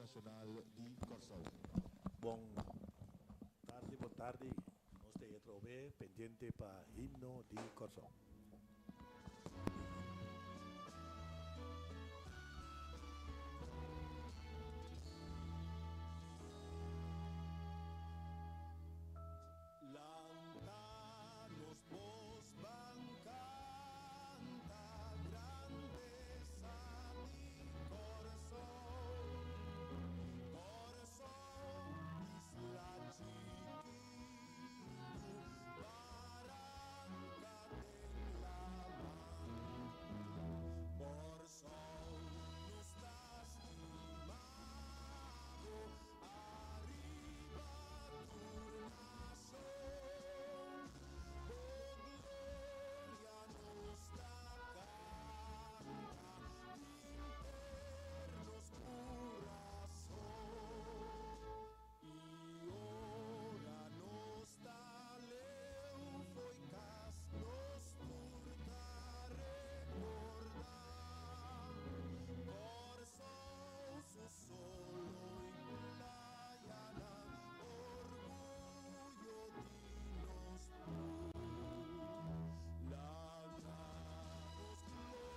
nashonal di Kòrsou. Bon tardi, bon tardi. Nos ta atrobe pendiente pa himno di Kòrsou. Lanta nos bos ban kanta grandesa di Kòrsou. Kòrsou isla chikitu baranka den laman. Kòrsou nos ta stima bo ariba tur nashon. Bo gloria nos ta kanta dinter nos kurason. I ora nos ta leu fo'i kas nos tur ta rekordá Kòrsou su solo i playanan, orguyo di nos tur. Laga nos gloria te abo tur tempu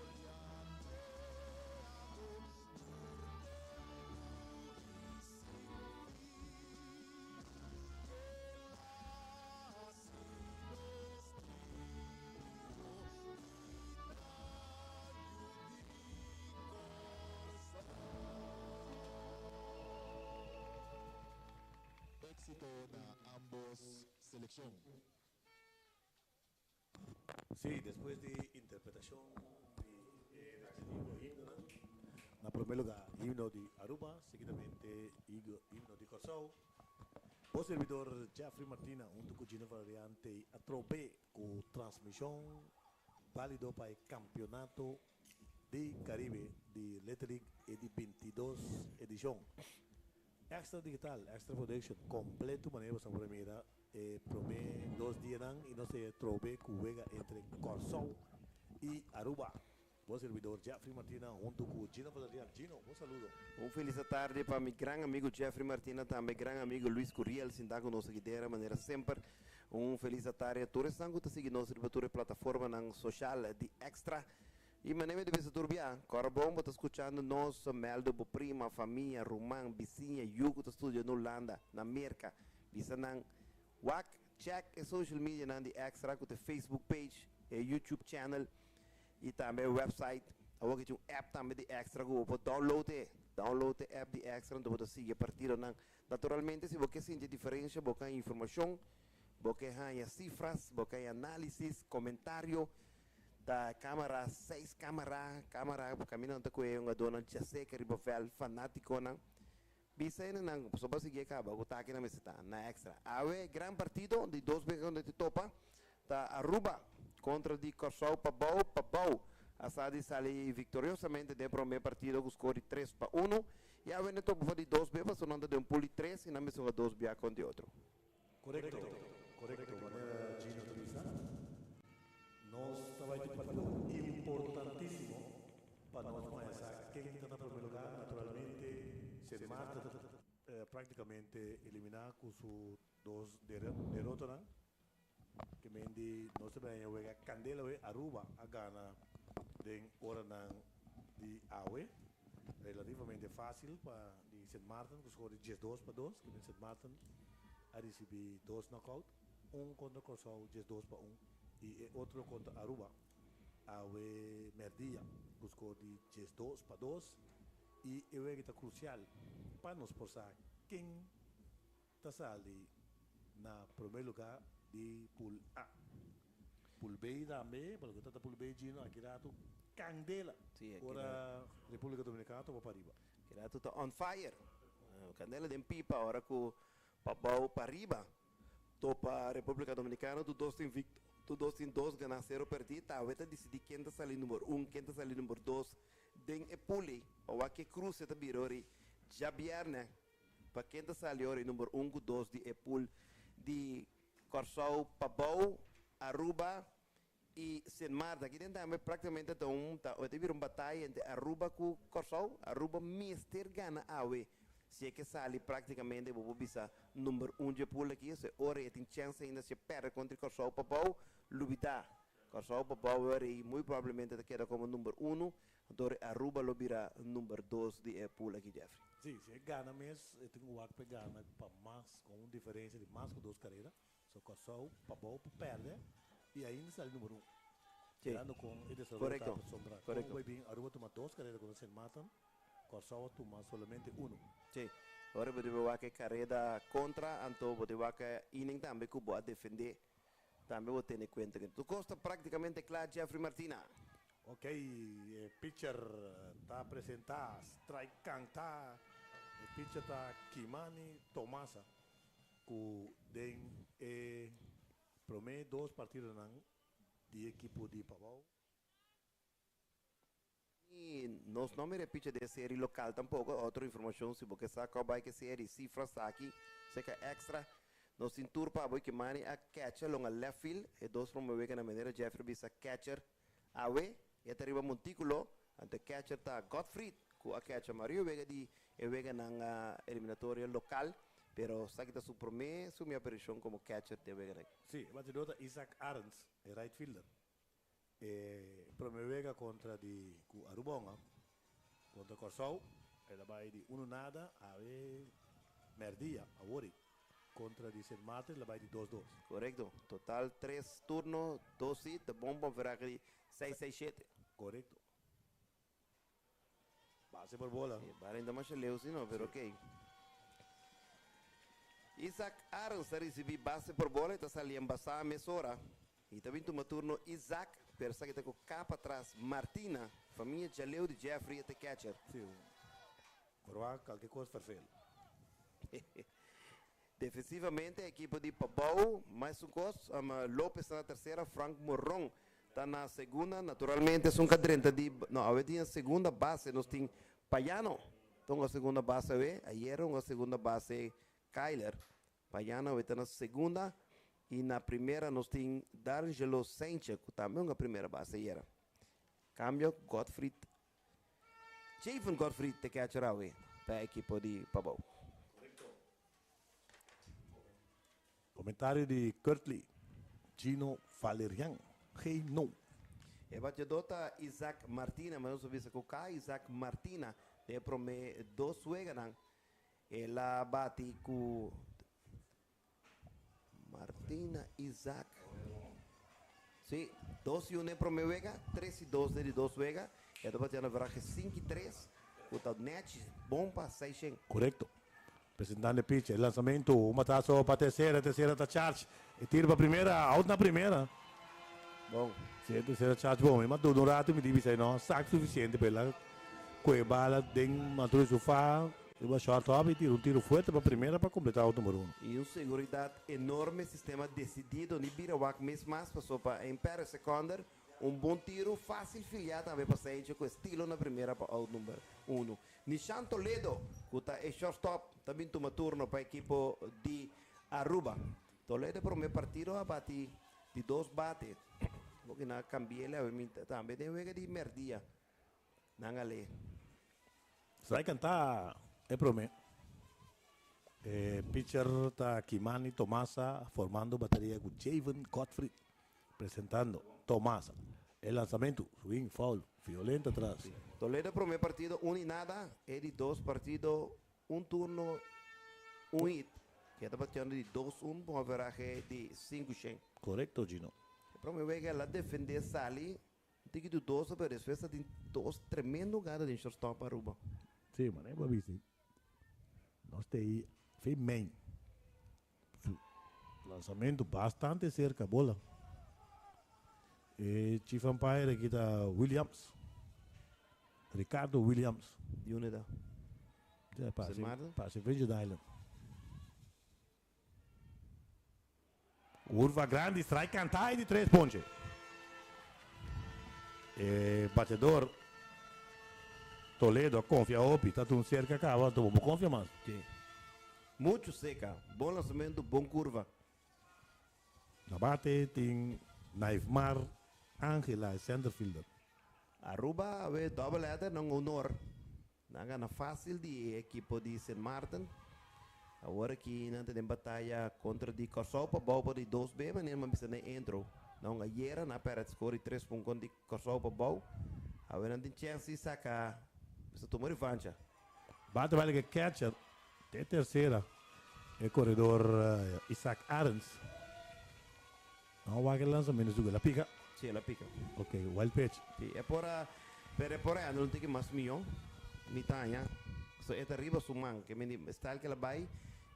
i sin fin. Ke la hasi nos trigo i ta yu di Kòrsou. Éxito na ambos selekshon. Sí, despues di interpretashon di e respectivo himnonan, na promé lugá himno di Aruba, seguidamente himno di Kòrsou, bo servidor Jeffrey Martina huntu ku Gino Valerian tei atrobe ku transmishon válido pa e kampionato di Caribe di Little League e di bintidos edishon. Extra Digital, Extra Production completo manera boso a por a mira e prome dos dianan y nos e trobe cu wega entre Corsou y Aruba. Bo servidor Jeffrey Martina hunto cu Gino Valerian. Gino, un saludo. Un felis atardi pa mi gran amigo Jeffrey Martina tambe gran amigo Luis Curiel sinta cu nos aki dera manera semper. Un felis atardi a tur esnan cu ta sigui nos riba tur e plataformanan social di Extra. I manera mi ta bisa tur bia, kòrda bon bo ta skuchando nos, mèldu bo prima, famia, ruman, bisiña, yu ku ta studia na Hulanda, na Merka. Bisa nan, wak, chèk e social medianan di Extra ku ta e Facebook page, e YouTube channel i tambe e website. Awor ki tin un app tambe di Extra ku bo por download e. Download e app di Extra anto bo ta sigui e partidonan. Naturalmente si bo ke sinti e diferensha bo ke haña informashon, bo ke haña sifras, bo ke haña análisis, komentario. Ta camara, seis camara, camara caminda nan ta coge hungadornan djaseca riba veld, fanaticonan. Bisa hende nan pasobra bo a sigui e caba cu taki nan mester ta na extra. Awe gran partido di dos bes donde ti topa ta Aruba contra di Corsou Pabou Pabou a sa di sali victoriosamente den prome partido cu score di 3-1 y awe nan topa for di dos bes pasobra nan ta den un pool di tres y nan mester hunga dos bia contra di otro. Korekto, korekto, manera Gino ta bisa, nos ta bai tin partido importantísimo pa nos maya sa ken ta na promé lugá. Naturalmente, Sint Maarten práktikamente eliminá ku su dos derotanan. Ke men di nos ta bai haña wega kandela awe. Aruba a gana den oranan di awe relativamente fásil pa di Sint Maarten ku skor di 12-2. Ke men Sint Maarten a risibí dos knockout, un kontra Kòrsou 12-1 i e otro kontra Aruba awe mèrdia ku skor di 12-2 i e wega ta krusial pa nos por sa ken ta sali na promé lugá di Pool A. Pool B tambe, pa loke ta ta Pool B Gino aki ratu kandela ora Repúblika Dominikana topa pariba. Aki ratu ta on fire, kandela den pipa ora ku pabou pariba topa Repúblika Dominikana tur dos tin vikt tur dos tin dos ganá sero pèrdí ta awe ta disidí ken ta sali number un ken ta sali number dos den e pool ei pa wak ke kruse ta bira ora ei djabièrnè Pa ken ta sali ora e number un ku dos di e pool di Kòrsou, Pabou, Aruba i Sint Maarten. Aki den tambe praktikamente ta un ta ta bira un bataya entre Aruba ku Kòrsou. Aruba mester gana awe. Si e ke sali práktikamente bo por bisa number un dje pool aki, so e ora e tin chèns ainda si e pèrdè kontra Kòrsou Pabou, lubidá. Kòrsou Pabou e ora ei muy probablemente ta keda komo number unu, anto Aruba lo bira number dos di e pool aki, Jeffrey. Sí, si e gana mes, e tin wak pa e gana pa mas, ku un diferensia di mas ku dos karera. So Kòrsou Pabou por pèrdè i ainda sali number un. Sí. Mirando kon e desaroyo ta Korekto, pasobra kon korekto. bai bin Aruba tuma dos karera kontra Sint Maarten, Kòrsou a tuma solamente unu. Sí. Ora bo debe wak e kareda kontra, anto bo debe wak e inning tambe ku bo a defendé. Tambe bo tene kuenta ku tur kos ta práktikamente kla, Jeffrey Martina. Ok, e pitcher ta presentá, strike kantá. E pitcher ta Kimani Tomasa ku den e promé dos partidonan di ekipo di Pabou. I nos no mira e picha di e seri lokal tampoko. Otro informashon si bo ke sa kòp bai ke seri, sifras ta aki seka extra. Nos tin tur pa bo i Kimani a catcher longa left field e dos prome wega na manera Jeffrey bisa catcher awe e ta riba montikulo anto e catcher ta Godfried ku a catcher mario wega di e weganan eliminatorio lokal pero esaki ta su prome su mi aparishon komo catcher den weganan. Sí, e batidó ta Isaac Arends, e right fielder. E prome wega kontra di ku Arubonga kontra Kòrsou el a bai di unu nada awe mèrdia awor kontra di Sint Maarten el a bai di dos dos. Korekto. Total tres turno, dos hit, ta bon pa verahe di seis seis shete. Korekto. Base por bola. E bala ainda masha leu si no, pero ok. Isaac Arends ta ricibi base por bola y ta sali embasa mesora. Y ta bin tuma turno Isaac, pero esaki ta cu capa atras Martina, famia djaleu di Jeffrey e ta catcher. Si, por cualke cos ferfeel. Defensivamente e ekipo di Pabou mas un kos, Lopez ta na tersera, Frank Moron ta na segunda. Naturalmente esun ka drenta di, no awe tin e segunda base nos tin Payano ta hunga segunda base awe, ayera hunga segunda base Kyler. Payano awe ta na segunda y na primera nos tin Darangelo Saintje ku tambe hunga primera base ayera. Kambio Godfried Javen Godfried ta catcher awe pa e ekipo di Pabou. Comentario di Curtly Gino Valerian Gino. E bateador ta Isaac Martina, ma nos a bisa cu ka Isaac Martina den e prome dos weganan el a bati cu Martina Isaac. Sí, 2-1 den prome wega, 3-2 den di dos wega. E ta bateando averahe 5-3, cu ta nechi bon pa 600. Correcto. Presentando e pitcher, e lanzamento, un batazo pa tercera, tercera ta charge, e tiro pa primera, out na primera. Bon. Sí, e tercera charge bon. Mi duda un rato, mi di bisa, no, sac suficiente pa el coge bala den mantura di sofá, riba short hop y tira un tiro fuerte pa primera pa completa out number uno. Y un seguridad enorme, sistema decidido, ni bira wak mes mas paso pa Imperial Seconder, un bon tiro facil filia tambe pa Saintje cu estilo na primera pa out number uno. Nishan Toledo, cu ta e shortstop, ta bin tuma turno pa ekipo di Aruba. Toledo prome partido a bati di dos bate. Porque na cambiele awe mi tambe den wega di merdia. Nan ale. Strike canta e prome. E pitcher ta Kimani Tomasa formando bateria cu Javen Godfried presentando Tomasa. E lanzamento, swing, foul, violento atras. Toledo prome partido un y nada. E di dos partido un turno, un hit. Cu ta bateando di 2-1 cu un average di 5. Correcto, Gino. E prome wega el a defende sali. Tiki di dos, pero despues tin dos tremendo gana di shortstop Aruba. Sí, maar nee, babisi. Nos tin main. Lanzamento bastante cerca, bola. E chief umpire aki ta Williams. Ricardo Williams. Di unda ta? Ja, pase, Sint Maarten? Pase Virgin Island. Curva grande, strike canta di tres ponche. E batedor Toledo confia hopi, ta un cerca caba, tu bo confia mas. Sí. Mucho seca. Bon lanzamento, bon curva. Na bate tin Naifmar Angela, centerfielder. Aruba, awe double header, nan honor. Nan gana fásil di e ekipo di Sint Maarten. Awor aki nan ta den bataya kontra di Kòrsou pa bou pa di dos be manera mi a bisa den intro. Nan hunga ayera nan a pèrdè skor di tres pun kontra di Kòrsou pa bou. Awe nan tin chèns di saka bisa tuma revancha. Bate bai like catcher te tercera e corredor Isaac Arends. No wak e lanzamento su el a pica. Si el a pica. Ok, wild pitch. Si e por a pero e por a anda un tiki mas miyo mi ta haña. So e ta riba su man ke mi di style ke el a bai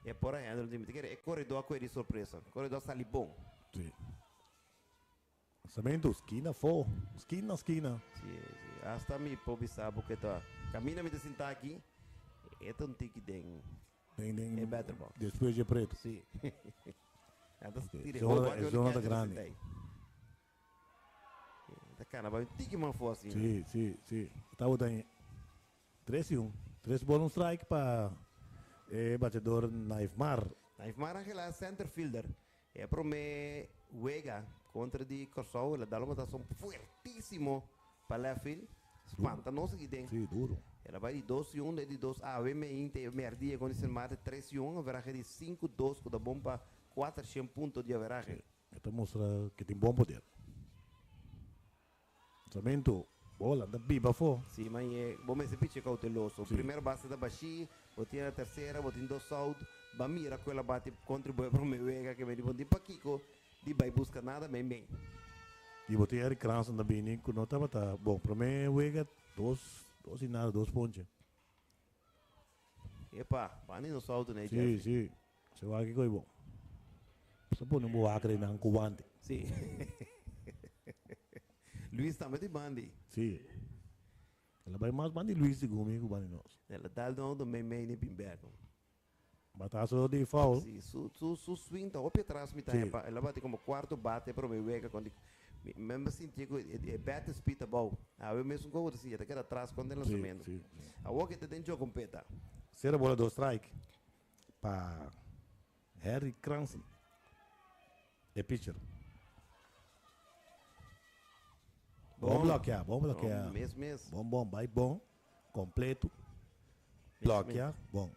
e por a handle un tiki. Mi ta kere e corredor a kohe di sorpresa. Corredor a sali bon. Si. Lanzamento skina fo, skina skina. Si, si. Hasta mi por bisa bo ke ta caminda mi ta sinta aki e ta un tiki den. Den den E better box. Despues dje preto. Si. Nan ta Ok, tira e zona hopi e aki zona ta ora kèt grandi. sinta ei. Ta kana bai un tiki mas for asina. Si, si, si. Tabata den tres i un. Tres ball un strike pa e batedor Naifmar. Naifmar Angela center fielder. E prome wega kontra di Kòrsou el a dal un batason fuertisimo pa left field. Spanta nos aki den. Sí, duro. El a bai di dos i un, e di dos awe meinte merdia kon di Sint Maarten tres i un, averahe di sinku dos ku ta bon pa kuatershen punto di averahe. Sí, e ta mustra ke tin bon poder. Lanzamento, bola ta biba afó. Sí, ma e bo mester picha kouteloso. Sí. Primer base ta bashí, bo tin na tersera, bo tin dos out, ba mira ku el a bati kontra bo e prome wega ke medi bo no tin pakiko di bai buska nada mei mei. I bo tin Eric Cranston ta bini ku no tabata bon. Prome wega dos, dos i nada, dos ponche. Epa, bani nos auto nei Sí, Jeffrey. sí. Se wak kiko i bon. Sa pone un buwak rei nan ku wante. Sí. Luis tambe di bandi. Sí. El a bai mas bandi Luis segun mi ku bandi nos. El a dal den auto mei mei ni bin bek. Batazo di foul. Sí, su, su, su swing ta hopi atras mi ta Sí. epa. El a bati como cuarto bate prome wega con di mi mi a sinti cu e, e bat speed ta bou. Awe mesun cu ta sinti, ta keda atras con den Sí, lanzamento. sí, sí. Awor ke ta den jokompeta. Sera bola dos strike pa Harry Cranston, e pitcher. Bon Bon. blokea, bon blokea. Bon, mes, mes. Bon, bon, bai bon, completo. Mes, Blokea, bon.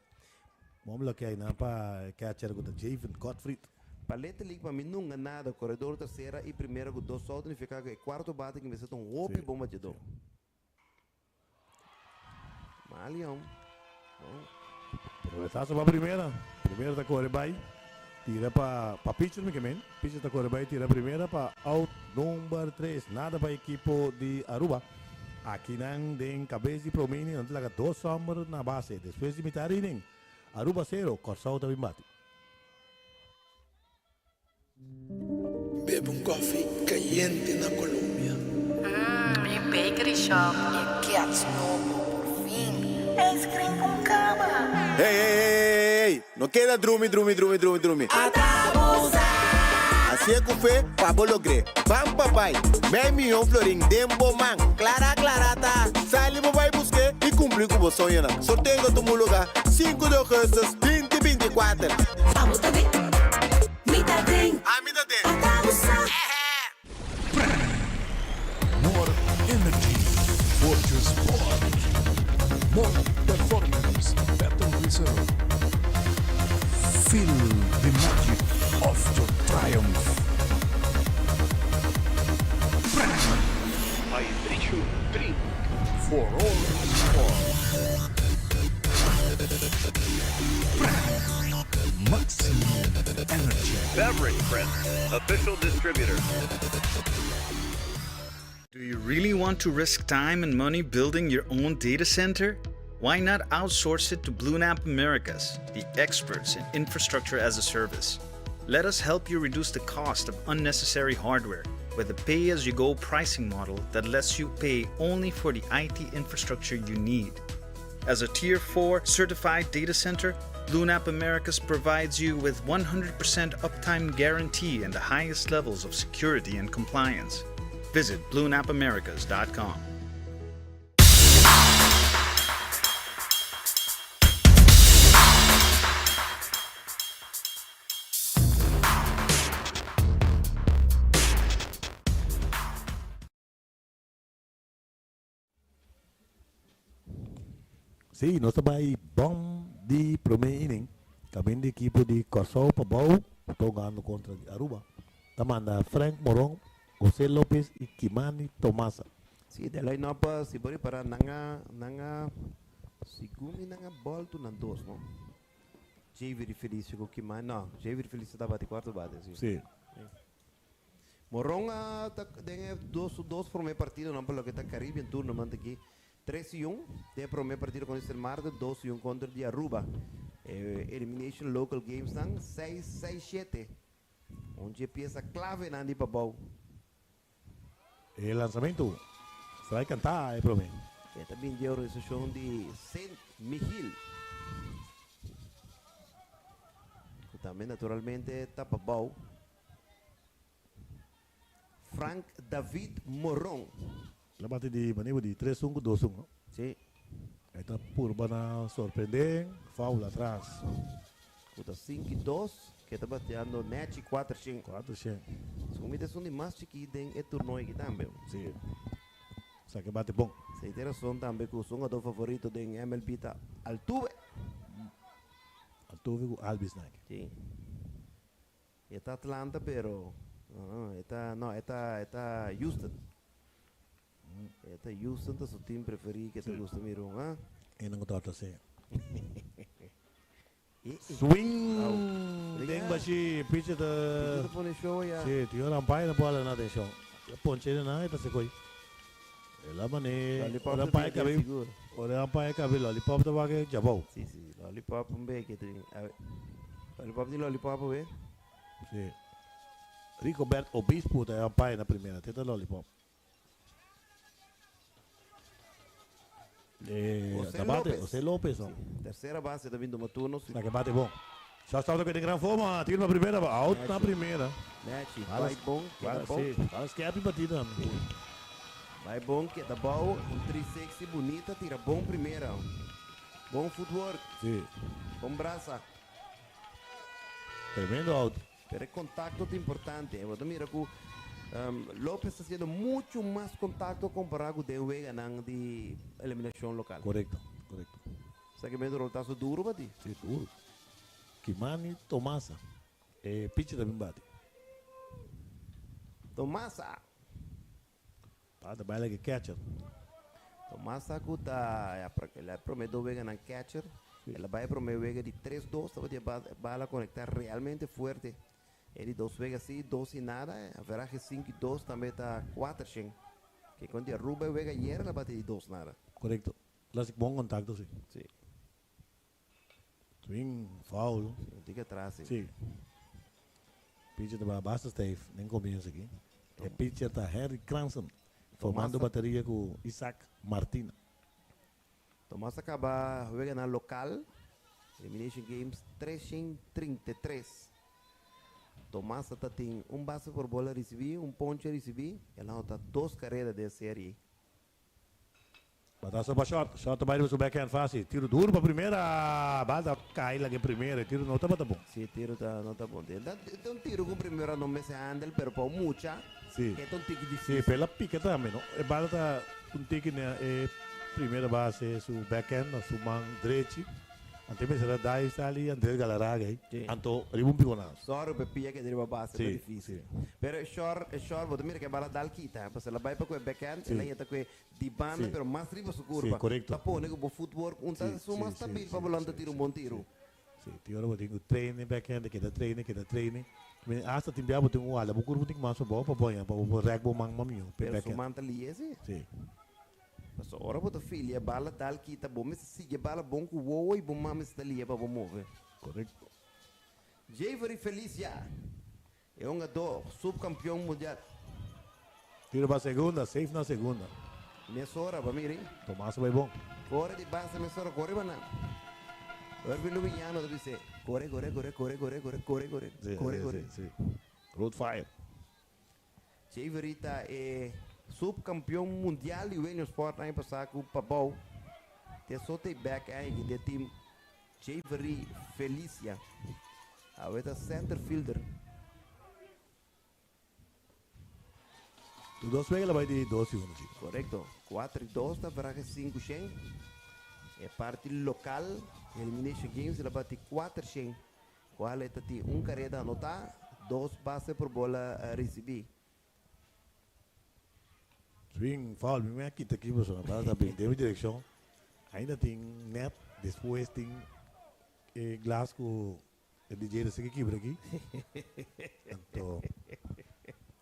Bon blokea einan pa e catcher ku ta Javen Godfried. Pa Little League pa mi nunca nada, corredor tercera y primera cu dos out nifica cu e cuarto bate ki mester ta un hopi Sí, bon batidor. sí. Malion. Bon. Roletazo pa primera. Primera ta kore bai. Tira pa pa pitcher mi ke men. Pitcher ta kore bai tira primera pa out number tres. Nada pa ekipo di Aruba. Aki nan den kabes di prome inning nan ta laga dos homber na base. Despues di mitar inning Aruba sero, Kòrsou ta bin bati. Bebe un koffie cayente na Colombia. Mmm, mi bakery shop. E gets nobo, por fin. Ice cream con cama. Hey, hey, hey, hey, no keda drumi, drumi, drumi, drumi, drumi. Hacié cu fe pa bo logr'é. Ban pa bai. Mei miyon florin den bo man. Clara, clara ta. Sali bo bai busqu'é y cumpli cu bo soñonan. Sorteo ta tuma lugar sinku di augustus binti 24. Abo ta den, mi ta den. Ami ta den. Ata bo sa. More energy for your sport. More performance, better result. Feel the magic of your triumph. Hydration drink for all sport. Maximum energy. Beverage Print, official distributor. Do you really want to risk time and money building your own data center? Why not outsource it to BlueNap Americas, the experts in infrastructure as a service? Let us help you reduce the cost of unnecessary hardware with a pay as you go pricing model that lets you pay only for the IT infrastructure you need. As a Tier 4 certified data center, BlueNap Americas provides you with 100% uptime guarantee and the highest levels of security and compliance. Visit bluenapamericas.com. Sí, nos ta bai bom di promé inning. Kaminda di ekipo di Kòrsou pa bou ta hugando kontra di Aruba. Ta manda Frank Moron, José Lopez i Kimani Tomasa. Sí, den line-up si bo ripará nan a nan a segun mi nan a bòltu nan dos no. Javier Felicio ku Kimani no, Javier Felicio ta bati kuarto bate sí. Sí. Moron a ta den e dos su dos promé partidonan pa loke ta Caribbean Tournament aki. Tres i un den e promé partido kontra Sint Maarten, dos i un kontra di Aruba. E Elimination Local Gamesnan seis seis shete. Un dje piesa klavenan di pabou. E lansamentu strike kantá e promé. E ta bin dje organisashon di Sint Michiel. Ku tambe naturalmente ta pabou. Frank David Moron. El a bati di manibo di tres un ku dos un. Sí. E ta purba na sorprendé, foul atras. Ku ta sinku i dos, ke ta bateando nechi kuater shen. Kuater shen. Segun mi ta esun di mas chikí den e turnoe aki tambe. Sí. Sa ke bate bon. Esei ta e rason tambe ku su hungadó favorito den MLB ta Altuve. Altuve ku Albies nan aki. Sí. E ta Atlanta pero no e ta no e ta e ta Houston. E ta Houston ta su team preferi ke ta gusta mira un ah. E nan ku tabata se. Swing den bashi pitcher ta. Pitcher ta pone show ya. Si tin ora umpire no por hala nan atencion. E ponche den nan e ta sekoi. El a mane ora umpire kabe ora umpire kabe lollipop ta wak e djabou. Si si lollipop un beke tin. Lollipop tin lollipop awe. Si. Rigobert Obispo ta e umpire na primera te ta lollipop. José Ta bate Lopez. José Lopez no. Si. Tercera base ta bin tuma turno. Sa ke bate bon. Shortstop ta keda den gran forma. Tira pa primera. Out na Nechi. primera. Nechi. Bala Bai bon, keda bala bon. si. Bala skerpi batida tambe. Bai bon, keda bou. Un 360 bunita. Tira bon primera. Bon footwork. Si. Bon brasa. Tremendo out. Pero e contacto ta importante. Bo ta mira cu Lopez ta haciendo mucho mas contacto compara cu den weganan di eliminacion local. Corecto, corecto. Sa que medio roltazo duro pa ti. Si, duro. Kimani Tomasa, e pitcher ta bin bati. Tomasa. Ta bai like catcher. Tomasa cu ta el a prome dos weganan catcher. El a bai e prome wega di tres dos tabatin e bala conecta realmente fuerte. E di dos wega si dos y nada. Averahe sinku y dos tambe ta kuater shen. Ke con di Aruba e wega ayer el a bati di dos nada. Corecto. El a haci bon contacto si. Si. Swing foul. Un tiki atras si. Si. Pitcher ta basta stijf den comienzo aki. E pitcher ta Henry Cranson formando bateria cu Isaac Martina. Tomas a caba weganan local, Elimination Games 333. Tomas ta tin un base por bola ricibi, un ponche ricibi, el a anota dos carrera den serie. Bataso pa short, short ta bai riba su backhand fácil. Tiro duro pa primera, bal ta kai laga e primera, e tiro no tabata bon. Si, e tiro ta no ta bon. Ta ta un tiro ku primera no mester handel, pero pa un mucha Si. e ta un tiki Si, difícil. pero el a pika tambe, no? E bal ta un tiki na e primera base, su backhand, na su man drechi. Anto e mester a dive sali Andres Galarraga ei. Sí. Anto riba un piconazo. Sorry pa e pia keda riba base, ta Sí, difícil. sí. Pero e short, e short, bo ta mira ku e bal a dal kita, pasobra el a bai pa ku e backhand, Sí. el a yeta ku e Di banda Sí. pero mas riba su curva. Sí, correcto. Ta pone cu bo footwork un ta Sí, su mas sí, stabil sí, pa bo sí, lanta sí, tira un sí, bon tiro. Sí, tin ora bo tin cu trainen backhand, keda trainen, keda trainen. Mi hasta tin bia bo tin un ala bo curva tin cu mas abao pa bo pa bo por rek bo man mas miho p'e Pero su backhand. man ta lie si. Sí. Pasobra ora bo ta filia e bala dal kita bo mester sigui e bala bon cu wowo y bo man mester ta lie pa bo move. Correcto. Javery Felicia. E hungadó subkampion mundial. Tiro pa segunda, safe na segunda. Mesora pa miri. Tomas bai bon. Kore di base mesora, kore pa nan. Ervin Luvignano ta bis'é, Kore, kore, kore, kore, kore, kore, kore, kore, Sí, kore, sí, kore. sí, sí. Road fire. Xavier ta e subkampion mundial di Wenio Sport aña pasá ku Pabou. Te so ta e bek aña di e team. Javery Felicia awe ta center fielder. Tur dos wega la bai di dos y uno chico. Korekto. Kuater y dos ta averahe sinku shen. E parti lokal, Elimination Games, el a bati 400, kual e ta tin un kareda anotá, dos base por bola risibí. Swing foul, mi a kita aki pasobra mi tabata bin den mi direkshon. Ainda tin net, despues tin e glas ku e DJ ta sigui kibra aki. Anto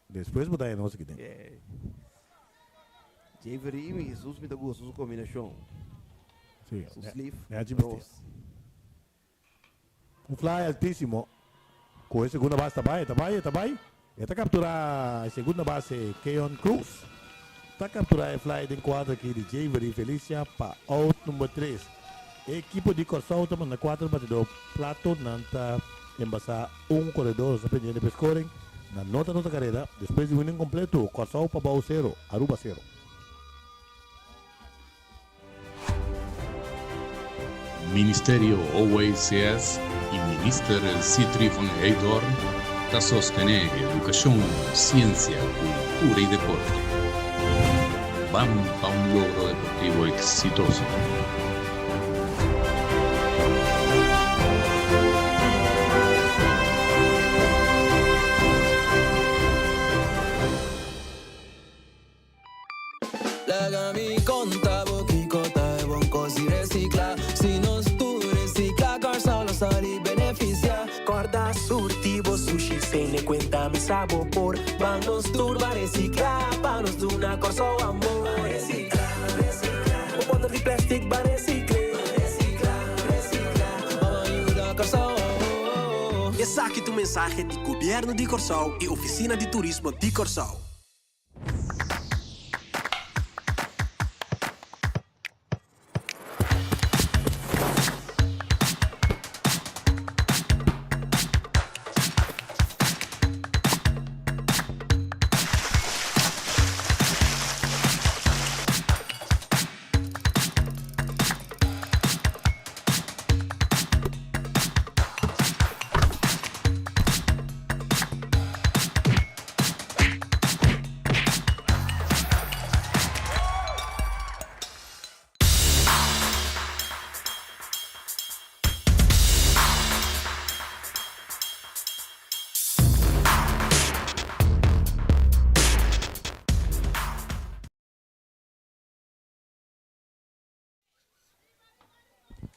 despues bo ta haña nos aki den. Jeffrey mi Jesus mi ta gusta su kombinashon. Sí, Su sleeve, mi a bisti. ros. Un fly altísimo. Ku e segunda base ta bai, ta bai, ta bai. E ta kapturá e segunda base Keon Cruz. Ta kapturá e fly den kuadro aki di Javery Felicia pa out number tres. E ekipo di Kòrsou ta manda kuater batidó plato. Nan ta embasá un koredó. Nos ta pendiente pa e scoring. Nan no ta nota karera. Despues di un inning kompleto, Kòrsou pa bou sero, Aruba sero. Ministerio OACS y Minister Sithree van Heydoorn ta sostene educacion, ciencia, cultura y deporte. Ban pa un logro deportivo exitoso! Laga mi konta bo kiko ta e bon kos di resiklá. Si nos tur resiklá, Kòrsou lo sali benefisiá. Kòrda surti bo sushi, tene kuenta mi sa bo por. Ban nos tur ban resiklá, pa nos duna Kòrsou amor. Ban resiklá, resiklá. Bo bòter di plèstik ban resikl'é. Ban resiklá, resiklá. Ban ban yuda Kòrsou awor. Esaki ta un mensahe di Gobièrnu di Kòrsou i Ofisina di Turismo di Kòrsou.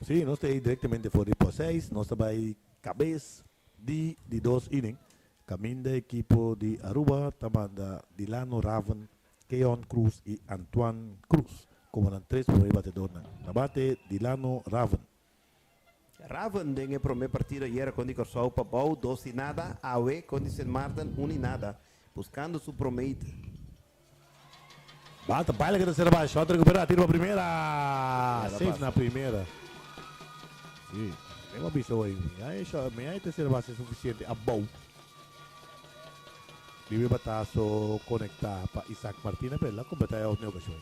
Sí, nos ta ei directamente for di por seis. Nos ta bai cabes di di dos inning. Caminda equipo di Aruba ta manda Dilano Raven, Keon Cruz y Antoine Cruz como nan tres prome batedornan. Na bate Dilano Raven. Raven den e prome partido ayera con di Corsou pa bou dos y nada, awe con di Sint Maarten un y nada, buscando su prome hit. Bata baila ke tercera base, shot recupera, tiro pa primera, safe na primera. Si, mi a bisa hoy, mi a e shot, mi a e tercera base suficiente abou. Riba e batazo conecta pa Isaac Martina, pero el a completa e out na e ocasion.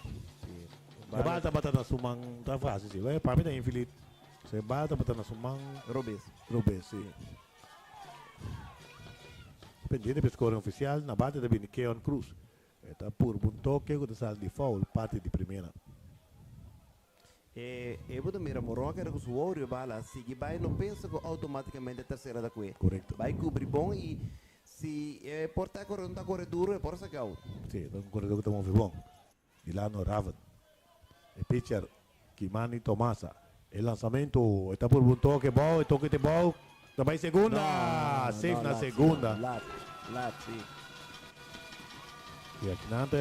E bal tabata na su man, ta fácil si. Pa mi ta infilit. E bal tabata na su man. Robes. Robes, si. Pendiente pa e scoring oficial, na bate ta bini Keon Cruz. E ta purba un toke cu ta sali di foul parti di primera. E e bo ta mira Moron a keda cu su wou riba bala, sigui bay no pensa cu automaticamente tercera ta cue. Correcto. Bay cubri bon y si e por ta corre no ta corre duro e por saca out. Si, ta un corredor cu ta move bon. Dilano Raven. E pitcher Kimani Tomasa. E lansamento e ta purba un toke bou, e toke te bou, ta bai segunda! Safe na segunda. Lat, lat, si. Y aki nan ta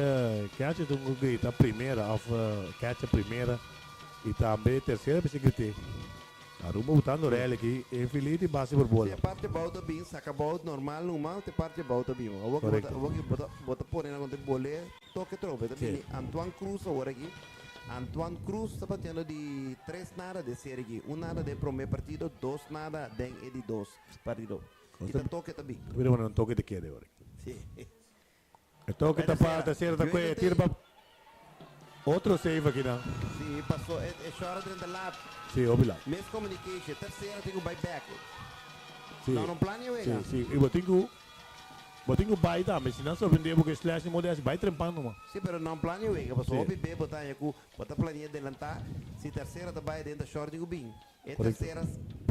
catcher ta un cu grita primera of catcher primera y tambe tercera mester grite. Aruba botando rally aki e fili di base por bola. Si e parti abou ta bin, saca abou normal numa, te parti abou ta bin. Awor cu Correcto. awor cu bo ta pone nan contra bole. Toke trobe ta bini Antoine Cruz awor aki. Antoine Cruz ta batiendo di tres nada den serie aki. Un nada den prome partido, dos nada den e di dos partido. Y ta toke ta bin. Ta bira manera un toke te keda awor aki. Si. E toke ta pa tercera ta kue, tira pa otro save aki nan. Si, paso e short a drenta laat. Si, hopi laat. Miscommunication, tercera tin ku bai back. Si. No, no plania wega. Si, si. Y bo tin ku. Bo tin ku bai tambe, si nan sorprendé bo ku e slash ni moda di hasi, bai trempan numa. Sí, pero no plania wega, pasobra hopi be bo ta haña ku bo ta plania delantá, si tersera ta bai aden ta short tin ku bin. E tersera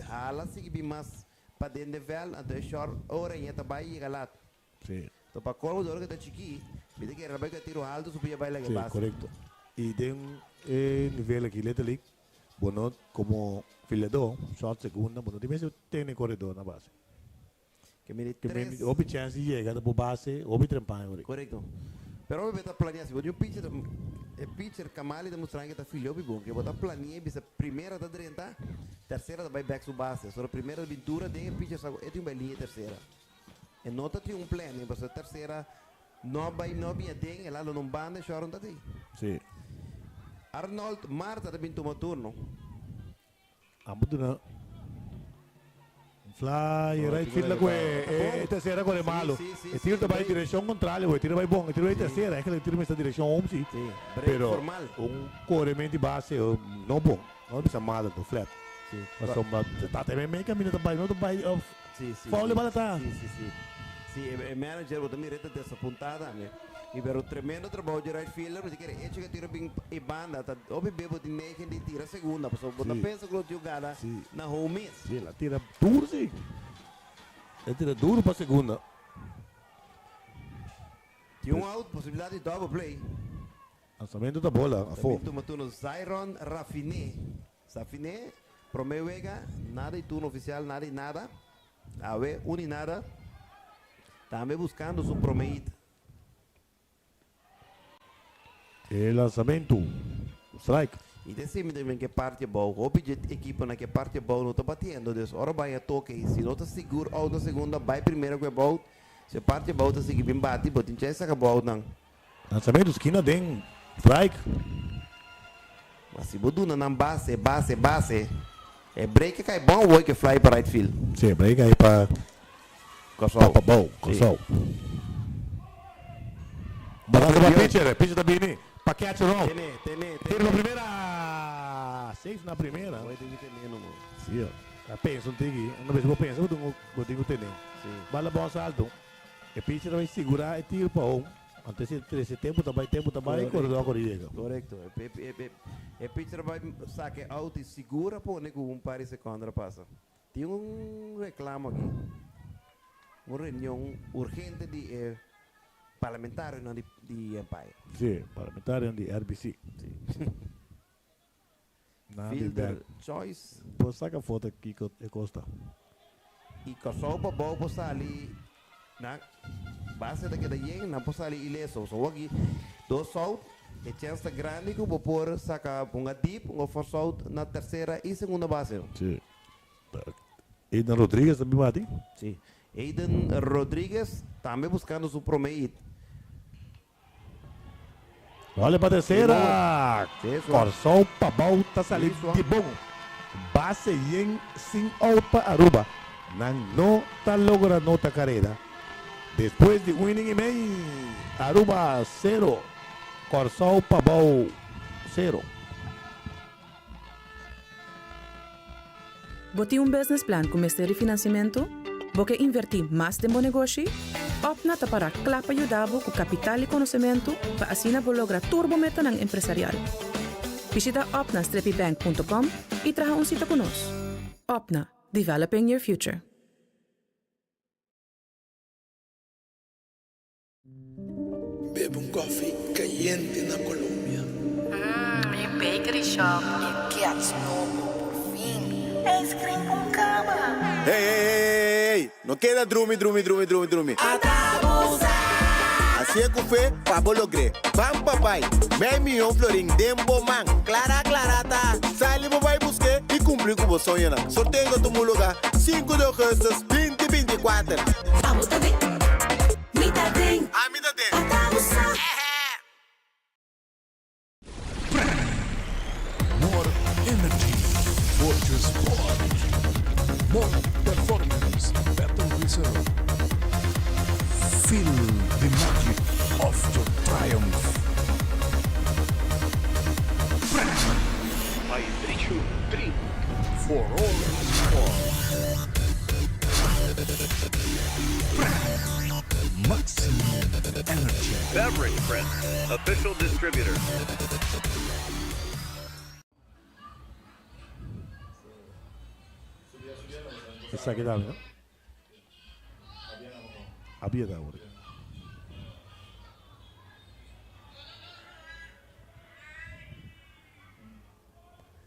hala sigui bin mas paden den vèlt, anto e short ora e ta bai yega lat. Sí. To pa colmo dor cu ta chikí, mi ta kere bai cu e tiro halto su pia bai laga e Sí, base. corecto. Y den e nivel aki, Little League, bo no, como filedor, short, segunda, bo no tin mester tene corredor na base. Ke miri Ke miri tres. hopi chance di yega ta bo base, hopi trempan ori. Corecto. Pero hopi be ta planea, si bo tin un pitcher, e pitcher Kamali ta mustra ke ta filea hopi bon, ke bo ta planea y bisa primera ta drenta, tercera ta bai bek su base. Solo primera ta bin dura den e pitcher sa cu e tin bai liña tercera. E no ta tin un planning pasobra e tercera no a bay no a bin aden el a lo na un banda e shorun ta tin. Sí. Arnold Marta ta bin tuma turno. Amo duna un fly e right field la cu e tercera core malo. E tiro ta bay direccion contrario bo e tiro bay bon e tiro bay tercera eigenlijk e tiro mester direccion home si. Pero un coremento di base no bon. No bisa malo to flat. Pasobra ta ta mei camino ta bay no ta bay of Foul e bala ta. Si, si, si. Si, e manager bo ta mira e ta desapunta tambe. Y pero tremendo trabou dje right fielder, mi ta kere echo ke tira bin e banda ta hopi be bo tin negen di tira segunda pasobra bo ta pensa ku lo tin jugada na home mes. Si, el a tira duro si. El a tira duro pa segunda. Tin un out, posibilidad di double play. Lanzamento ta bola afo. Ta bin tuma turno Zyron Raffiné. Safiné, promé wega, nada di turno ofisial, nada di nada. Awe, un di nada. Tambe buskando su promé hit. E lansamentu, strike. I ta esei mi ta bin ke parti abou. Hopi dje ekiponan ke parti abou no ta batiendo. Dus ora bai a toke i si no ta sigur out na segunda, bai primera ku e bout. Si e parti abou ta sigui bin bati, bo tin chèns saka boutnan. Lanzamento skina den strike. Ma si bo duna nan base, base, base, e break a kai bon awor ke fly pa right field. Si, e break a pa Kòrsou. Pa bou, Kòrsou. Balansa pa pitcher, e pitcher ta bini pa catcher out. Tene, tene, tene. Tira pa primera, safe na primera. Mooi tin ku tene no mo. Si, a pensa un tiki, una bes bo pensa bo tin ku tene. Si. Bala bòs alto, e pitcher ta bai sigura e tiro pa home. Antes e trese tempu ta bai tempu ta bai koredó a kore yega. Korekto. E pitcher a bai saka e out i sigur a pone ku un par di sekònder a pasa. Tin un reklamo aki. Un reunion urgente di e parlamentarionan di Empire. Si, parlamentarionan di RBC. Si. Nan di Fielder bek. choice. Bo saka foto kiko e kosta. I Kòrsou pa bou por sali nan base ta keda yen nan por sali ileso. So wak dos out e chèns ta grandi ku bo por saka hunga deep hunga force out na tersera i segunda base. Si. Eden Rodriguez ta bin bati. Si. Eden Rodriguez tambe buskando su prome hit. Gole pa tercera. Kòrsou pabou ta sali di bon. Base yen sin out pa Aruba. Nan no ta logra nota kareda. Despues di un inning i mei, Aruba sero, Kòrsou pabou sero. Bo tin un business plan ku mester di finansiamentu? Bo ke invertí mas den bo negoshi? Opna ta pará kla pa yuda bo ku kapital i konosementu pa asina bo logra tur bo metanan empresarial. Bishita opna-bank.com i traha un sita ku nos. Opna, developing your future. Bebe un koffie kayente na Colombia. Mmm, mi bakery shop. E gets nobo, por fin. Ice cream con cama. Hey, hey, hey, hey, hey, no keda drumi, drumi, drumi, drumi, drumi. Hacié cu fe pa bo logr'é. Ban pa bai. Mei miyon florin den bo man. Clara, clara ta. Sali bo bai busk'é y cumpli cu bo soñonan. Sorteo ta tuma lugar sinku di augustus binti 24. Abo ta den, mi ta den. Ami ta den. Ata bo sa. More energy for your sport. More performance, better result. Feel the magic of your triumph. Vibration Drink for all sport. Beverage Print, official distributor. Esaki tambe, no? Abia ta awor.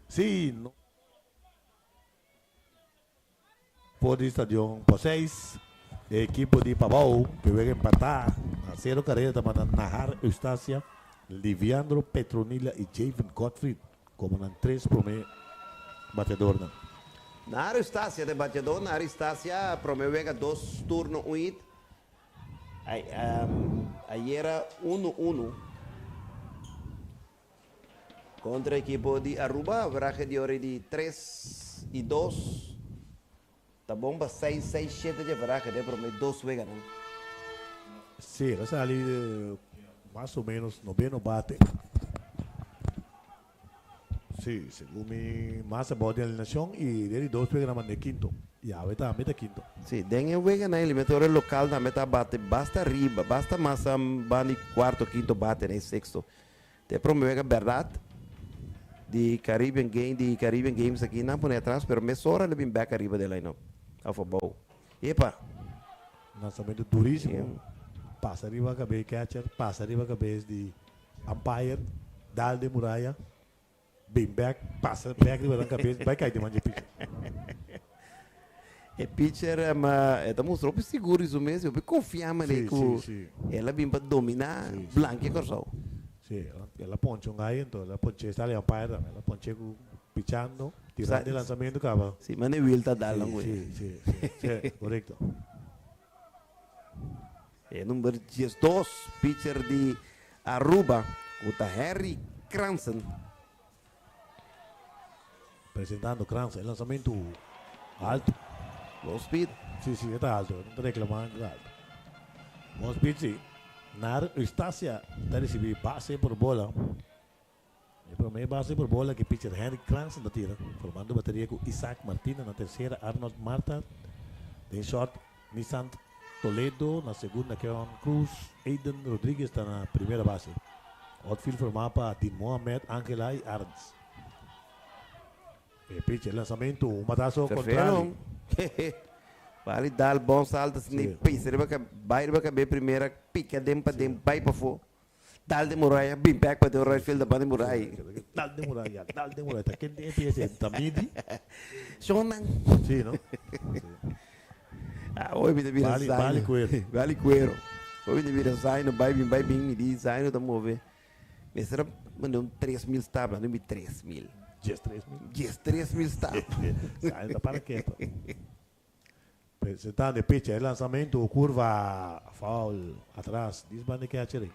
Sí, no. For di stadion Poseis, e ekipo di Pabou ke wega empatá na sero karera ta manda Nahar Eustacia, Liviandro Petronilla i Javen Godfried komo nan tres promé bateadornan. Nahar Eustacia ta e bateador. Nahar Eustacia promé wega dos turno un hit. Ayera uno uno. Contra equipo di Aruba, averahe di ora di tres y dos. Ta bon pa seis, seis, shete di averahe den prome dos weganan. Sí, el a sali mas o menos noveno bate. Sí, segun mi mas abou di alineacion y den di dos weganan manda e quinto. Y awe tambe ta quinto. Sí, den e weganan eliminatorio local tambe ta bate basta riba, basta mas banda di cuarto, quinto bate den e sexto. Te prome wega berdad di Caribbean Game di Caribbean Games aki nan pone atras pero mesora lo bin bek ariba den line up of abou. Epa! Lanzamento durísimo. Pasa riba cabes catcher, pasa riba cabes di umpire, dal den muraya, bin bek, pasa bek riba nan cabes, bai cay den man dje pitcher. E pitcher ma e ta mustra hopi sigur di su mes y hopi confia manera cu el a bin pa domina Blanke Corsou. Si, el a ponche un gai enton el a ponche sali umpire tambe, el a ponche cu pichando, tirando e lanzamento caba. Si, mane Will ta dal nan cu e. Si, si, si, si, corecto. E number 12 pitcher di Aruba cu ta Harry Kransen. Presentando Krans e lanzamento alto. Bon speed. Si, si, e ta alto. No ta reclama, e ta alto. Bon speed, si. Nar Eustacia ta ricibi base por bola. E prome base por bola que pitcher Henry Krans ta tira, formando bateria cu Isaac Martina na tercera, Arnold Marta den short, Nisant Toledo na segunda, Keon Cruz, Aiden Rodriguez ta na primera base. Outfield formá pa Din Mohamed, Angela i Arends. E pitch, e lansamento, un bataso kontrali. Bali dal bon salto asina i pisa riba ka bai riba kab'é primera pika den paden bai pafó. Dal den muraya bin bek pa den right field a banda di muraya. Dal den muraya, dal den muraya. Ta ken den e pies ta midi. Shonnan. Sí, no? Ah, hoy mi ta bira Bali, Zaino. bali cuero. Bali cuero. Hoy mi ta bira Zaino, bai bin, bai bin, mi di Zaino ta move. Mester a manda un 3000 stap, nan mi 3000. 13 mil. 13 mil stap. Zaino ta para keto. Presentando e pitcher, e lanzamento, curva, foul, atras, disbande catcher.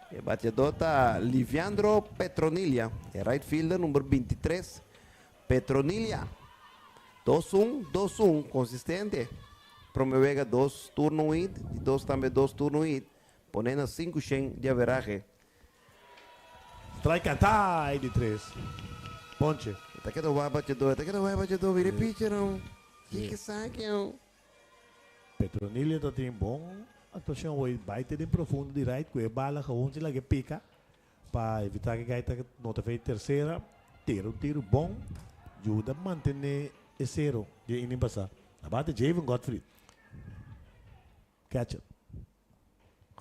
E bateador ta Liviandro Petronilia, e right fielder number 23. Petronilia. 2-1, 2-1, consistente. Prome wega dos turno un hit, di dos tambe dos turno un hit. Pone na 5 shen di averahe. Strike canta di tres. Ponche. Ta keda wak bateador, ta keda wak bateador, mira e pitcher no. Kiko esaki no? Petronilia ta tin bon actuacion hoy. Bai te den profundo di right cu e bala gewoon si laga pica pa evita cu gaita no ta fei tercera. Tira un tiro bon. Yuda mantene e cero di inning pasa. Na bate Javen Godfrey. Catcher.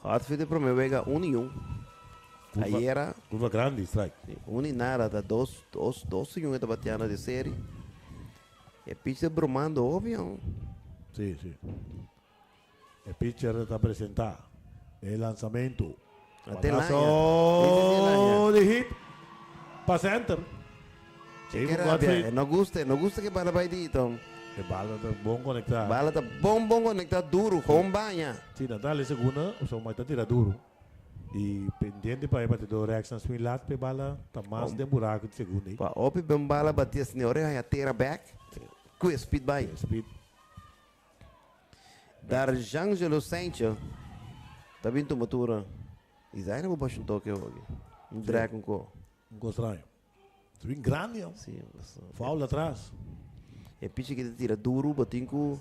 Godfrey de prome wega 1 y 1. Curva, Ayera. Curva grandi, strike. Si, 1 y nada, ta 2, 2, 2 y 1 ta bateando de serie. E pitcher bromando, obvio. Si. E pitcher ta presenta e lanzamento. Até lá, Balazo di hit. Pa center. Que Javen rabia, Godfrey. No gusta, no gusta cu bala bay dito. E bala ta bon conecta. Bala ta bon, bon conecta duro, gewoon baña. Si, Natal segunda, o sea, ta tira duro. Y pendiente pa e batidor Rex na swing lat pe bala ta mas den buraco di segunda. Pa opi ben bala bati senhor ya tira back. Cu speed bay. Speed. Darjangelo Sancho. Ta bin tomatura. Y zai no baixo um toque hoje. Um drag um co. Un cos straño. Swing grandi, oh. Si. Foul atras. E pitch cu tira duro, batin cu.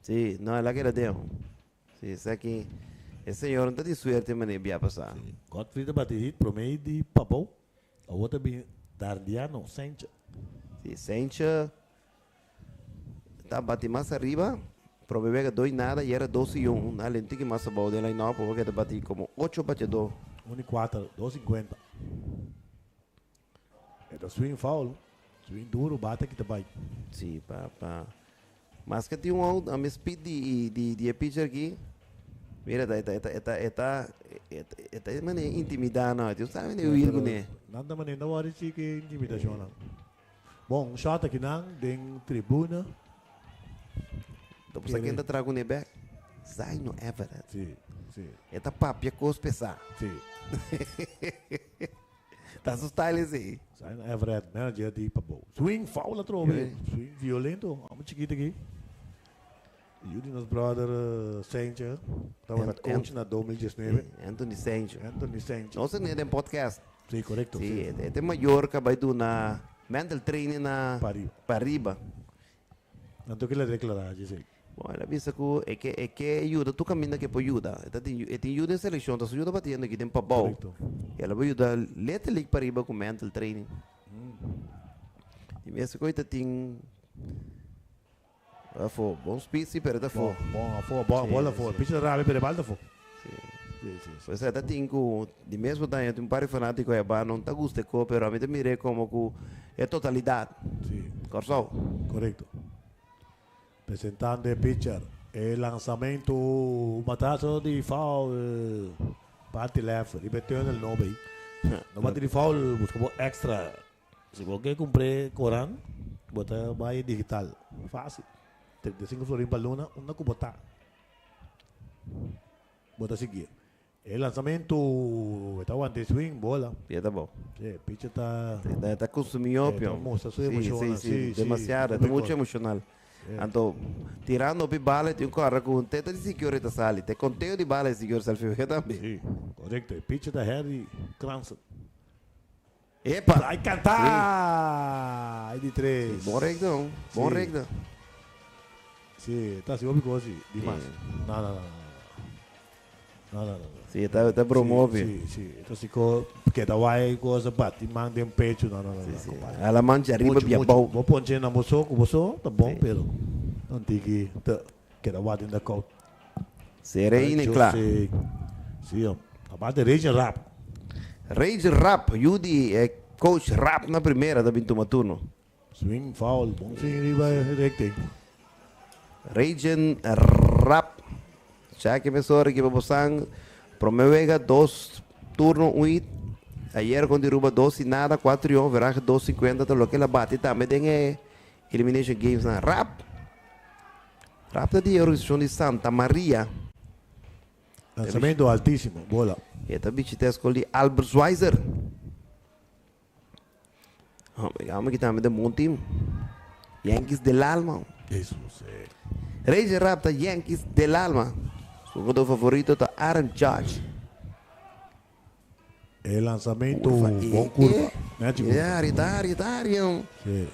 Si, no, el a keda den. Si, esaki, e señor no ta di suerte manera bia pasá. Si, Godfrey ta bati hit promé di Pabou, awor ta bin Dardiano Saintje. Si, Saintje ta bati mas ariba, promé wega doi nada y era dos y un, a lentiki tiki mas abou den line-up, awor ke ta bati komo ocho bateadó. Un y kuater, dos sinkuenta. E ta swing foul, swing duro, bate kita bai. Si, pa, pa. Maske tin un out, a mi speed di, di, di e pitcher aki. Mira, ta, ta, ta, ta, ta, ta, ta, manera intimidá nou. Tin sabe ne wil kuné. Nan ta manera no worry si ke intimidacion nan. Bon, un shot aki nan den tribuna. Ta pusa ken ta traha kuné bek? Zaino Everett. Si, si. E ta papia kos pesá. Si. Ta su style esei. Zaino Everett, manager di Pabou. Swing foul atrobe. Swing violento. Amo chikito aki. Yu di nos brother Saintje. Tabata coach na 2019. Anthony Saintje. Anthony Saintje. Nos a tene den podcast. Si, korekto. Si, e te Mallorca bai duna mental training na Pariba. Pariba. Anto kila deklará dje Bon, el a bisa ku e ke e ke yuda tur kaminda ku e por yuda. E ta tin e tin yuda den selekshon, ta su yuda batiendo aki den Pabou. Korekto. El a por yuda letterlijk pariba ku mental training. I mester ku e ta tin afó, bon speed si, pero e ta afó. Bon, bon afó, bon, bola afó. Pichi ta rabia pero e bal ta afó. Si. Si, si, si. Pues e ta tin ku di mesmo taña tin un par di fanátiko ayabá no ta gusta e ko, pero ami ta mir'é komo ku e totalidat. Si. Kòrsou. Korekto. Presentando e pitcher. E lansamento, un batazo di foul. Parti left, riba e tunnel nobo ei. No bati di foul, busca bo extra. Si bo ke cumpr'e coran, bo ta bay digital. Facil. 35 florin pa luna, unda cu bo ta. Bo ta sigui. E lansamento, e ta wanta e swing, bola. E ta bon. Si, e pitcher ta. E ta consumi hopi. E ta mustra su emocionnan. Si, si, si. Demasiado. E ta mucho emocional. Anto, tirando hopi bala, e tin un kòrda ku un teta di security ta sali. Te konteo di bala e security sali fijo tambe. Si, korekto. E pitcher ta Harry Cranston. Epa! Ai kanta! Ai di tres. Si, bon rekta, no? Bon rekta. Si, ta hasi hopi kos si, dimas. No, no, no, no. No, no, no. Si, ta, ta broma hopi. Si, si, ta hasi kos, keda wai kos, bati man den pecho, no, no, no, no, compadre. Hala man dje ariba bia bou. Bo ponche na bo so, ku bo so, ta bon, pero no tin ki ta keda wak den ta koud. Serena y kla. Si, aparte Rage Rap. Rage Rap, yu di e coach Rap na primera ta bin tuma turno. Swing foul, bon swing riba e recting. Rage Rap, Shaki mesora ki pa bosan prome wega dos turno un hit. Ayer kontra Aruba dos y nada, cuatro y un, verahe dos cincuenta ta loke el a bati tambe den e elimination games nan. Rap. Rap ta di e organisashon di Santa Maria. Lansamento altísimo, bola. E ta bishita e skol di Albert Schweitzer. Home, home ki tambe ta bon team. Yankees del Alma. Jesus, eh. Rage Rap ta Yankees del Alma. Su jugador favorito ta Aaron Judge. E lansamento bon curva. Nechi curva. Ya, rita, rita, rita. Si.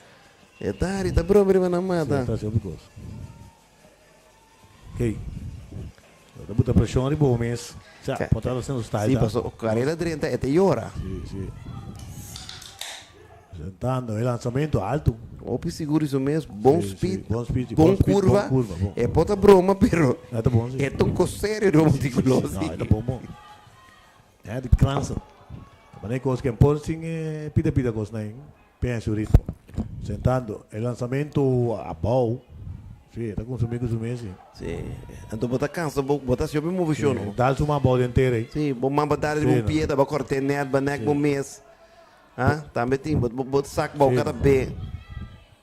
E ta, rita broma riba nan mata. Si, ta haci hopi cos. Ok. Ta buta presion riba bo mes. Sa, por ta haciendo style Si, ta. paso carrera drenta e ta yora. Si, si. Presentando e lansamento alto. Hopi sigur di su mes, bon Si, si, speed, bon speed, bon bon speed, curva. bon curva, bon. E por ta broma, pero E ta bon, si. e ta un cos serio riba Si, si, si. Monticulo, No, si. e ta bon, bon. E di kransa. Manera kos ken por sin e pida pida kos nan peña su ritmo. Sentando e lansamento abou. Si, e ta konsumí konsumí si. Si, anto bo ta kansa bo bo ta hasi hopi movishon no. Si, dal su man abou den tera ei. Si, bo man pa dal riba un piedra, bo kòrt'é nèt, bo nèk bo mes. Ha, tambe tin, bo bo ta sak bou kada be.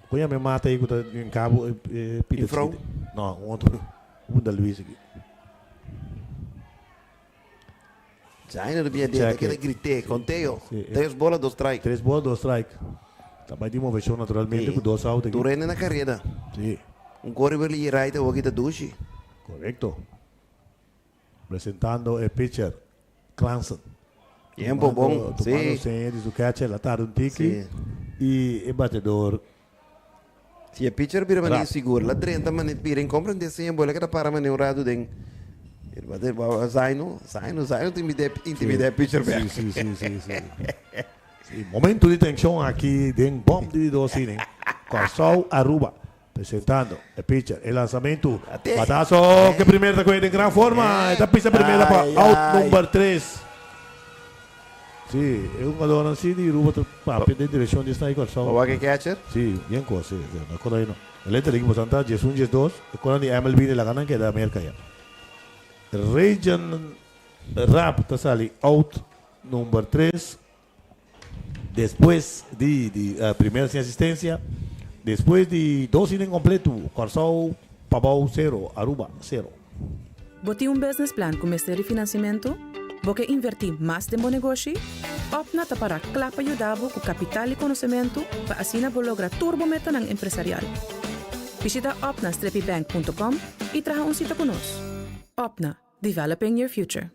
Kon yama e mata ei ku ta den kabo e pida Infrou? chikito? No, un otro. Un da Luis aki. China ta bia den, ta keda grité, conteo, tres bola, dos strike. Tres bola, dos strike. Ta bai di moveshon naturalmente ku dos out aki. Tur hende na kareda. Si. Un kore bel i right awor ki ta dushi. Korekto. Presentando e pitcher, Clanson. Tiempo bon, si. Tumando seña di su catcher, la tarda un tiki. Si. I e batedor. Si e pitcher bira mane insigur, la drenta mane bira incomprende seña bola keda para mane un rato den Zaino, Zaino, Zaino ta intimida e pitcher bek. Si, si, si, si, si. Momento di tension aki den bom di dos inning. Kòrsou, Aruba presentando e pitcher, e lanzamentu. Batazo ke primer ta kohe den gran forma. E ta pisa primera pa out number tres. Sí, e hungadornan sí di Aruba ta papia den direccion di esnan di Kòrsou. Bo wak e catcher? Sí, bien kos, sí, sí, no kos no. E letra di bosan ta 11, 12, e konan di MLB di laga nan keda Merka ya. Rejan Raap ta sali out number tres despues di di primera sin asistencia. Despues di dos inning completo, Kòrsou pabou sero, Aruba sero. Bo tin un business plan ku mester di finansiamentu? Bo ke invertí mas den bo negoshi? Opna ta pará kla pa yuda bo ku kapital i konosementu pa asina bo logra tur bo metanan empresarial. Bishita opna-bank.com i traha un sita ku nos. Opna, developing your future.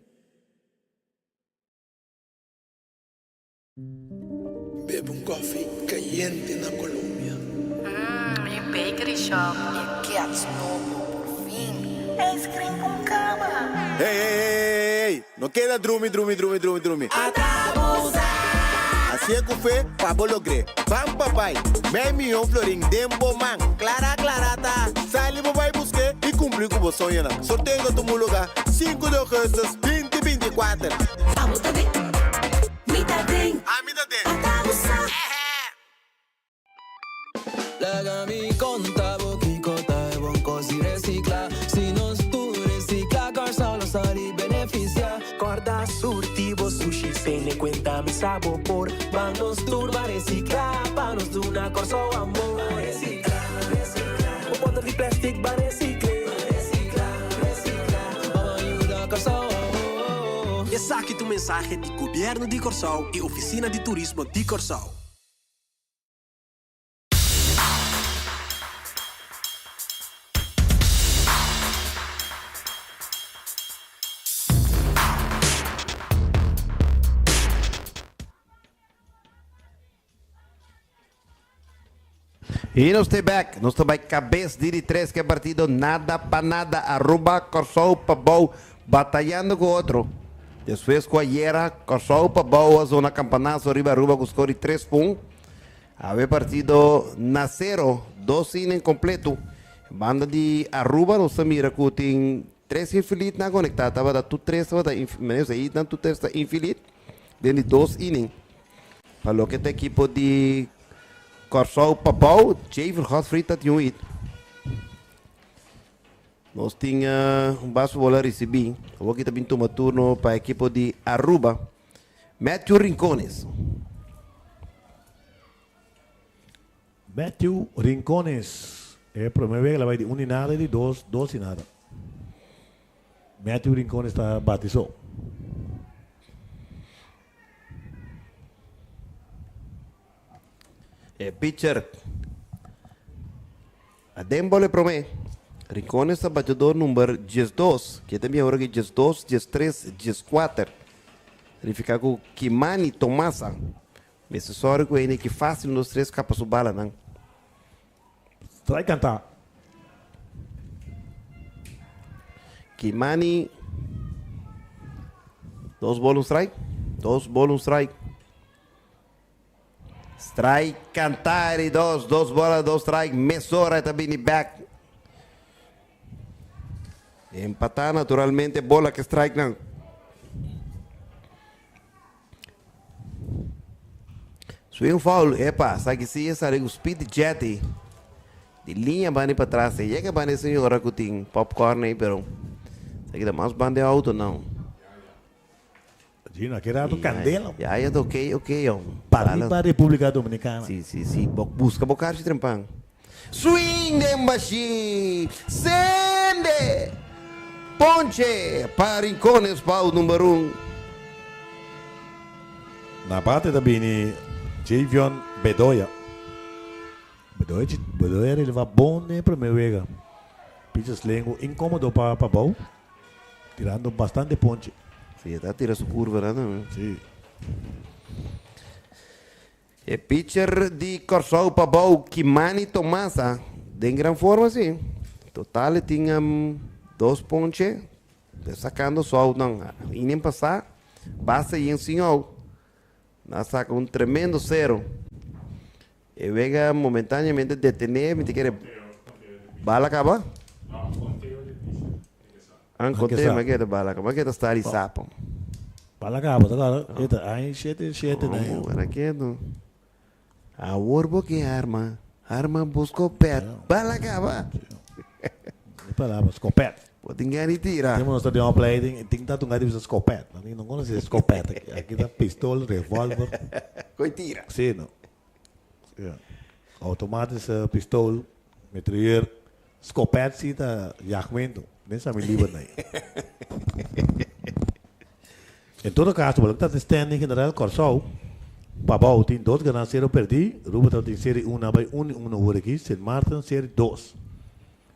Bebe un koffie kayente na Colombia. Mmm, e bakery shop. E kets nobo, por fin. Ice cream con cama. Hey, hey, hey, hey, no keda drumi, drumi, drumi, drumi, drumi. Hacié cu fe pa bo logr'é. Ban pa bai. Mei miyon florin den bo man. Clara, clara ta. Sali bo bai busqué y cumpli cu bo soñonan. Sorteo ta tuma lugar sinku di augustus binti 24. Abo ta den, mi ta den. Ami ta den. Ata bo sa. Laga mi konta bo kiko ta e bon kos di resikla. Si nos tur resikla, Kòrsou lo sali benefisiá. Kòrda surti bo sushi, tene kuenta mi sa bo por. Ban nos tur ban resikla, pa nos duna Kòrsou amor. Ban resikla, resikla. Bo bòter di plèstik ban resikl'é. Ban resikla, resikla. Ban yuda Kòrsou. Esaki ta un mensahe di Gobièrnu di Kòrsou i Ofisina di Turismo di Kòrsou. Y nos ta back. Nos ta bay cabes di di tres ke partido nada pa nada. Aruba, Kòrsou, Pabou batayando ku otro. Despues ku ayera Kòrsou, Pabou a zona campanazo riba Aruba ku score di tres pun. Awe partido na sero, dos inning completo. Banda di Aruba nos ta mira ku tin tres infield nan conecta. Tabata tur tres tabata infield, nan tur tres ta infield den di dos inning. Pa loke ta ekipo di Kòrsou Pabou, Javier Godfried ta tin un hit. Nos tin un baseball a risibí. Awor ki ta bin tuma turno pa ekipo di Aruba. Matthew Rincones. Matthew Rincones. E prome wega la bai di un di nada y di dos, dos di nada. Matthew Rincones ta bati so. E pitcher a den bola e prome. Rincones ta bateador number 12, ke ta bin awor aki 12, 13, 14. Significa ku Kimani Tomasa mester sòru ku hende ki fácil un dos tres kapa su balanan. Strike kanta. Kimani dos ball un strike. Dos ball un strike. Strike kanta di dos, dos bola, dos strike. Mesora ta bini back. Empatá naturalmente bola ke strike nan. Swing foul, epa, esaki si e sali ku speed jetty. Di liña bani patras, e yega bani e señora ku tin popcorn ei, pero esaki ta mas banda e auto nan. Gino, aki rato candela. Ya, ya ta ok, ok, yom. Pariba Republica Dominicana. Si, si, si. Bo busca bo karchi trempan. Swing den bashí! Sende! Ponche pa Rincones pa out number un. Na bate ta bini Javion Bedoya. Bedoya Bedoya releva bon den e prome wega. Picha slengu inkomodo pa Pabou, tirando bastante ponche. Si, e ta tira su kurvanan tambe. Si. E pitcher di Kòrsou Pabou, Kimani Tomasa. Den gran forma si. Total e tin dos ponche. Ta sacando su outnan. Inen pasa, basta yen sin out. Na saca un tremendo cero. E wega momentáneamente detené, mi ta kere bala kaba? An konteo, mi a kere bala kaba, mi a kere sta di sapo. Bala kaba, ta kaba, eta ai shete shete na yo. Ora kedo. Awor bo ke arma, arma bo skopet, bala kaba. E palabra skopet. Bo tin gana di tira. Tempo nos ta den opleiding, tin tantu un gana di bisa skopet. No konosi skopet aki. Aki ta pistol, revolver. Koi tira. Si no. Ja. Automatische pistool, mitrailleur, skopet si ta jaagmento. Den sa mi liber nai. En todo caso, bo ta standing general Kòrsou, Pabou tin dos ganá sero pèrdí, Ruba ta tin seri un na bai un i un awor aki, Sint Maarten seri dos.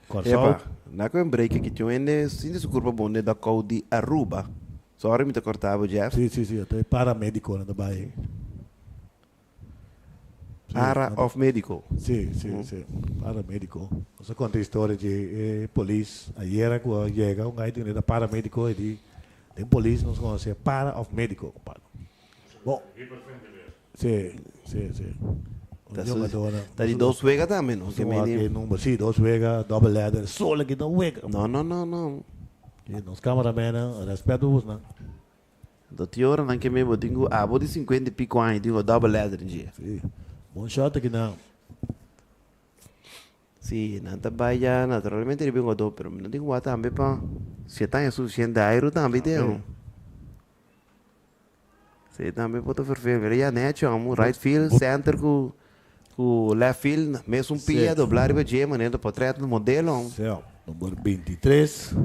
Kòrsou. Epa, na ku e break aki tin un hende sinti su kurpa bon den dakou di Aruba. Sorry mi ta korta bo Jeff. Si, si, si, ta e paramedikonan ta bai. Para of medico? Si, si, si. Paramedico. Nos a conta historia di e polis ayera cu a yega un guy ta paramedico y di den polis nos conoce para of medico compadre. Bon. Si, si, si. Ta di dos wega tambe no? Si, dos wega, double header, solo ki ta wega. No, no, no, no. Nos cameramannan, respeto bosnan. Do tin ora nan ke me bo tin ku abo di 50 y pico aña tin ku double leather en dje. Sí. Bon shot aki nan. Sí, nan ta bai ya naturalmente riba un godó, pero mi no tin ku wak tambe pa si e taña suficiente airu tambe tin. Sí, tambe por ta vervel. Mira ya necho amo, right field, center ku ku left field, mesun pia dobla riba dje manera ta portret modelo. Sí, number 23.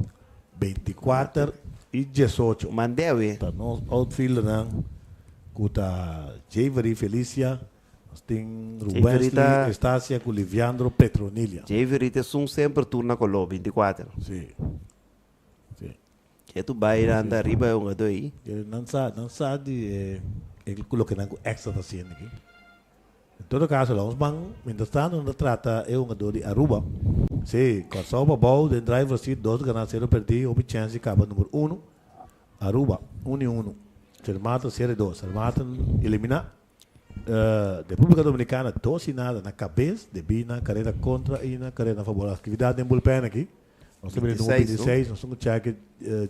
24 y 18. Mandewe. Ta nos outfieldernan cu ta Javery Felicia, nos tin Rubensley Estacia cu Liviandro Petronilia. Javery ta esun semper tur na color, 24. Si, si. Ke tu bay anda ariba e hungador ey. Nan sa, nan sa di e loke nan cu extra ta haciendo aki. En todo caso la ons ban mientras tanto nan ta trata e hungador di Aruba. Si, Kòrsou pa bou den driver seat dos gana sero perdí hopi chèns di kaba number uno. Aruba un i uno. Sint Maarten sero i dos. Sint Maarten eliminá República Dominicana dos i nada na kabes debí na karera kontra i na karera na fabor. Aktividat den bullpen aki. Nos ta bini number 26, nos ta check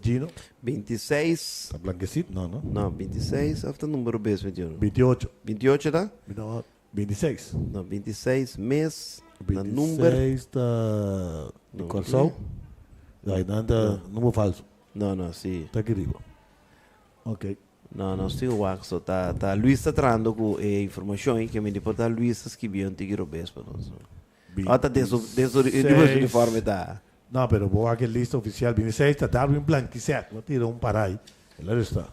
Gino. 26. Ta blanquecito? No, no. No, 26 of ta numero bes 21? 28. 28 ta? No, 26. No, 26 mes na number. 26 ta di Kòrsou. Ay, nan ta numero falso. No, no, si. Ta aki riba. Ok. No, nos tin wak so ta ta Luis ta trahando ku e informashon ei ke mi di por ta Luis ta skibi un tiki robes pa nos. Oh, ta den su, den su, riba su uniforme ta. No, pero bo wak e lista oficial, 26 ta Darwin Blanquicet, bo tira un parai, el a resta.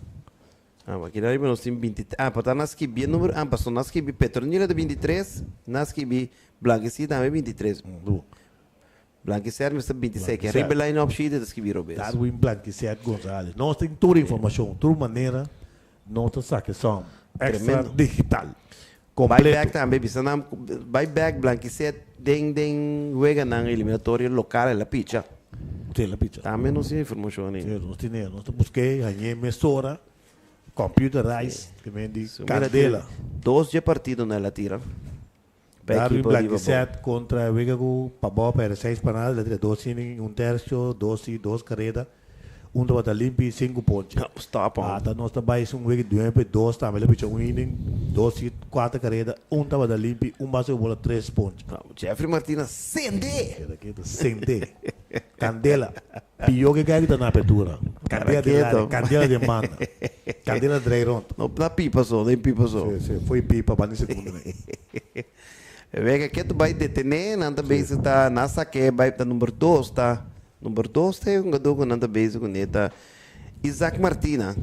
Ah, ma kila riba nos tin 23, ah, pa ta na skibi e numero, ah, paso na skibi Petronila ta 23, na skibi Blanquicet tambe 23. Du. Blanquicet mester 26, ke riba e line up sheet e ta skibi robes. Darwin Blanquicet Gonzalez. Nos tin tur informacion, tur manera nos ta saca e som extra digital. Bai bek tambe bisa nan bai bek Blanquicet den den weganan eliminatorio local el a picha. Si el a picha. Tambe nos tin informacion ei. Si nos tin nos ta busk'e hañ'e mesora computerize te men di candela. Dos dje partidonan el a tira pa Darwin ekipo di Pabou. Blanquicet contra wega cu Pabou perde seis pa nada el a tira dos inning y un tercio dos y dos careda. Un tabata limpi sinku ponche. Stop on. Ata nos ta bai esun wiki dueño pe dos tambe lo picha un inning, dos hit, kuater kareda, un tabata limpi, un base ku bola, tres ponche. Jeffrey Martina sende! Keda keto, sende. Kandela. Pió ke gai ku ta na apertura. Kandela den lari, kandela den banda. Kandela drei rond. No na pipa so, den pipa so. Si, si, foi pipa banda di segundo nei. Wega keto bai detené, nan ta bezig ta na sake bai ta number dos ta. Number dos ta e hungadó ku nan ta bezig kuné ta Isaac Martina.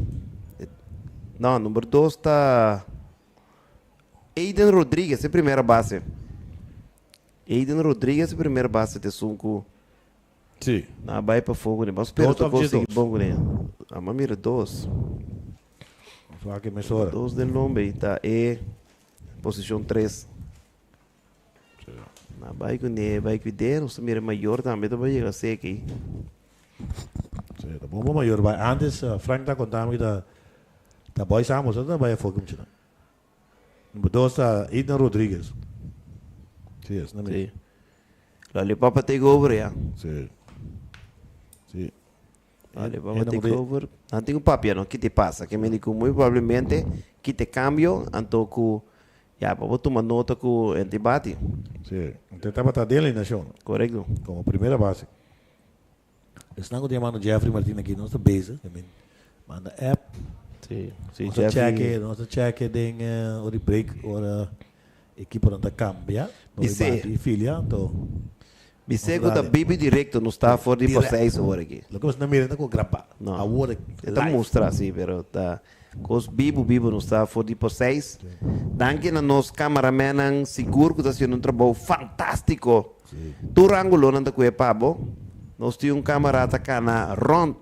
No, number dos ta Aiden Rodriguez, e primera base. Aiden Rodriguez, e primera base ta esun ku Sí. nan a bai pafó kuné. Bo spera Dos ta of dje konsigi dos? bon kuné. Amo a mira dos. Nos wak e mesora. Dos den lombe i ta e posishon tres. Na bai ku ne, bai kuid'é, nos ta mira mayor tambe ta bai yega seki. Sí, ta bon pa mayor bai. Antes Frank ta konta mi ta ta Boy Samos ta bai afó ku muchanan. Number dos ta Ethan Rodriguez. Sí, esnan mi. Sí. Lollipop a take over ya. Sí. Sí. Lollipop a take over. Nan tin ku papia no, ki te pasa? Ke mende ku muy probablemente ki te cambio anto ku ya pa bo tuma nota ku en te bati. Sí, te tabata den alineacion. Correcto. Como primera base. Esnan ku ta yamando Jeffrey Martin aki nos ta bezig, I mean, manda app. Sí, sí, Nos ta Jeffrey. check, nos ta check den ora di break, ora ekiponan ta cambia. Nos Bisé. bati i filia, anto Bisé nos ku ta dale. bibi directo, nos ta for di Direct. por seis ora aki. Loke nos ta mira ta ku graba. No. Awor E ta live. mustra si, pero ta kos bibu bibu nos ta for di por seis. Danki na nos camaramennan sigur ku ta haciendo un trabou fantástico. Tur angulonan ta kue pa bo. Nos tin un camera ta cana rond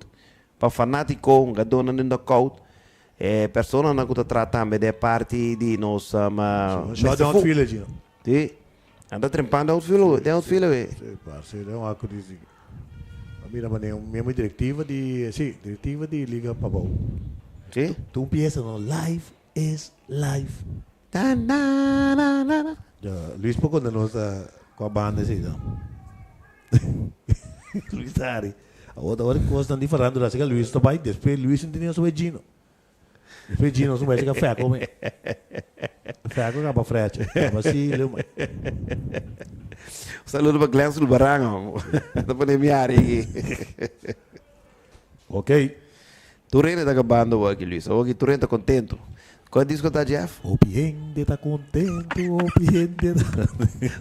pa fanatico, hungadornan den dugout, e personanan cu ta traha tambe den e parti di nos Shot den outfield Gino. Si. Nan ta trempando outfield, den outfield awe. Si, parce den un aco di si. A mira manera un miembro directiva di, si, directiva di Liga Pabou. Si. Tur pieza no, life is life. Na na na na na. Ya, Luis por conta nos ta cua banda esey ta. Luis ta hari. Awor ta ora cosnan di farandula asina Luis ta bay, despues Luis no tene su bay Gino. Despues Gino su bay sega feco me. Feco caba frecha. Caba si leu man. Un saludo pa Glenn Sulbarán hombre. Ta pone mi hari aki. Ok. Tur hende ta gabando awor aki Luis. Awor aki tur hende ta contento. Cual disco ta Jeff? Hopi hende ta contento, hopi hende ta.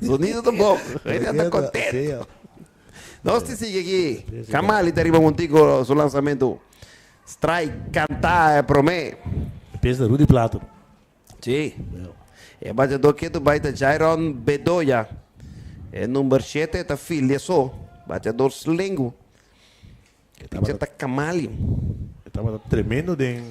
Sonido ta bon. Hende ta contento. Nos te sigui aki. Kamali ta riba Montico su lanzamento. Strike canta e prome. Empieza Rudy Plato. Sí. E bateador ketu bai ta Jairon Bedoya. E number shete ta filia so. Bateador slengu. Pitcher ta Kamali. E tabata tremendo den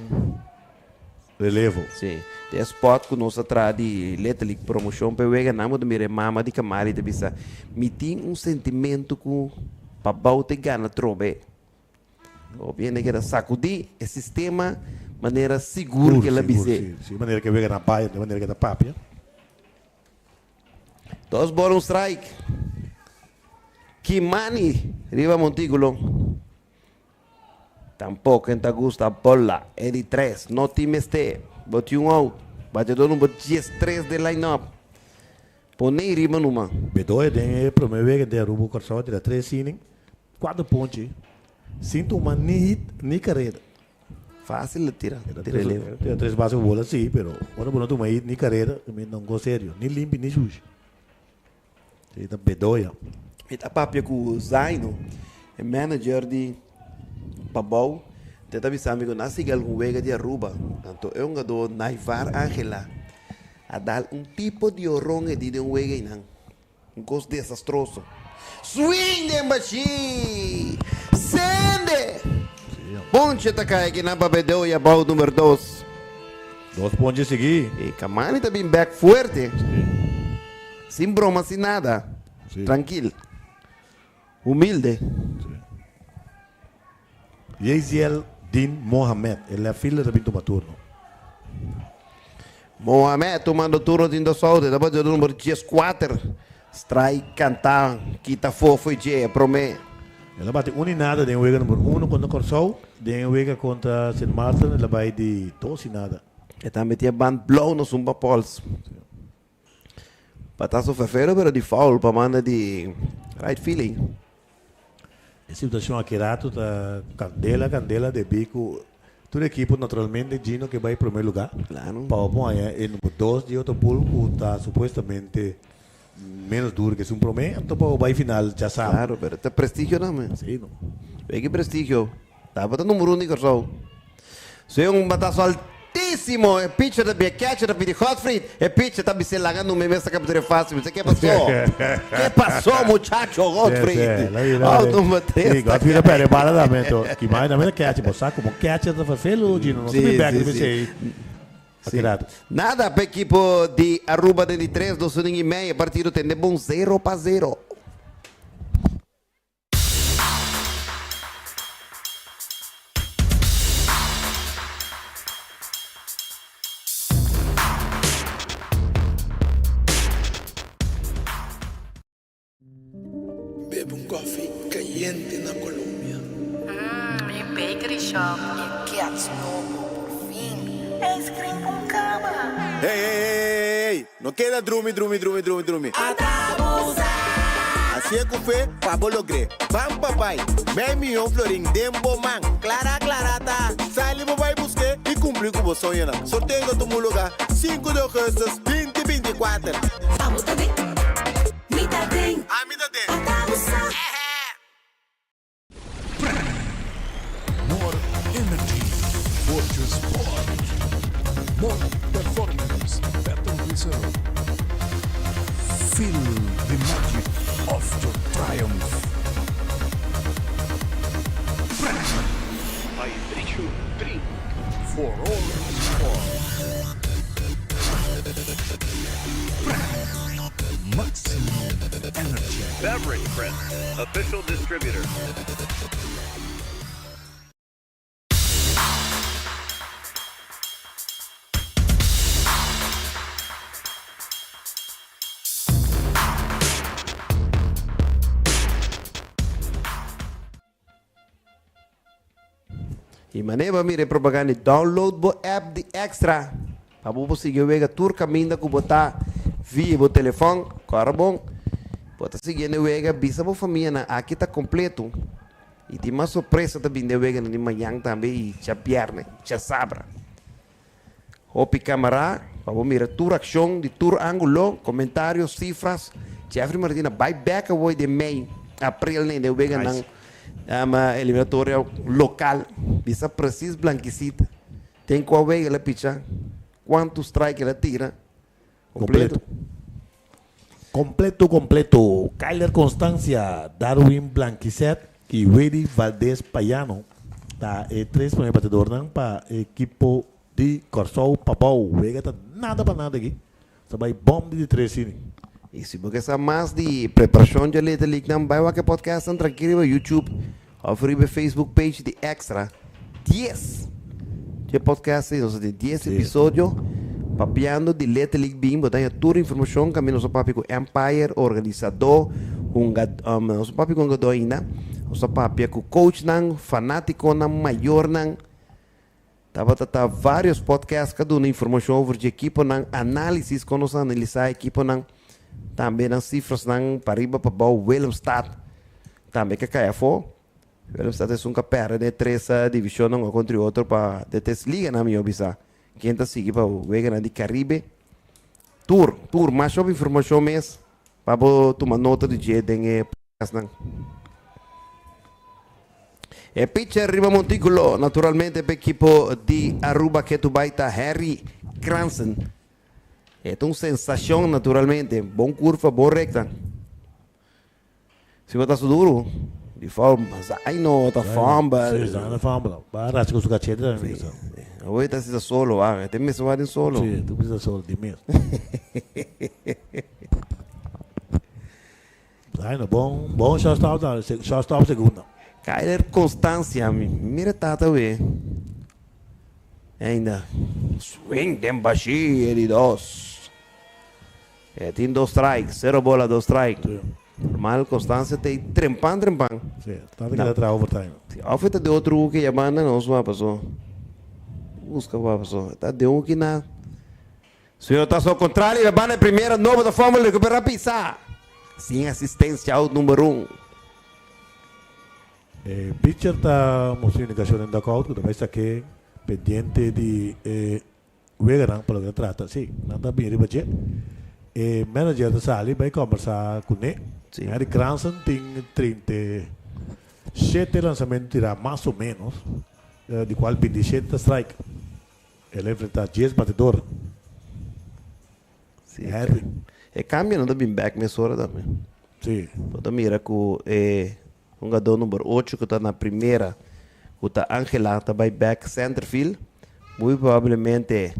relevo. Sí. Den e spot ku nos a traha di Little League promoshon pa e wega nan bo ta mira e mama di Kamali ta bisa, Mi tin un sentimentu ku pa bou ta gana trobe. Hopi hende keda sakudí e sistema manera sigur ku el a bis'é. Sigur, si. Manera ku e wega na bai, di manera ku e ta papia. Dos bol un strike. Kimani riba montículo. Tampoco en ta gusta bola. E di tres. No tin mester. Bo tin un out. Bateador number 13 den line up. Pone riba numa. Bedoya den e prome wega den Aruba Kòrsou a tira tres inning, kuater ponchi, sin tuma ni hit ni kareda. Fácil de tira, tira relevo. Tira tres base ku bola sí, pero ora bo no tuma hit ni kareda, mi no go serio, ni limpi ni sushi. Sí, ta Bedoya. Mi ta papia ku Zaino, e manager di Pabou, te ta bisa mi ku nan a sigui algun wega di Aruba. Anto e hungadó Naivar Angela a dal un tipo di oron e di den un wega einan. Un kos desastroso. Swing den bashí! Sende! Ponche ta kai aki nan pa Bedoya bou number dos. Dos ponche sigui. E Kamani ta bin bek fuerte. Sin broma, sin nada. Trankil. Humilde. Yeziel Din Mohamed, e left fielder ta bin tuma turno. Mohamed tumando turno tin dos out, e ta bati number dieskuater. Strike kantá, kita fofo i dje e promé. El a bati un i nada den wega number uno kontra Kòrsou, den e wega kontra Sint Maarten el a bai di dos i nada. E tambe tin e band blou na sun pa pols. Batazo ferfero pero di foul pa manda di right feeling. E situacion aki rato ta candela candela debí cu tur ekipo naturalmente Gino ke bai primer lugar. Claro. Pa bo haña e number dos di otro pool cu ta supuestamente menos duro ke esun prome anto pa bo bai final djasabra. Claro pero ta prestigio tambe. Si no. Weki prestigio. Tabata number un di Kòrsou. Su un batazo altísimo. E pitcher ta bia catcher ta pidi Godfried. E pitcher ta bis'é laga number mes ta captura fácil. Bis'é ke pasó? Ke pasó muchacho Godfried? Out number tres. Sí, Godfried a perde bala tambe. Anto, Kimani tambe ta catcher. Bo sa como catcher ta verveel Gino. No ta bin bek riba esei. Pa ki rato. Nada pa ekipo di Aruba den di tres, dos inning y medio. Partido tende bon 0-0. Bebe un koffie kayente na Colombia. Mmm, mi bakery shop e gets nobo, por fin. Ice cream con cama. Hey, hey, hey, hey, hey, no keda drumi, drumi, drumi, drumi, drumi. Hacié cu fe pa bo logr'é. Ban pa bai. Mei miyon florin den bo man. Clara, clara ta. Sali bo bai busk'é y cumpli cu bo soñonan. Sorteo ta tuma lugar sinku di augustus 2024. Abo ta den, mi ta den. Ami ta den. Ata bo sa. More energy for your sport. More performance, better result. Feel the magic of your triumph. Vibration Drink. For all sport. Maximum energy. Beverage Print, official distributor. Y manera bo mira e propaganda di download bo app di Extra pa bo por sigui wega tur caminda cu bo ta via bo telefon. Cora bon, bo ta siguiendo e wega, bisa bo famianan aki ta completo y tin mas sorpresa ta bin den weganan di mañan tambe y djabierne, djasabra. Hopi camara pa bo mira tur accion di tur angulo, comentario, cifras. Jeffrey Martina bay bek awoy den mei, april ne den weganan eliminatoria local. Bisa precies Blanquicita den cua wega el a picha, cuanto strike el a tira. Completo. Completo completo. Kyler Constancia, Darwin Blanquicet y Willy Valdez Payano ta e tres primer batedornan pa ekipo di Kòrsou Pabou. Wega ta nada pa nada aki. Ta bai bòm di di tres inning. Y si bo ke sa mas di preparacion dje Little League nan bai wak e podcast nan trankil riba YouTube of riba e Facebook page di Extra dies dje podcast ei nos a tin dies episodio papiando di Little League bin bo ta haña tur informacion kaminda nos a papia ku umpire, organisadó, hunga nos a papia ku hungadó ainda nos a papia ku coachnan, fanaticonan, mayornan. Tabata ta varios podcast ka duna informacion over dje ekiponan, analisis kon nos a analisa ekiponan, tambe nan cifrasnan pariba pabou, Willemstad tambe ka kai afo. Willemstad esun ka perde den e tres divisionnan un kontra e otro pa den tres liganan mihor bisa ken ta sigui pa weganan di Caribe. Tur, tur, mas hopi informacion mes pa bo tuma nota di dje den e podcastnan. E pitcher riba montículo, naturalmente p'e ekipo di Aruba ketu bai ta Harry Kransen. E ta un sensacion naturalmente, bon curva, bon recta. Si bo ta su duro, di foul, Zaino ta fumble. Sí, Zaino fumble. Ba racha cu su cachete tambe. Sí. Awor e ta si ta solo, ah, e ta mester wak den solo. Sí, e ta mester solo di mes. Zaino, bon, bon shortstop ta, shortstop segunda. Kyler Constancia, mira tata we. Ainda. Swing den bashi, e di dos. E tin dos strike, cero bola, dos strike. Sí. Normal Constancia ta trempan trempan. Sí, tata keda traha overtime. Sí, of e ta den otro hoek ya banda nos wak paso. Busca wak paso. Ta den hoek na. Señor ta so contrario e banda primera nobo ta fumble recupera pisa. Sin asistencia out number un. E pitcher ta mustra indicacion den dugout cu ta bay sake pendiente di e weganan pa loke ta trata. Si, nan ta bini riba dje. E manager ta sali bay combersa cune. Si. Harry Cranson tin 37 lansamento tira mas o menos, di cual 27 ta strike. El a enfrentá dies batedor. Sí, Harry. E cambio no ta bin back mesora tambe. Sí. Bo ta mira cu e hungador number ocho cu ta na primera, cu ta Angela, ta bay back centerfield. Muy probablemente.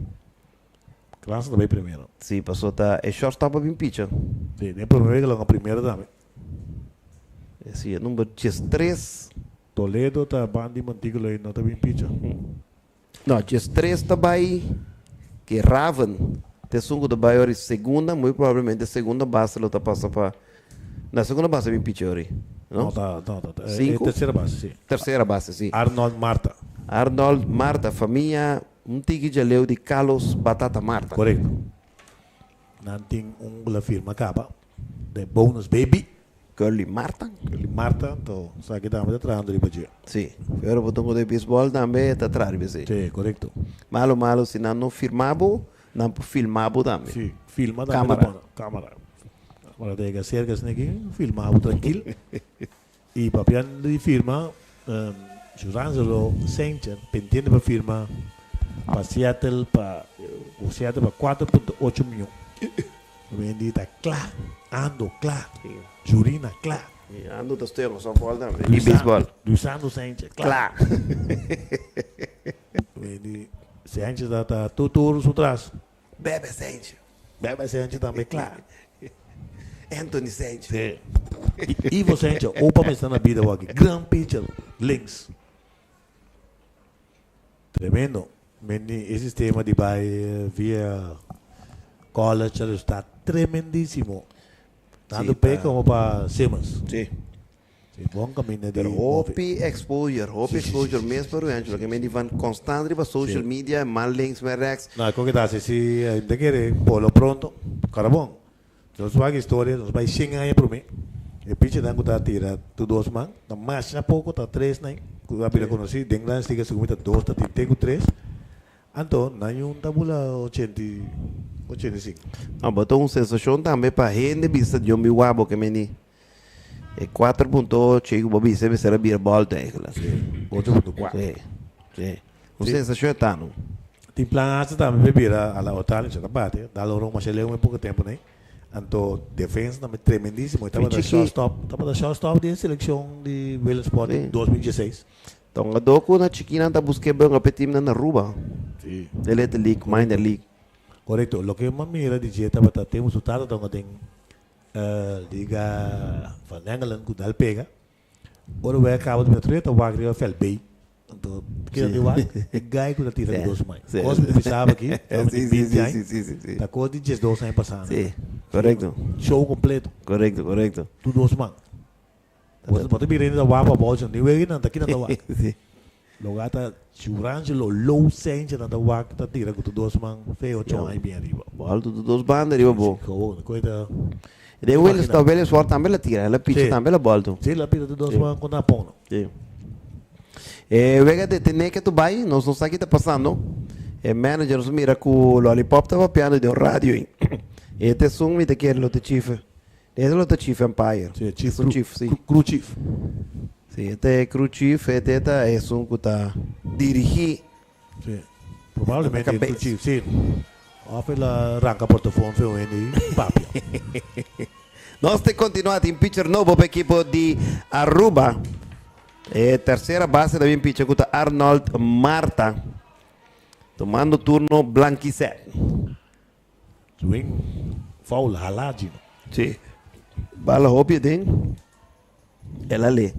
Klaassen ta bai primero. Si, paso ta e shortstop a bin picha. Si, den prome wega lo nga primero tambe. Si, e number 13. Toledo ta bandi montículo y no ta bin picha. No, 13 ta bai ke Raven. Ta esun ku ta bai ori segunda, muy probablemente segunda base lo ta pasa pa. Na segunda base a bin picha ori, no? No, ta, no, ta, ta, e Sinku? tercera base, si. Tercera base, si. Arnold Marta. Arnold Marta, famia un tiki djaleu di Carlos Batata Marta. Korekto. Nan tin un ku la firma kaba, de bonus baby. Curly Marta. Curly Marta, anto sa ki tambe ta trahando riba dje. Si, pero bo ta ku de baseball tambe ta traha riba esei. Si, korekto. Malo malo si nan no firma bo, nan por filma bo tambe. Si, filma tambe ta bon. Kamara. Ora ta yega serka esaki filma bo trankil. I papiando di firma, Jurangelo Sanchez pendiente pa firma pa Seattle pa ku Seattle pa 4.8 mion. Wendy ta kla, Ando kla, Jurina kla. Ando ta studia ku softball tambe i baseball. Luisando Sanchez kla. Wendy Sanchez ta ta tur tur su tras. Bebe Sanchez. Bebe Sanchez tambe kla. Anthony Sanchez. Sí. Ivo Sanchez, opa mi sta na bida waki. Gran pitcher, links. Tremendo. Meni e sistema di bai via college a resulta tremendísimo. Tanto Sí, p'e pa- como pa Simmons. Sí. Sí, bon caminda di Pero move. hopi exposure, hopi Sí, sí, sí, exposure sí, mes sí, pa Ruangelo. Ke men di van constant riba social Sí. media, mal links, mal rechts. No, con ke ta haci si hende kere por lo pronto, carabon. Nos wak historia, nos bai shen aña prome, e pichanan ku ta tira tur dos man, ta masha poko, ta tres nan ku a bira konosí den Grandes Ligas segun mi ta dos ta tin te ku tres, anto nan yun ta bula ochenta i ochenta i sinku. No, bo ta un sensashon tambe pa hende bisa Dios mi wak bo ke meni e kuater punto ocho ku bo bisa mester a bira bòlta eigenlijk. Sí, ocho punto kuater. Sí, sí. Un sensashon e ta no. Tin plan hasta tambe pa bira a la Otani cha ta bate, dal ora un masha leu un poco tempo nei. Anto defensa tambe tremendisimo. E tabata shortstop, tabata shortstop di e seleccion di Williamsport di 2016. Ta un gadó cu na chikinan ta busca e benga p'e teamnan na Aruba. Si. De Little League, Minor League. Correcto. Loke mi a mira di dje tabata tempo su tata tabata den Liga van Engelen cu dal pega. Ora wei a kaba di patruya ta wak riba veld bay. Anto keda di wak e guy ku ta tira di dos mai. Kos mi ta bisaba aki, tabata di binti aña, ta kos di diesdos aña pasá. Sí, korekto. Show kompleto. Korekto, korekto. Tur dos man. Bo ta bira hende ta wak pa bòlsa, ni wei nan ta kinan ta wak. Loga ta Jurangelo Low Sanchez nan ta wak ta tira ku tur dos man feo chon ai bien riba. Bòl tur dos banda riba bo. Sí, gewoon, koe ta. De Willis, ta Willis Ward tambe la tira, el a picha tambe la bòl tu. Sí, la pira tur dos man kontra Japon no. Sí. E wega detené ke tu bai, nos no sa ki ta pasando. E manager nos mira ku Lollipop ta papiando den un radio ei. E ta esun mi ta kere lo ta chief. Ese lo ta chief umpire. Sí, chief, Esun chief, sí. Crew chief. Sí, e ta e crew chief, e ta ta esun ku ta dirigí. Sí, probablemente e crew chief, sí. Of el a ranka portofon fe un hende i papia. Nos ta kontinuá, tin pitcher nobo pa ekipo di Aruba. E tersera base ta bin pitcher ku ta Arnold Marta. Tumando turno Blanquisette. Swing foul hala Gino. Sí. Bala hopi aden. El a le.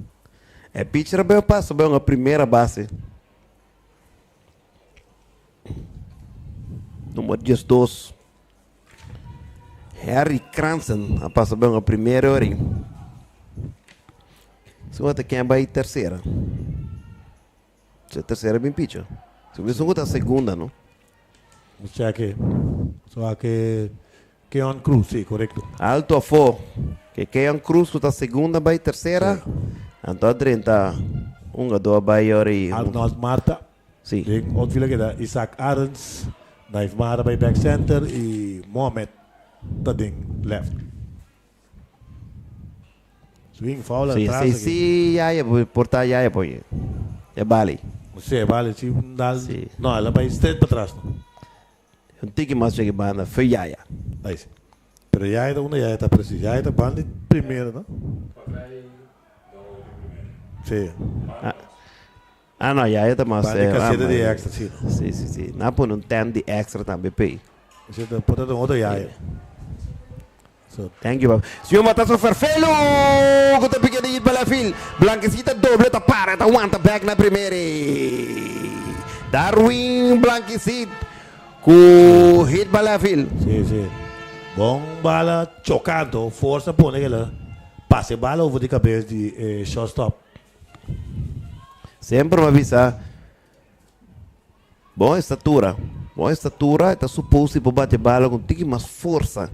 E pitcher a bay pasa bay una primera base. Numero 12. Harry Cranson a pasa bay una primera ori. Su ata ken bay tercera. Su tercera bin pitcher. Su bisa ku ta segunda, no? O sea que, o sea que Keon Cruz, sí, correcto. Alto afó. Que Keon Cruz ku ta segunda bai tercera. Sí. Anto a drenta un gadó a bai ora i. Arnold Marta. Sí. Den outfield a keda Isaac Arends, Naif Mara bai back center i Mohamed ta den left. Swing foul Sí, atras sí, aki. sí, ya, ya, por ta ya, ya, por ya, bali. Sí, bali, sí, dal, Sí. no, el a bai straight pa atras, no. Un tiki mas cheki banda, fue ya, ya. Ahí sí. Pero ya ta unda ya ta precies, ya ta banda di primero, no? Sí. Ah, ah no, ya ta mas. Banda di eh, caseta ah, di ma- extra, sí. Sí, sí, sí. Na pone un tent di extra tambe, pe. Esei ta por ta un otro yaya. So. Thank you papa. Señor Matazo Ferfelu ku ta pica di hit pa left field. Blanquecita doble ta para ta wanta back na primera. Darwin Blanquecit ku hit pa left field. Si si. Bon bala chocando forsa pone kela pasa e bala over di cabes di e shortstop. Semper mi a bisa Bon estatura. Bon estatura e ta supos di por bati bala ku un tiki mas forsa.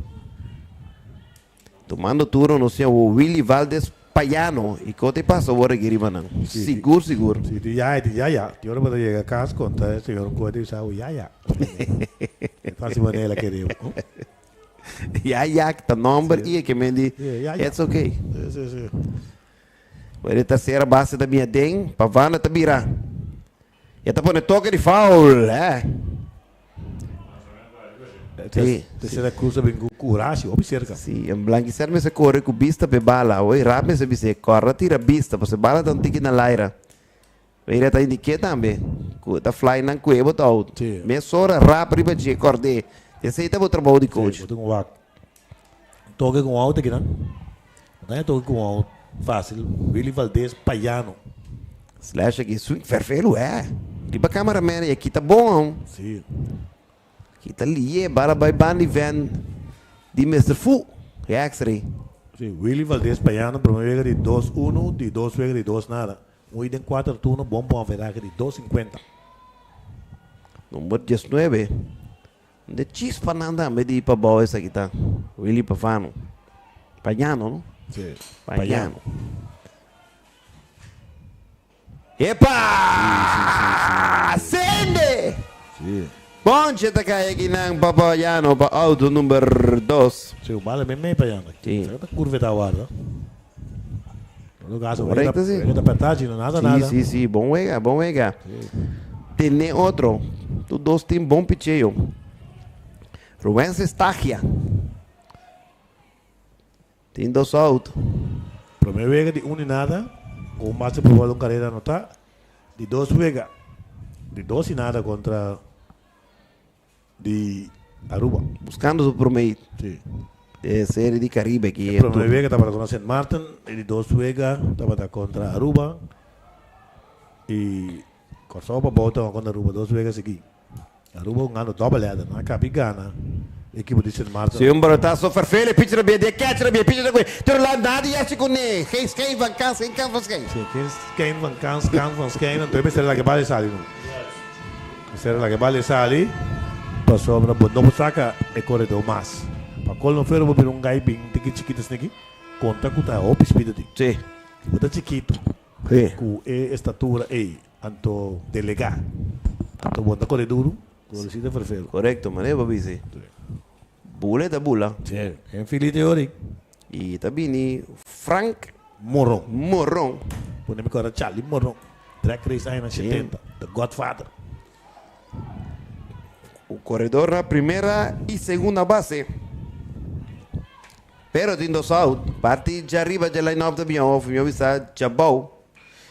Tumando turno nos tin awor Willy Valdes Payano i kote pasa awor aki riba nan. Sigur sigur. Si tin yaya tin yaya. Tin ora bo ta yega kas konta e señor un koe ta bisa bo yaya. E ta hasi manera el a kere bo. Yaya ta nomber i e ke men di it's okay. Wèl e tersera base ta bin aden, Pavano ta bira. E ta pone toke di foul, eh. Sí. Tercera cruz a bin cu curashi, hopi cerca. Sí, en Blanquiser mester core cu bista p'e bala. Oy, rap mester bis'é, corda tira bista, pasobra e bala ta un tiki na laira. Mira, ta indiqué tambe cu ta fly nan cu e bo ta out. Sí. Mesora rap riba dje, cord'é. Esey ta bo trabou di coach. Sí, bo tin cu wak. Toke cu un out aki nan. No ta toke cu un out facil. Willy Valdez Payano. Slash aki swing ferfelu eh. Riba cameraman y aki ta bon. Si. Aki ta lie bala bay bandi van di Mister Fu. E x-ray. Si, Willy Valdez Payano prome wega di dos uno, di dos wega di dos nada. Un y den cuater turno bon bon averahe di dos cincuenta. Number diesnuebe. De chispa nan tambe di pabou esaki ta Willy Pavano. Payano no? Si, Payano. Epa! Sende! Si. Ponche ta kai aki nan pa Payano pa auto number dos. Si, un bala mei mei Payano. Si. Esaki ta curva e ta warda. Todo caso, Correcto, si. wega ta perta chino, nada, nada. Si, si, si. Bon wega, bon wega. Tene otro. Tur dos tin bon picheo. Rubense Stagia. Tin dos out. Prome wega di un di nada, ku un base por bola un karera anotá. Di dos wega di dos i nada kontra di Aruba. Buscando su prome hit. Sí. De serie di Caribe aki. E prome wega tabata kontra Sint Maarten y di dos wega tabata kontra Aruba y Kòrsou pa bou tabata kontra Aruba dos wega sigui. Aruba hungando double header nan a kabi gana e ekipo di Sint Maarten. Si un balotazo ferfele pitcher a bia di e catcher a bia pitcher ta kohe tiro la nada yasi kuné geen schijn van kans geen kans van schijn. Si geen schijn van kans kans van schijn anto e mester laga e bal e sali no. Mester laga e bal e sali pasobra bo no por saca e coredor mas. Pa colmo fero bo bira un gai bin tiki chikito asina aki conta cu ta hopi speed ati. Si. Si bo ta chikito Si. cu e estatura ey anto delega anto bo no ta core duro cu lo ta ferfero. Corecto manera bo bisa. Bula e ta bula. Si, en filita e ori. Y ta bini Frank Moron. Moron. Pone mi kora Charlie Moron. Drag race añanan 70. The Godfather. Un corredor na primera y segunda base. Pero tin dos out. Parti djariba dje line-up ta bin of mi a bisa djabou.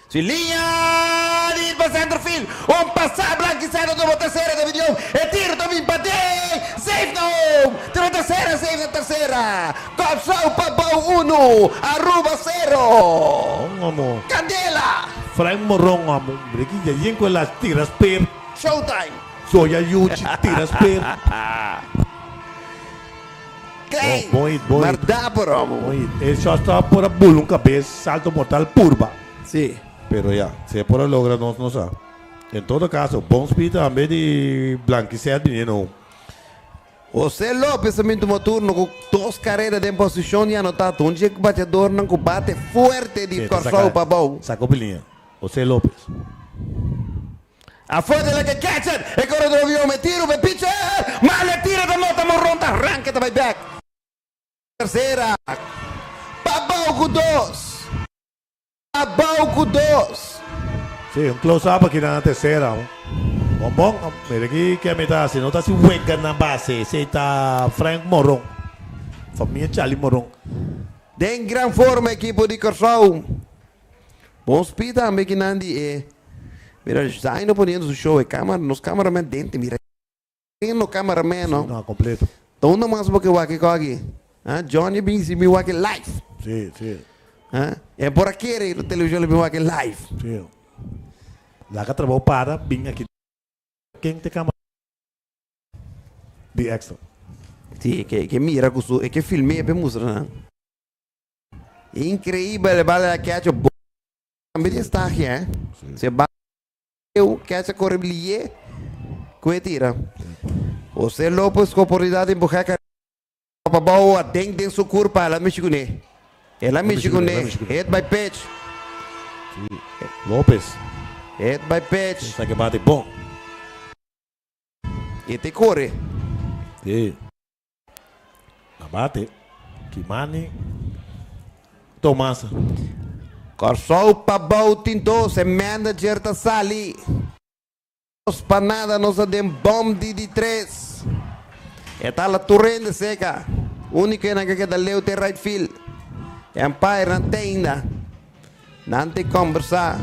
Si liña di pa center field. Un pasa Blanquicero tuma tercera ta bin home. E tiro ta bin pa den. Safe na home. Tuma tercera safe na tercera. Kòrsou pa bou uno. Aruba sero. Bon amo. Candela. Frank Moron amo. Breki ya yen ku el a tira sper. Showtime. Soya yuchi tira sper. Klein. Bon hit, bon hit. Maar dapper amo. Bon hit. E shortstop por a bula un kabes, salto mortal purba. Sí. Pero ya, si e por a logra nos no sa. En todo caso, bon speed tambe di Blanquicet biniendo. Jose Lopez a bin tuma turno cu dos carera den posicion di anota. Un dje bateadornan cu bate fuerte di Sí, ta Corsou saca, pa bou. saca op liña. Jose Lopez. Afuer di leke catcher, e corredor vio me tiro pe pitcher, ma le tira ta nota Morron ta ranca ta bay bek. Tercera, pa bou cu dos. Pa bou cu dos. Sí, un close up aki na tercera. Bon bon, mira aki ke mi ta hasi, no ta hasi wega na base, esey ta Frank Morron, famia Charlie Morron. Den gran forma ekipo di Corsou. Bon spi tambe ki nan di e. Mira Zaino poniendo su show e camera nos cameraman dente mira. No cameraman no. No, completo. Ta unda mas bo ke wak e koki? Ha? Johnny bin si mi wak e live. Si, si. Ha? E por a kere television lo bin wak e live. Si. Laga trabou para bin aki ken te camera di extra. Si, e ke e ke mira ku su e ke film'é pa e mustra nan. Increíbel e bala a kecho bo tambe di estagia eh. Si e bala Eu kecha kore blié ku e tira. José Lopez ku oportunidat di empuhá karera pa bou aden den su kurpa. El a mishi kuné. El a mishi kuné. Hit by pitch. Lopez. Hit by pitch. Esaki bate bon. E te kore. Sí. A bate. Kimani Tomasa. Kòrsou pa bou tin dos, e manager ta sali. Dos pa nada nos a den bòm di di tres. E ta la tur hende seka. Úniko enan ke keda leu te right field. E umpire nan te ainda. Nan te kòmbersá.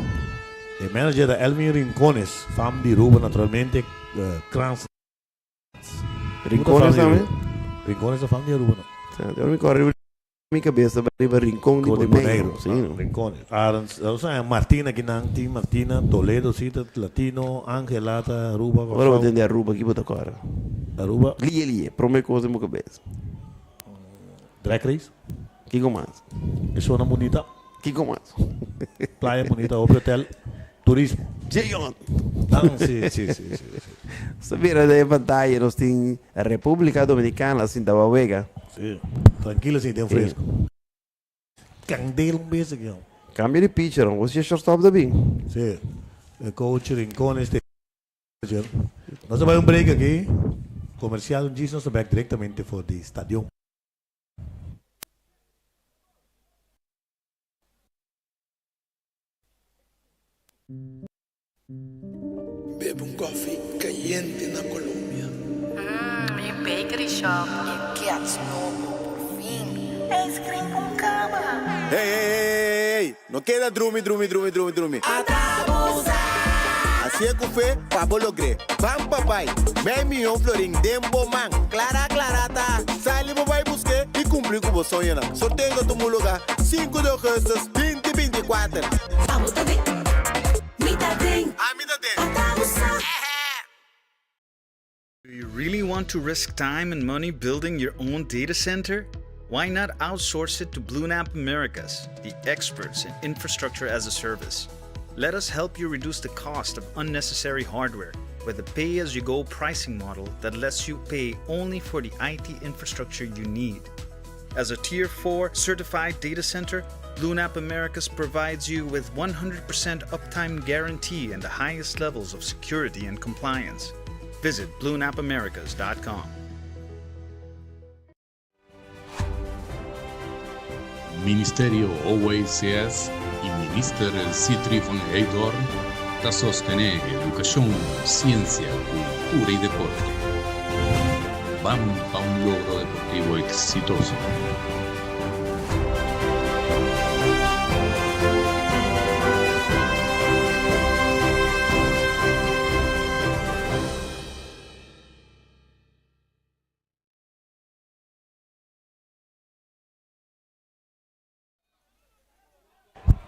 E manager ta Elvin Rincones, fam di Ruba naturalmente, Krans. Rincones tambe? Rincones ta fam di Aruba no. Sa, ora mi kòrda riba mi kabesa bai riba Rincon di Boneiru. Si no. Rincones. Arends, osea Martina kinan tin Martina, Toledo si ta Latino, Angela ta Aruba, Ora bo tende Aruba ki bo ta kòrda? Aruba. Lie lie, prome kos den bo kabesa. Drag race. Kiko mas? E zona bunita. Kiko mas? Playa bunita, hopi hotel, turismo. Jeyon! Ah, si, si, si, si, si. Nos ta mira den e pantaya, nos tin Republica Dominicana sinta pa wega. Si, trankilo si, den fresco. Candela un bes aki. Cambio di pitcher, bo si e shortstop ta bin. Si, e coach Rincones te pitcher. Nos ta bai un break aki, comercial un djis nos ta bek directamente for di stadion. Bebe un koffie kayente na Colombia. Mmm, mi bakery shop. E kets nobo, por fin. Ice cream con cama. Hey hey hey hey No keda drumi drumi drumi drumi drumi Hacié cu fe pa bo logr'é Ban pa bai Mei miyon florin den bo man Clara clara ta Sali bo bai busk'é y cumpli cu bo soñonan Sorteo ta tuma lugar sinku di augustus binti 24. Abo ta den, mi ta den. Ami ta den. Ata bo sa. Do you really want to risk time and money building your own data center? Why not outsource it to BlueNap Americas, the experts in infrastructure as a service? Let us help you reduce the cost of unnecessary hardware with a pay as you go pricing model that lets you pay only for the IT infrastructure you need. As a Tier 4 certified data center, BlueNap Americas provides you with 100% uptime guarantee and the highest levels of security and compliance. Visit bluenapamericas.com. Ministerio OACS y Minister Sithree van Heydoorn ta sostene educacion, ciencia, cultura y deporte. Ban pa un logro deportivo exitoso.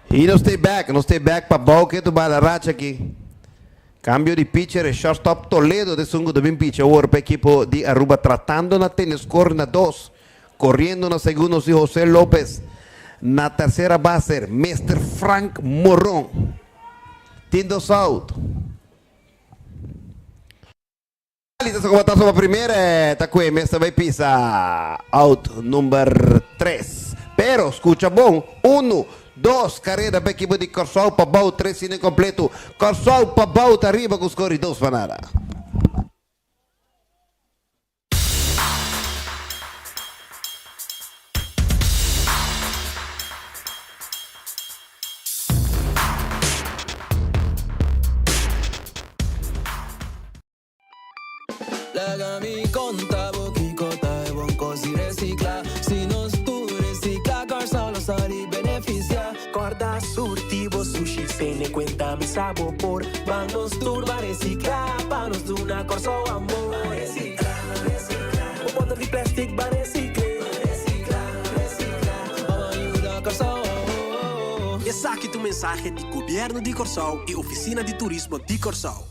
Y nos stay back, nos stay back pa bou ke tu bala racha aki. Cambio di pitcher e shortstop Toledo de sungo ta bin pitch awor pa ekipo di Aruba tratando na tene score na dos. Corriendo na segundo si Jose Lopez. Na tercera base Mister Frank Moron. Tin dos out. Lita sa kubataso pa primera ta kue mester bai pisa out number tres. Pero skucha bon, unu, dos kareda pa ekipo di Kòrsou pa bou tres inning kompleto. Kòrsou pa bou ta riba ku skor di dos pa nada. Laga mi konta bo kiko ta e bon kos di resikla. Si nos tur resikla, Kòrsou lo sali benefisiá. Kòrda surti bo sushi. Tene kuenta mi sa bo por. Ban nos tur ban resiklá pa nos duna Kòrsou amor. Ban resiklá, resiklá. Bo bòter di plèstik ban resikl'é. Ban resiklá, resiklá. Ban yuda Kòrsou. Esaki ta un mensahe di Gobièrnu di Kòrsou i Ofisina di Turismo di Kòrsou.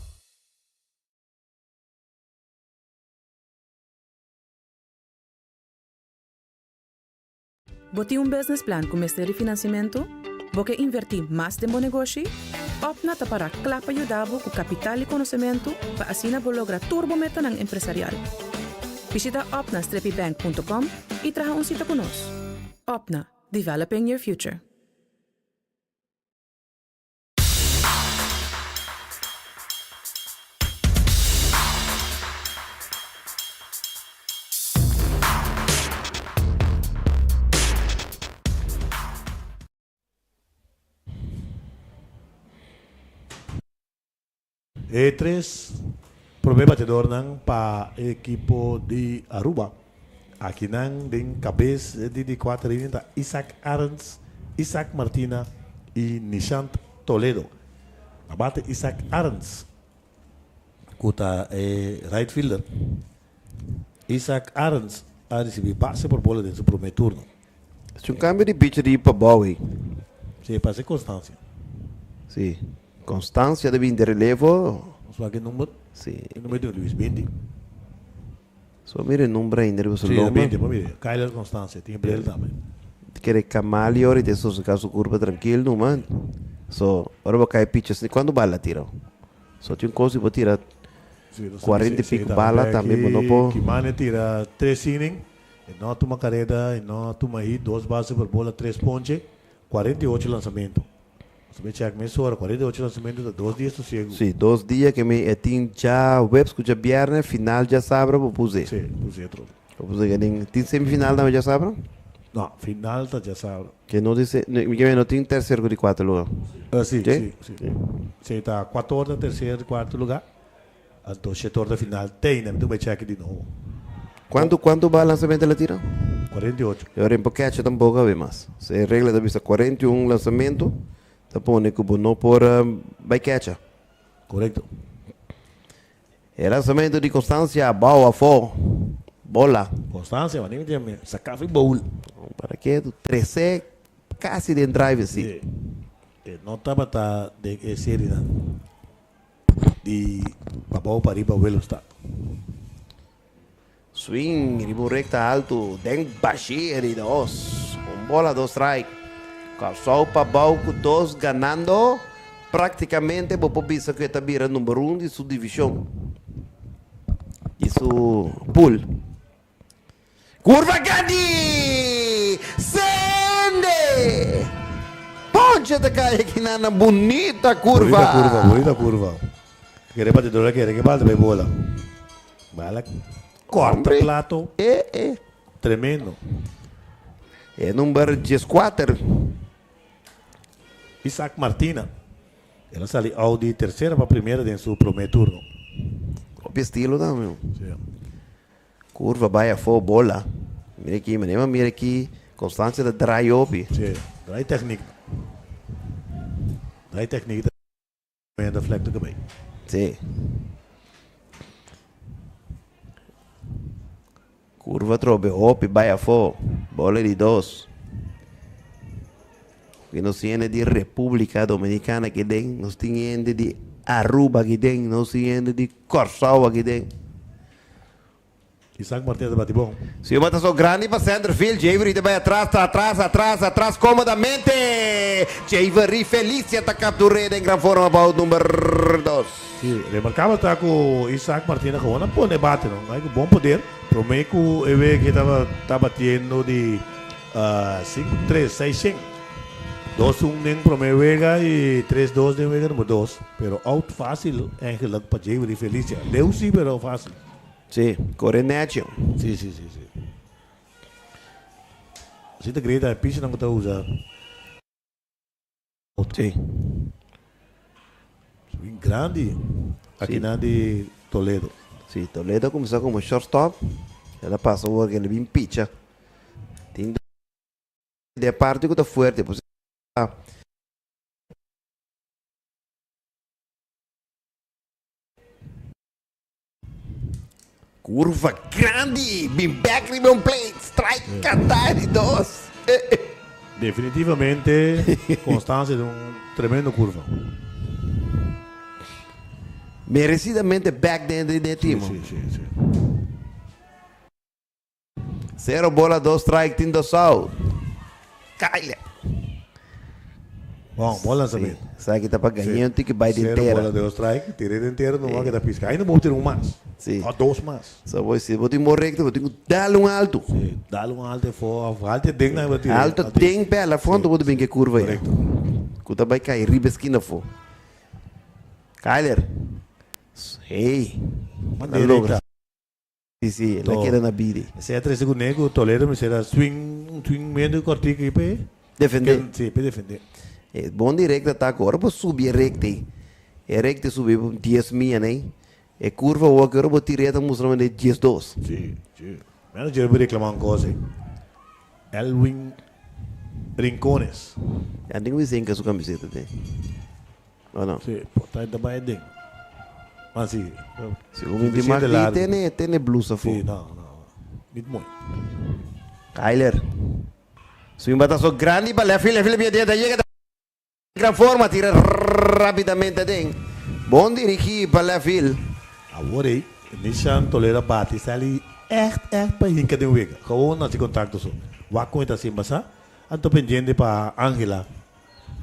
Bo tin un business plan ku mester di finansiamentu? Bo ke invertí mas den bo negoshi? Opna ta pará kla pa yuda bo ku kapital i konosementu pa asina bo logra tur bo metanan empresarial. Bishita opna-bank.com i traha un sita ku nos. Opna, developing your future. E tres prome batedornan pa e ekipo di Aruba. Akinan den kabes di di kuater inning ta Isaac Arends, Isaac Martina i Nishant Toledo. Na bate Isaac Arends ku ta e right fielder. Isaac Arends a risibi base por bola den su prome turno. Es un cambio di pitcher di pa Bowie. Si, pa haci Constancia. Si, Constancia ta bin di relevo. Nos wak e number. Si. E number di Luis binti. So mira e number ainda riba su lomba. Si, binti, pa mira. Kyler Constancia, tin e bril tambe. Kere Kamali ora i ta sosega su curpa trankil numa. So, ora bo kai pitcher, cuanto bala tira? So tin un cos di bo tira cuarenta y pico bala tambe bo no por. Kimani a tira tres inning. E no a tuma kareda, e no a tuma hit, dos base por bola, tres ponche, 48 lansamento. Nos ta bay check mesora, 48 lansamento ta dos dia sosiegu. Sí, dos dia ke mi e tin djaweps ku djabièrnè, final djasabra bo puse. Sí, puse otro. Bo puse ke tin, tin semifinal tambe djasabra? No, final ta djasabra. Ke no tin se, mi ke no tin tercer ku di kuater lugar? Sí, sí, sí. Sí, ta kuator ta tercer, kuarto lugar. Anto shetor ta final teina mi ta bay check di nobo. Cuanto cuanto ba lanzamento el a tira? 48. E ora por catcher tampoco a bay mas. E regla ta bisa 41 lanzamento ta pone cu bo no por bay catcher. Correcto. E lanzamento di Constancia abao afo. Bola. Constancia mane mi tin saca fi bowl. Para ke tu trece casi den driver seat. Si. E no tabata den e serienan. Di pabou pa riba Willemstad. Swing riba un rekta altu den Bashir di dos. Un bola dos strike. Kòrsou pabou ku dos ganando. Praktikamente bo por bisa ku e ta bira number un di su divishon di su pool. Curva grandi! Sende! Ponche ta cay aki na na bunita curva. Bunita curva, bunita curva. Kere batidor a kere ke bal ta bay bola. Bala corta plato. Eh eh. Tremendo. E number dieskuater. Isaac Martina. El a sali out di tercera pa primera den su prome turno. Hopi estilo tambe. Si. Curva bai afó bola. Mira aki, manera mi a mira aki, Constancia ta draai hopi. Sí, draai techniek. Draai techniek ta manda vlek ta cabey. Sí. Curva trobe hopi bai afó, bola di dos. Ki nos tin hende di Republica Dominicana aki den, nos tin hende di Aruba aki den, nos tin hende di Kòrsou aki den. Isaac Martinez ta bati bon. Si un bataso grandi pa center field, Javery ta bai atras, atras, atras, atras komodamente. Javery Felicia ta kaptur'é den gran forma pa out number dos. Si, remarkabel ta ku Isaac Martinez gewoon a pone bate no, hay ku bon poder. Prome ku e wega ta batiendo di sinku tres, seis shen. Dos un den prome wega y tres dos den wega number dos. Pero out facil eigenlijk pa Javery Felicia. Leu si pero facil. Si, core necho. Si, si, si, si. Si ta grita e pichanan cu ta usa. Si. Swing grandi akinan di Toledo. Si, Toledo a cuminsa como shortstop. El a pasa awor cu el a bin picha. Tin. De parti ku ta fuerte, pues. Curva grandi, bin back riba un plate, strike canta di dos. Definitivamente Constancia den un tremendo curva. Merecidamente back den den team. Si, si, si. Cero bola, dos strike, tin dos out. Kyle. Bon, bon lanzamiento. Sí, sabe que está para gañar un tiki bai de Cero entera. bola, dos strike, tira de entera, no va a quedar pisca. Ainda vou ter um mais. Sí. O dos mais. So, voy, si vos tin recto, vos tin dale un alto. Sí, dale un alto fo, alto den na vou tira. Alto tem pé lá fundo, vou bem que curva aí. Correcto. Kuta vai cair riba esquina fo. Kyler. Hey. Manda La logra. directa. Sí, sí, la queda na bide. Se é 3 segundos, Toledo me será swing, um swing meio cortico aí, pe. Defender. Sí, pe defender. É bom directo ataque. Agora vou subir recto aí. É recto subir 10 mil, né? É curva o agora vou tirar mostrando de 10 2. Sí, sí. Manager vou reclamar uma coisa. aí. Elwin Rincones. Já nem o que sua camiseta tem. Ou não? Sí, pô, tá ainda mais dentro. Mas sim. Se o de Martí tem tem blusa Sí, não, não. Niet mooi. Kyler. Swing batazo grande para left field, left field bien llega de gran forma, tira rápidamente den. Bom dirigir para left field. Agora aí, Nissan Toledo bate, está ali echt, echt para hinka de wega. Gewoon als contacto zo. Wat komt assim, basa? Anto pendiente para Angela.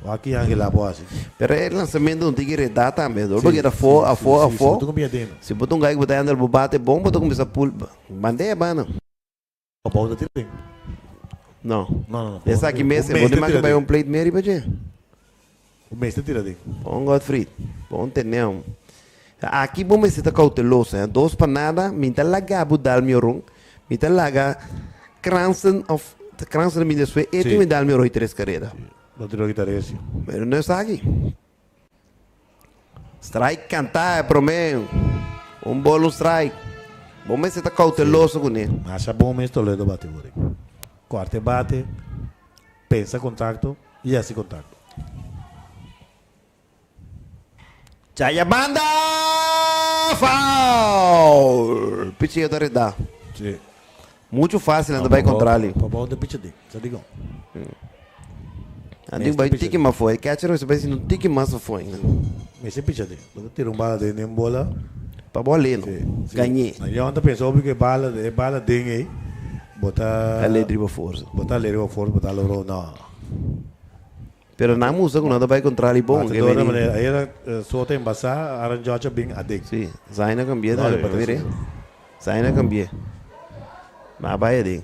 Aqui Angela boa assim. Pero el lanzamiento un tigre da también, Sí, porque era fo, a sí, fo, a sí, fo. sí, botou com Se botou um galho que botar andar bate bom, botou começar a pull. Mandei, mano. O bola tira. Não. Não, não, não. Essa aqui mesmo, O vou mestre mais que tira vai dele. um plate Mary, baje. O mestre tira dele. Bom Godfried. Bom teneu. Aqui bom mas está cauteloso, hein? Dos pa nada, minta laga budal miorong, minta laga kransen of kransen minha sue, e tu Sí. me dá miorong tres carreira. Não tirou guitarra esse. Pero não está aqui. Strike cantar, promedio. Um bolo strike. Bom mas está cauteloso com ele. Mas é bom mesmo Toledo bate agora. Quarto bate, pensa contacto e assim contacto. Chaya banda! Foul! Picheo da redda. Sim. Muito fácil, anda vai contra ali. Para bom de pitch de, só digo. Andi vai tiki mas foi. Catcher você vai um tiki mais foi. Mas é pitch de. Você tira um bala de nem bola. Para bola, não. Ganhei. Eu ontem pensou que bala, é bala dengue aí. Botar. Ali driba força. Botar ali força, botar loro, não. Pero na música quando vai contra ali bom, Bate de maneira, aí era só tem embaçar, arranjar bem adek. Sim, Zaina cambia, Não, né? ele Mire. Zaina cambia. Mas vai ali.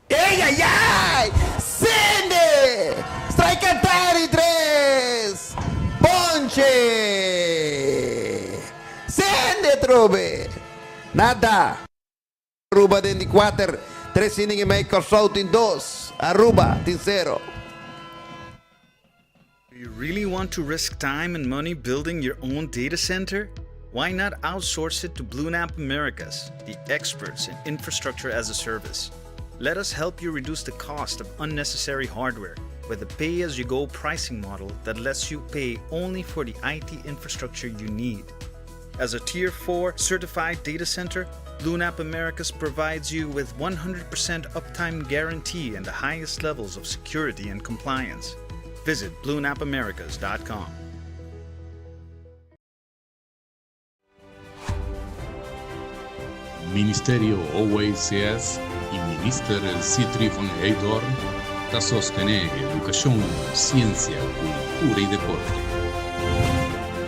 Ei, ai, ai! Sende! Strike Atari 3! Ponche! Sende, Trube! Nada! Aruba den 4, 3 inning e meio, Corsou tem 2, Aruba tem 0. Do you really want to risk time and money building your own data center? Why not outsource it to BlueNap Americas, the experts in infrastructure as a service? Let us help you reduce the cost of unnecessary hardware with a pay as you go pricing model that lets you pay only for the IT infrastructure you need. As a Tier 4 certified data center, BlueNap Americas provides you with 100% uptime guarantee and the highest levels of security and compliance. Visit bluenapamericas.com. Ministerio OACS i Minister Sitri van Heydoorn ta sostené edukashon, siensia, kultura i deporte.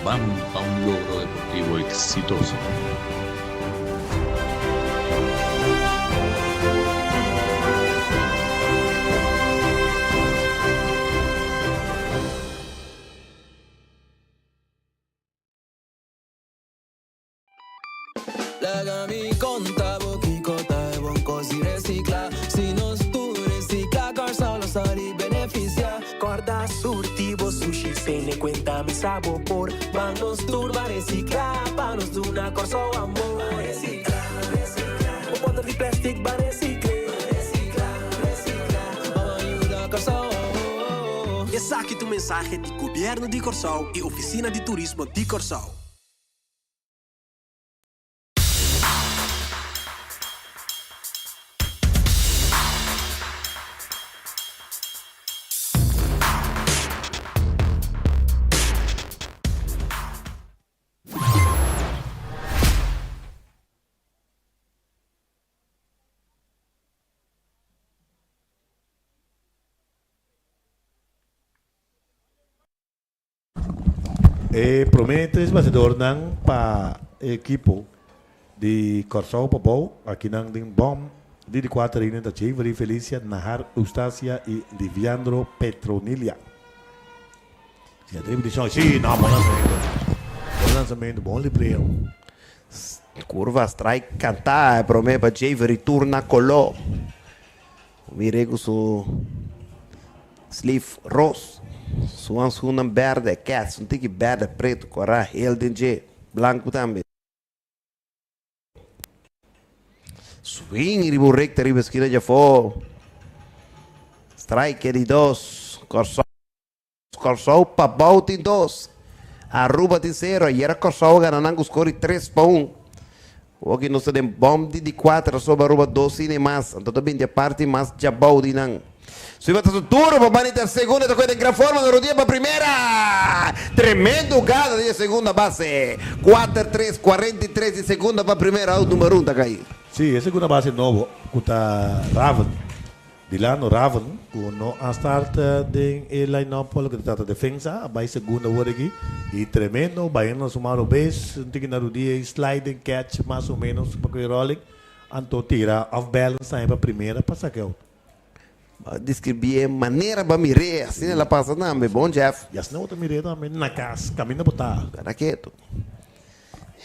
Ban pa un logro deportivo eksitoso. Laga mi konta bo kiko ta e bon kos di resikla. Si nos tur resikla, Kòrsou lo sali benefisiá. Kòrda surti bo sushi, tene kuenta mi sa bo por. Ban nos tur ban resikla, pa nos duna Kòrsou amor. Ban resikla, resikla. Bo bòter di plèstik ban resikl'é. Resikla, resikla. Ban yuda Kòrsou awor. Esaki ta un mensahe di Gobièrnu di Kòrsou i Ofisina di Turismo di Kòrsou. E promé tres bateadornan pa e ekipo di Kòrsou Pabou akinan den bòm di di kuater inning ta Javery Felicia, Nahar Eustacia i Liviandro Petronilia. Si a tribi di shon, si, no, bon lansamentu. Bon lansamentu, bon libreo. Kurva strike kantá e promé pa Javery tur na koló. Mir'é ku su sleeve ros, su hanskúnnan bèrdè, kès, un tiki bèrdè, pretu, kòrá, hel den dje, blanku tambe. Swing riba un rekta riba eskina djafó. Strike di dos. Kòrsou. Kòrsou pabou tin dos, Aruba tin sero. Ayera Kòrsou a gana nan ku skor di 3-1. Awor nos ta den bòm di di kuater soba Aruba dos sine mas. Anto ta binti e parti mas djabou di nan. Suiba ta su turno pa bani ter segunda ta kohe den gran forma na rodia pa primera. Tremendo hugada di e segunda base. Kuater tres 43 di segunda pa primera out number un ta kai. Sí, e segunda base nobo ku ta Raven. Dilano Raven, ku no a start den e line-up pa loke ta trata defensa, a bai segunda awor aki i tremendo bayendo na su mano bes, un tiki na rudia i sliding catch mas o menos pa koe rolling, anto tira off balance tambe pa primera pa saka e out. Bo a describié manera bo a mir'é, asina el a pasa tambe. Bon Jeff. I asina bo ta mir'é tambe na kas, kaminda bo ta. Kara ketu.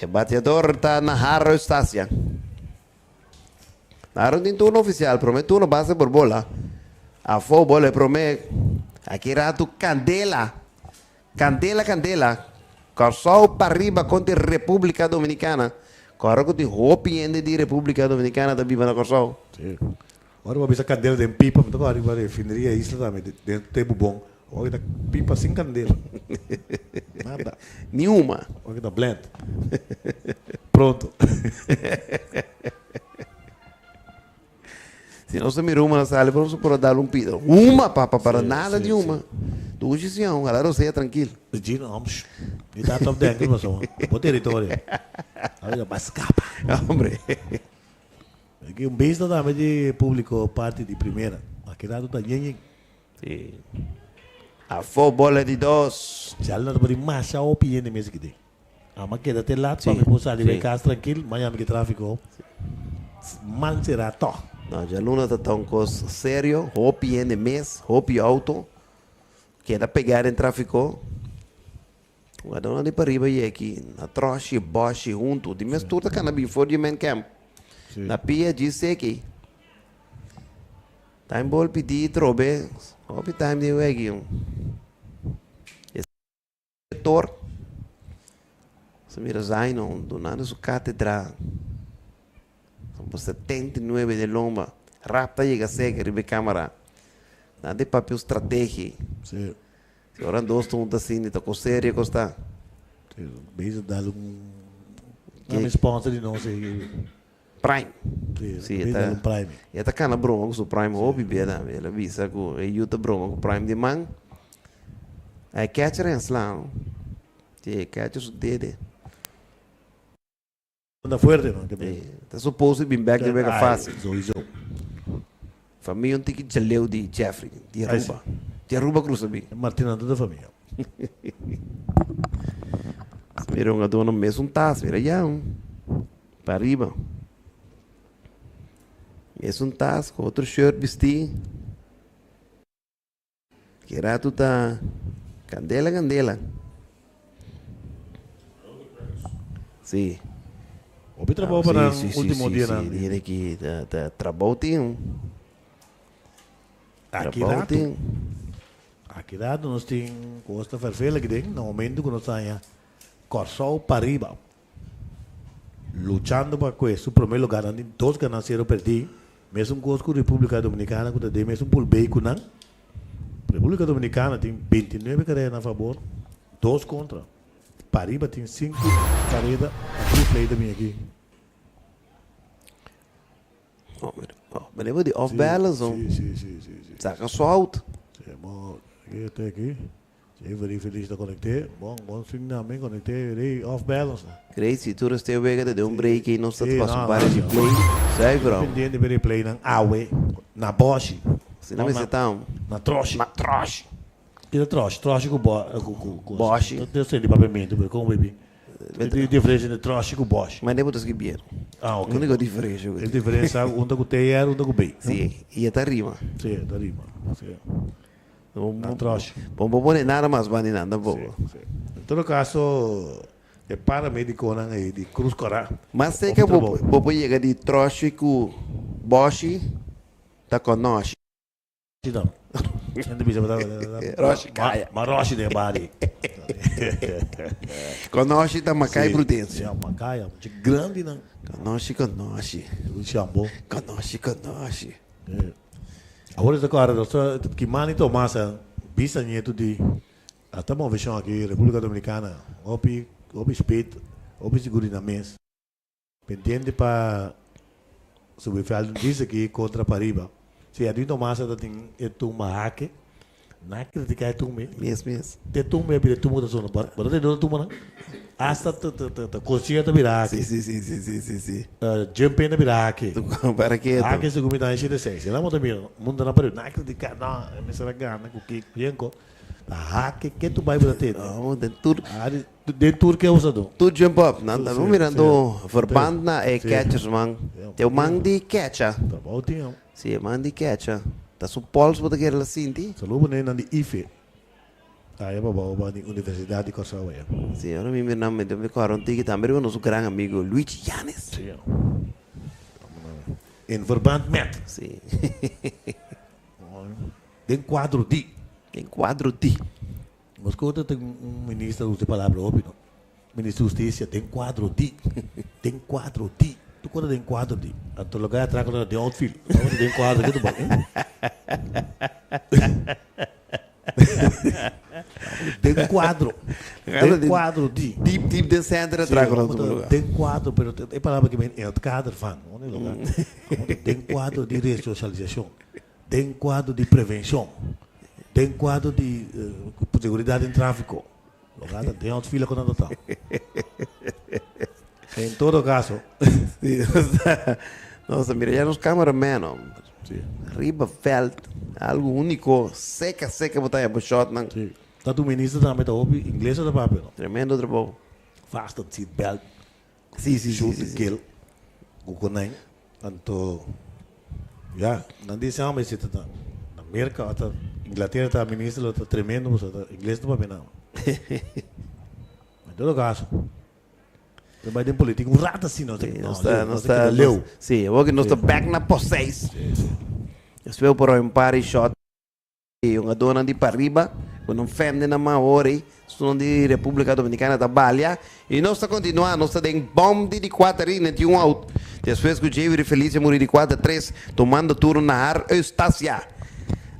E bateador ta Nahar Eustacia. Naron tin turno oficial, prome turno base por bola. Afo bola e prome. Aki ratu candela. Candela, candela. Kòrsou pariba kontra República Dominicana. Kòrda ku tin hopi hende di República Dominicana ta biba na Kòrsou. Sí. Ora bo a bisa candela den pipa, mi ta kòrda riba refineria Isla tambe, den tempu bon. Ora ta pipa sin candela. Nada. Ni uma. Ora ta blend. Pronto. Si nos ta mira uma na sali, nos por a dal un pida. Uma, papa, para nada di uma. Dushi si aun, hala rosea trankil. Gino, hom, shh. Mi ta top denken pasobra bo teritorio. Ora ba scapa. Hombre. Aki un bista tambe di publico parti di primera. Aki rato ta yen yen. Si. Afó bola di dos. Djal no ta por masha hopi hende mes aki den. Ama keda te lat pa mi por sali bai kas trankil, maña mi ke trafiko mal será tòg. No, djaluna ta ta un kos serio, hopi hende mes, hopi outo keda pegá den trafiko. Wadona di pariba yeki na troshi, boshi huntu, di mes tur ta kana bin for di men camp. Na pia djis seki. Time bol pidi trobe, hopi time den wegi. E tor, sa mira Zaino dunando su katedra, por 79 de lomba, rap ta yega seki riba e kamera. Nan ta papia un strategi. Si ora dos ta hunta asina ta cos serio cos ta. Si bezig dal un un sponsor di nos ey. Prime. Si e ta e ta cana broma cu su prime hopi bia tambe. El a bisa cu e yu ta broma cu prime di man. E catcher a sla no. Si e catcher su dede. Anda fuerte no. Ta supose di bin bek den wega facil. Sowieso. Famia un tiki jaleu di Jeffrey, di Aruba. Di Aruba cruza bin. Martina ta de famia. Mira un adorno mesun tas, mira ya un. Pa ariba. Mesun tas cu otro shirt bisti. Ki ratu ta candela candela. Si. Hopi trabou pa nan ultimo dianan. Si, si, si, ki ta trabou tin. Aki ratu. Aki ratu nos tin cos ta verveel aki den na momento cu nos ta haña Corsou pariba. Luchando pa kue su prome lugar nan tin dos gana sero perdi mesun kos ku Republica Dominicana ku ta den mesun pool B ku nan. Republica Dominicana tin 29 kareda na fabor, dos kontra. Pariba tin sinku kareda na triple A ta bin aki. Meneer bo di off balance oh. Si, si, si, si, si. Saka su out. Si, mo, aki ta aki. Avery Feliz ta conecté. Bon, bon swing tambe conecté. Rey off balance. Gracie, tur este wega ta den un break y nos ta pasa un par di replay. Zuiver hom. Pendiente pa replay nan awe na Boshi. Asina mester ta hom. Na Troshi. Na Troshi. Kita troshi, troshi ku bo ku ku ku. Boshi. Te senti papiamentu, pero kon baby? E diferensia entre troshi ku boshi. Ma bo ta skibier. Ah, ok. Úniko diferensia ku E diferensia un ta ku TR, un ta ku B. Si, i e ta rima. Si, e ta rima. Si. Na troshi. Bo no por pone nada mas banda di nan tampoko. Si, si. En todo kaso, e paramedikonan ei di Krus Kòrá. Mas serka bo bo por yega di troshi ku boshi ta konoshi. No. Gente bisa bata Roshi kaya. Ma Roshi den bari. Konoshi ta Makai Prudencio. Ja, Makai, mucha grandi nan. Konoshi, konoshi. Un shambo. Konoshi, konoshi. Awor ta kòrda nos ta Kimani Thomas a bisa nieto di ata moveshon aki República Dominicana hopi hopi spit hopi sigur di nan mes. Pendiente pa subi veld dice aki contra pariba. Si Edwin Tomasa ta tin e tumba hake, na critica e tumba. Mes mes. Te tumba e bira e tumba ku ta sona. Bo ta tende otro tumbanan? Hasta ta concierto a bira hake. Si si si si si si. Jumping a bira hake. Para keto. Hake segun mi ta e shete seis. Ela bo ta mira mundo na pariba. Na critica no e mester a gana ku kiko yenko. Ta hake ke tu bai bo ta tende. Oh den tur. Den tur ke usa do. Tur jump up. Nan ta mirando verband na e catchers man. Te man di catcher. Trabou tin. Si e man di catcher. Ta su pols bo ta kere la sinti. Saludo pa nan di IFE. Aya pa bou ba di Universidad di Kòrsou aya. Si ora mi mira nan mi ta kòrda un tiki tambe riba nos gran amigo Luigi Yanes. Si. In verband met. Si. Den kuadro di. Den kuadro di. Nos kota tin un minister usa e palabra hopi no. Minister Hustisia den kuadro di. Den kuadro di. Tur kota den kuadro di. Anto loke a atrako ta den outfield. No den kuadro ke ta bai. Den kuadro. Den kuadro di. Diep diep den center atrako na otro lugar. Den kuadro pero e palabra ke men in het kader van. Den kuadro di resosialisashon. Den kuadro di prevenshon, den kuadro di seguridat den tráfiko, lo gata den outfila ku nan ta ta. En todo kaso. Sí, nos ta, nos ta mira ya nos cameraman hombre. Sí. Riba veld, algo único, seca seca bo ta haya bo shotnan. Sí. Ta tu minister tambe ta hopi ingles ta papia no. Tremendo trabou. Fasten seat belt. Sí, sí, sí, Shoot sí, to sí. kill. Ku konijn. Anto, ya, nan di esei homber si ta na Merka ota Inglatera ta minister lo ta tremendo pasobra ta ingles no papia nada. En todo caso, ta bai den politica un rato asina, Sí, no, nos ta, nos nos ta ta, keda leu. Sí, awor nos ta Sí. back na post seis. Sí, sí. Despues por un par di shot. E hungadónan di pariba ku nan fende nan man awor ei, esunnan di Repúblika Dominikana ta balia i nos ta kontinuá, nos ta den bòm di di kuater inning tin un out despues ku Javier Felicia muri di kuater tres tumando turno Nahar Eustacia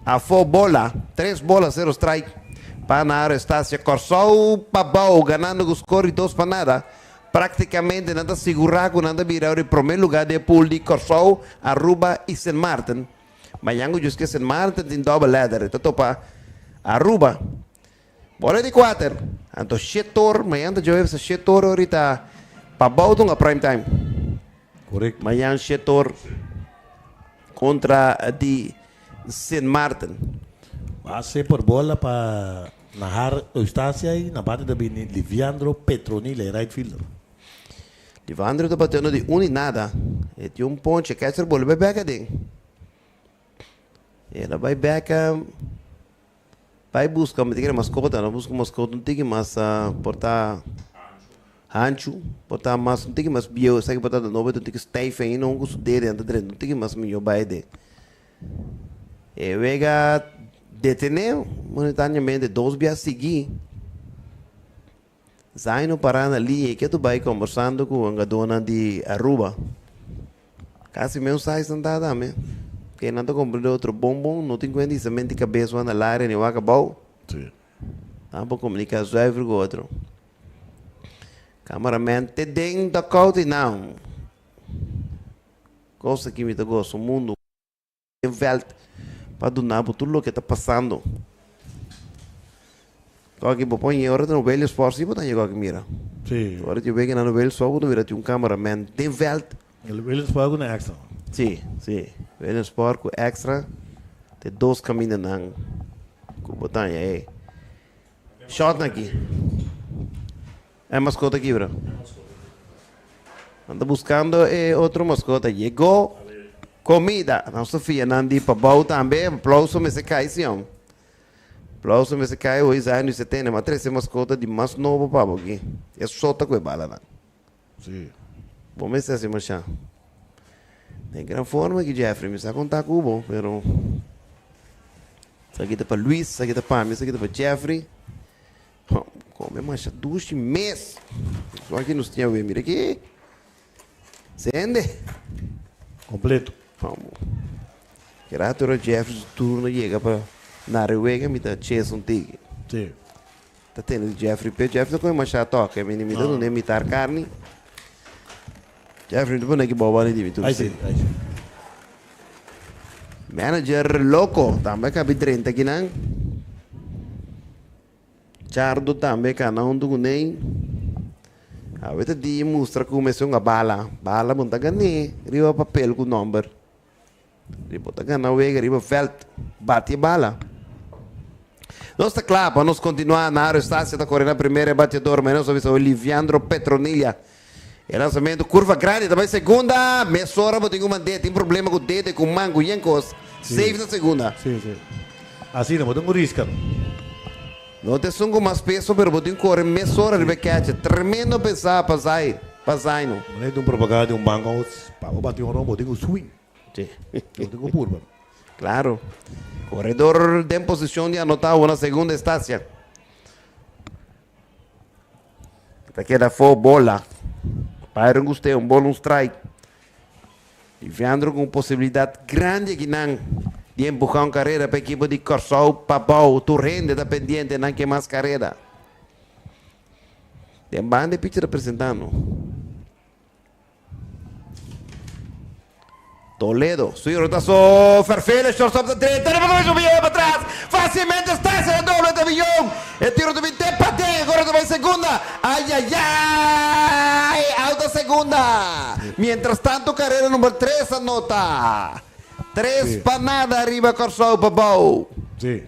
afó bola tres bola sero strike pa Nahar Eustacia Kòrsou pabou ganando ku skor di dos pa nada praktikamente nan ta sigurá ku nan ta bira awor e promé lugá di e pool di Kòrsou, Aruba i Sint Maarten. Mañan ku djus ke Sint Maarten tin double header e ta topa Aruba. Bola di kuater. Anto shetor, mañan ta djobe sa shetor orita pa bou dunga prime time. Correcto. Mañan shetor kontra di Sint Maarten. Base por bola pa Nahar Eustacia y na bate ta bini Liviandro Petronila, e right fielder. Livandro ta bateando di un i nada. E tin un ponche. Catcher bolbe bek aden. El a bai bek bai buska mi ta kere maskota. El a buska maskota un tiki mas por ta hanchu. Por ta mas un tiki mas bieu. Esaki por ta di nobo un tiki stijf ainda. Un ku su dede nan ta drenta un tiki mas miyo bai aden. E wega detene momentaneamente dos bia sigui. Zaino pará na liña i ke tu bai kombersando ku hungadónan di Aruba. Kasi meun sais nan ta tambe. Ke nan ta komprendé otro bon bon, no tin kuenta isamenti kabes wan na laria ni wak abou. Sí. Nan por komuniká zuiver ku otro. Cameraman te den dugout i nan. Kos aki mi ta gosa mundu. Den veld pa duna bo tur loke ta pasando. Koki bo pon ora ta no Wales Sport si bo ta yega koki mira. Sí. Ora ti wega na Wales Sport bo ta mira tin un cameraman den veld. El Wales Sport ku na extra. Sí, sí. Wales Sport ku extra te dos kamindanan ku bo ta haña e. Shot aki. E mascota kibra. Nan ta buscando e otro mascota. Yegó comida. Nan Sofia nan di pabou tambe. Aplauso mester cai si hom. Aplauso mester cai hoy Zion di setenta. Ma trece mascota di mas nobo pa bo aki. E sota cu e bala nan. Si. Bo mester haci masha. Den gran forma aki Jeffrey. Mi sa conta cu bo pero. Esaki ta pa Luis, esaki ta pa mi, esaki ta pa Jeffrey. Come masha dushi mes. So aki nos tin awe, mira aki. Sende. Completo. Vamos. Ki rato ora Jeffrey su turno yega pa nare wega mi ta chesa un tiki. Si. Ta tene di Jeffrey pe Jeffrey ta come masha toke mi mi ta dune mitar carni. Jeffrey mi ta pone aki bou bani di mi tur. Ai si, ai si. Manager loco tambe a cabi drenta akinan. Chardo tambe cana hunto cu Ney. Awe ta di mustra cu mester hunga bala. Bala bo no ta gané riba papel cu nomber. Bo ta gana wega riba veld. Bati e bala. Nos ta cla pa nos continua. Nairo Estacio ta core na primera e bateador. Ma nos a bisa Oliviandro Petronilla. E lanzamento curva grandi ta bay segunda. Mesora bo tin cu mand'é. Tin problema cu dedo y cu man cu yen cos. Safe na segunda. Sí, sí. Asina, bo tin cu risca. No ta esun cu mas peso pero bo tin core mesora riba e catcher. Tremendo pensa pa Zai, pa Zaino. Manera di un propaganda di un banco, pa bo bati un ron bo tin cu swing. Sí. Bo tin cu purba. Claro. Corredor den posicion di anota una segunda estacia. Ta keda afó bola. Byron Gusté un bola un strike. Liviandro ku un posibilidat grandi akinan di empuhá un karera pa ekipo di Kòrsou Pabou. Tur hende ta pendiente nan ke mas karera. Den banda e picher ta presentando. Toledo, su rotazo, Ferfele, shortstop ta drenta, riba kabes un bion patras, facilmente Stacia ta dobla ta bion, e tiro ta bin te paden, agora ta bai segunda, ayayay, out ta segunda, mientras tanto carrera number tres a nota, tres pa nada riba Kòrsou pa bou. Sí.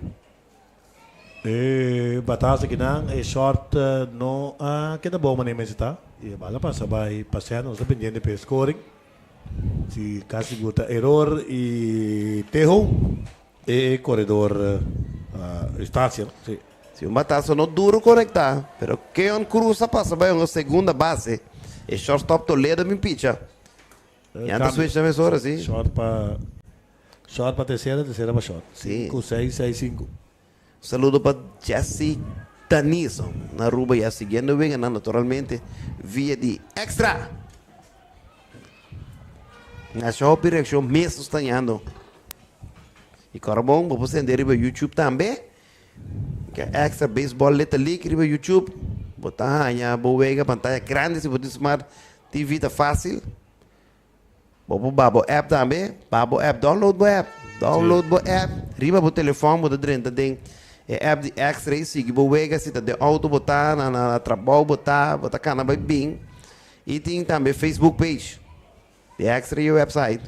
E batasa kinan e short no a keda bon manera mester ta y e bala pasa bay pasea nos ta pendiente pa e scoring si casi sigur ta eror y teho e coredor Eustacia no si. Si un bataso no duro conecta pero Keon Cruz a pasa bay un segunda base e shortstop Toledo bin picha y anta switch na mesora si. Short pa Short pa tercera, tercera pa short. Sí. Cinco, seis, seis, cinco. Saludo pa Jessy Danizo na Aruba ya siguiendo weganan naturalmente via di Extra. Masha hopi reaccion mes nos ta hañando. Y kòrda bon, bo por sende riba YouTube tambe. Ke Extra Baseball Little League riba YouTube. Bo ta haña bo wega pantaya grandi si bo tin smart TV ta fácil. Bo por baha bo app tambe. Baha bo app, download bo app. Download bo app riba bo telefòn, bo ta drenta den e app di X-ray, sigui bo wega si ta den outo bo ta, na na trabou bo ta, bo ta kana bai bin. I tin tambe Facebook page di X-ray e website.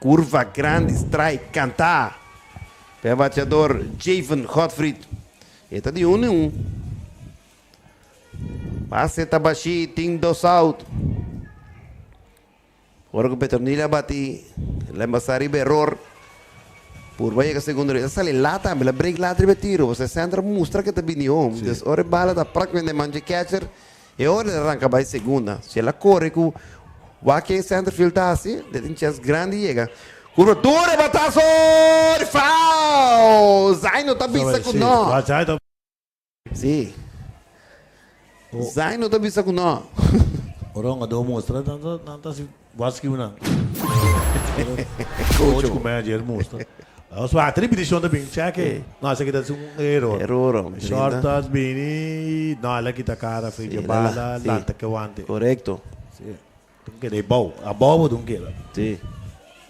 Curva grandi, strike, kanta! P'e bateador Javen Godfried. E ta di un i un. Pase ta bashí, tin dos out. Ora ku Petronila a bati, el a embasá riba eror. Purba yega segundo el a sali lat tambe, el a break lat riba e tiro. Pasobra e center a mustra ku e ta bini home. Dus ora e bala ta práktikamente den man dje catcher, e ora el a ranka bai segunda. Si el a kore ku wak e center field ta hasi, el tin chèns grandi yega. Kurvatura, e bataso! Foul! Zaino ta bisa ku no. Sí. Zai no ta bisa ku no. Ora un ado mustra, nan ta nan ta hasi waskiu nan. Coach ku manager mustra. Nos wak ripitishon ta bin check e. No, esaki ta un eror. Eror, hombre. Short touch bini, no, el a kita kara fei dje bala, lanta ke wante. Korekto. Sí. Dun keda e bou. A bou bo dun keda. Sí.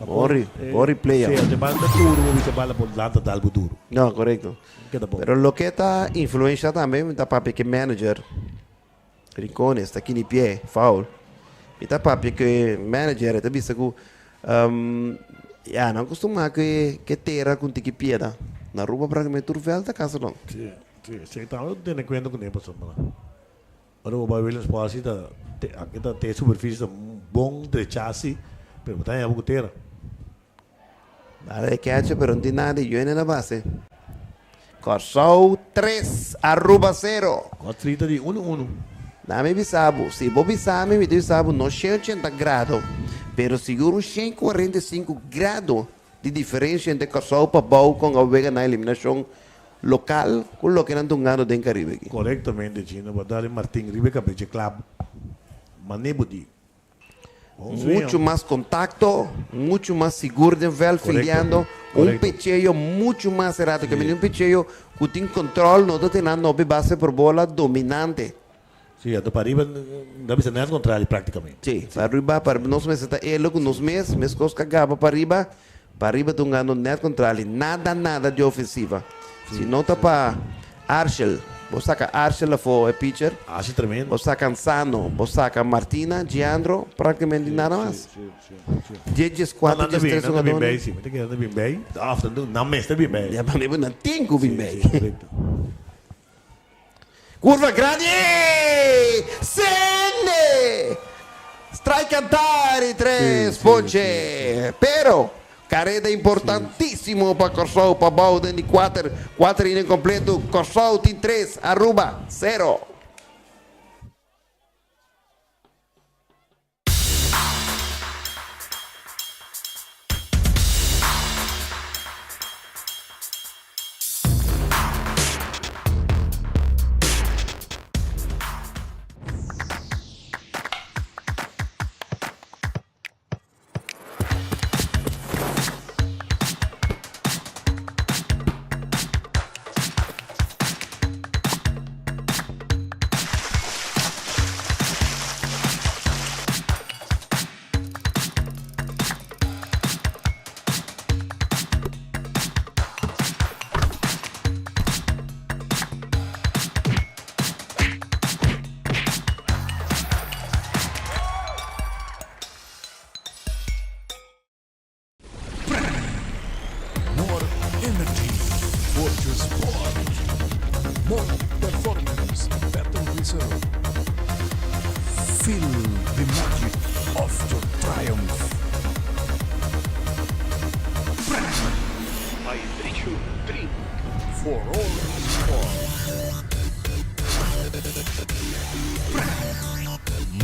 Bon re, bon replay. Sí, te bala ta duro, bo bisa bala por lanta dal bo duro. No, korekto. Keda bon. Pero loke ta influencia tambe, mi ta papia ke manager Rincones ta kini pie, foul. Mi ta papia ke manager, e ta bisa ku ya, nan kostuma ke tera ku un tiki pieda. Na Aruba praktikamente tur vèlt ta kasa long. Sí. Si, esei tambe bo tene kuenta kuné pasobra ora bo bai Williamsport si ta aki ta te superfisie ta bon drechá si pero bo ta haña bo ku tera. Bala di catcher pero no tin nada di Joen na base. Kòrsou tres, Aruba sero. Godfrey ta di unu unu. Dame bisa bo, si bo bisa mi, mi ta bisa bo no 180 grado, pero sigur un 145 grado di diferencia entre Kòrsou pa bou kon a wega na eliminashon lokal ku loke nan ta hungando den Karibe aki. Korektamente Gino, bo a dal e Martin riba e kabecha klap, mane bo di. Mucho mas contacto, mucho mas sigur den veld fildeando, un picheo mucho mas rato. Ke mende un picheo ku tin control no ta tena nobi base por bola dominante. Sí, anto pariba ta bisa net contrario practicamente. Sí, pariba, pariba nos mester ta elo ku nos mes, meskos ku a gaba pariba, pariba ta hungando net contrario, nada nada di ofensiva. Si no ta pa Arshel, bo saka Arshel afó e pitcher. Arshel tremendo. Bo saka Ansano, bo saka Martina, Giandro, praktikamente nada mas. Dje djeskuater, djestres hungadónan. Nan ta bin bei, si. Mi ta kere nan ta bin bei. Òf nan mester bin bei. Ya, pa mi nan tin ku bin bei. Si, korekto. Kurva grandi! Sende! Strike Cantari tres ponche. Pero kareda importantísimo pa Kòrsou pa bou den di kuater, kuater inning kompleto. Kòrsou tin tres, Aruba sero. More energy for your sport. More performance, better result. Feel the magic of your triumph. Hydration drink. For all sport.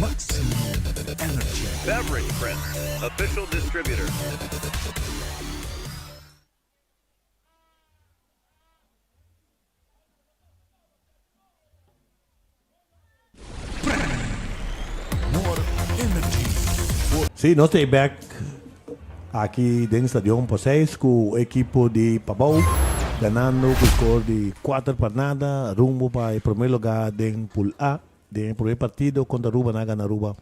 Maximum energy. Beverage Print, official distributor. More energy for. Sí, nos ta e bek aki den Stadion Poseis ku ekipo di Pabou ganando ku skor di kuater pa nada rumbo pa e prome lugá den Pool A. Den e prome partido kontra Aruba nan a gana Aruba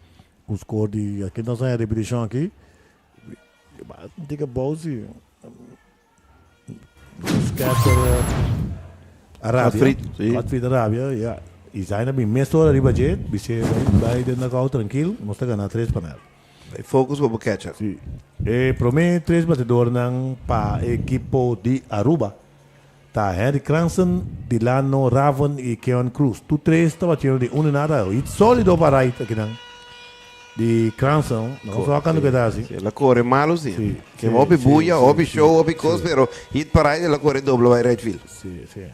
ku skor di aki nos a haña repetishon aki Tika bou si nos catcher Arabia Godfried Arabia ya y Zaina bin mesora riba dje bis'e bai den dugout trankil nos ta gana tres pa nada. Bai focus pa bo catcher. Si e prome tres batedornan pa e ekipo di Aruba Ta Henry Cranson, Dilano Raven y Keon Cruz. Tur tres ta batiendo di uno y nada. Hit solido pa right akinan di Cranson. No sa cuando ke ta haci. Si, el a core malo si. Si. Ke hopi buya, hopi show, hopi cos, pero hit pa right el a core dobla bay right field. Si, si.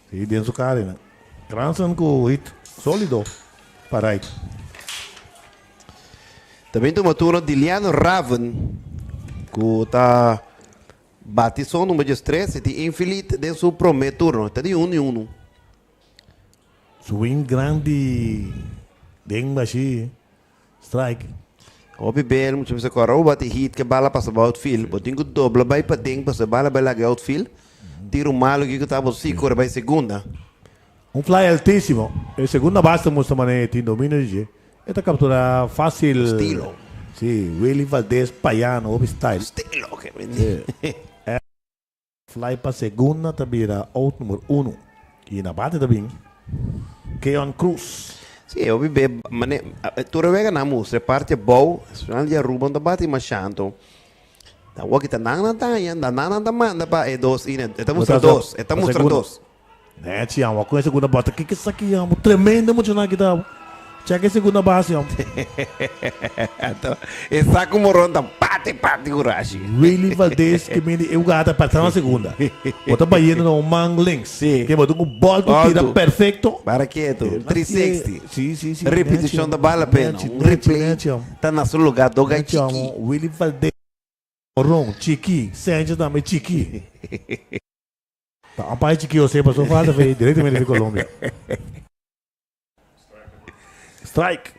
Si, den su cara nan. Cranson cu hit solido pa right. También tuma turno Diliano Raven cu ta Bati son number diestres e tin infilit den su prome turno. Ta di unu i unu. Swing grandi den bashi strike. Hopi bel mucha bisa kora bo bati hit ke bala pasa bo outfield. Bo tin ku dobla bai paden pasobra e bala bai laga e outfield. Tiro malo kiko ta bo si kore bai segunda. Un fly altisimo. E segunda base ta mustra manera e tin dominio di dje. E ta captura facil. Stilo. Si, Willy Valdez Payano, hopi style. Stilo, ke mende. Si. Fly pa segunda ta bira out number uno. Y na bate ta bin Keon Cruz. Si, e hopi be mane tur e wega nan mustra e parti abou, especialmente di Aruba no ta bati mashanto. Ta wou ki ta nan nan ta haña, nan nan ta manda pa e dos ine. E ta mustra dos, e ta mustra dos. Nechi amo, con e segunda bota. Kiko esaki amo? Tremendo muchanan aki ta. Check e segunda base amo. E saco moron ta pati pati curashi. Willy Valdez ke mindi e hugada pa na segunda. Bo ta bayendo na un man links. Si. Ke bo ta un ball ku tira perfecto. Para quieto. 360. Si si si. Repeticion ta bal la pena. Un replay ta na su lugar. Doga chiki. Willy Valdez moron chiki. Sanchez tambe chiki. Ta un pai chiki Jose pasó falta fe directamente di Colombia. Strike.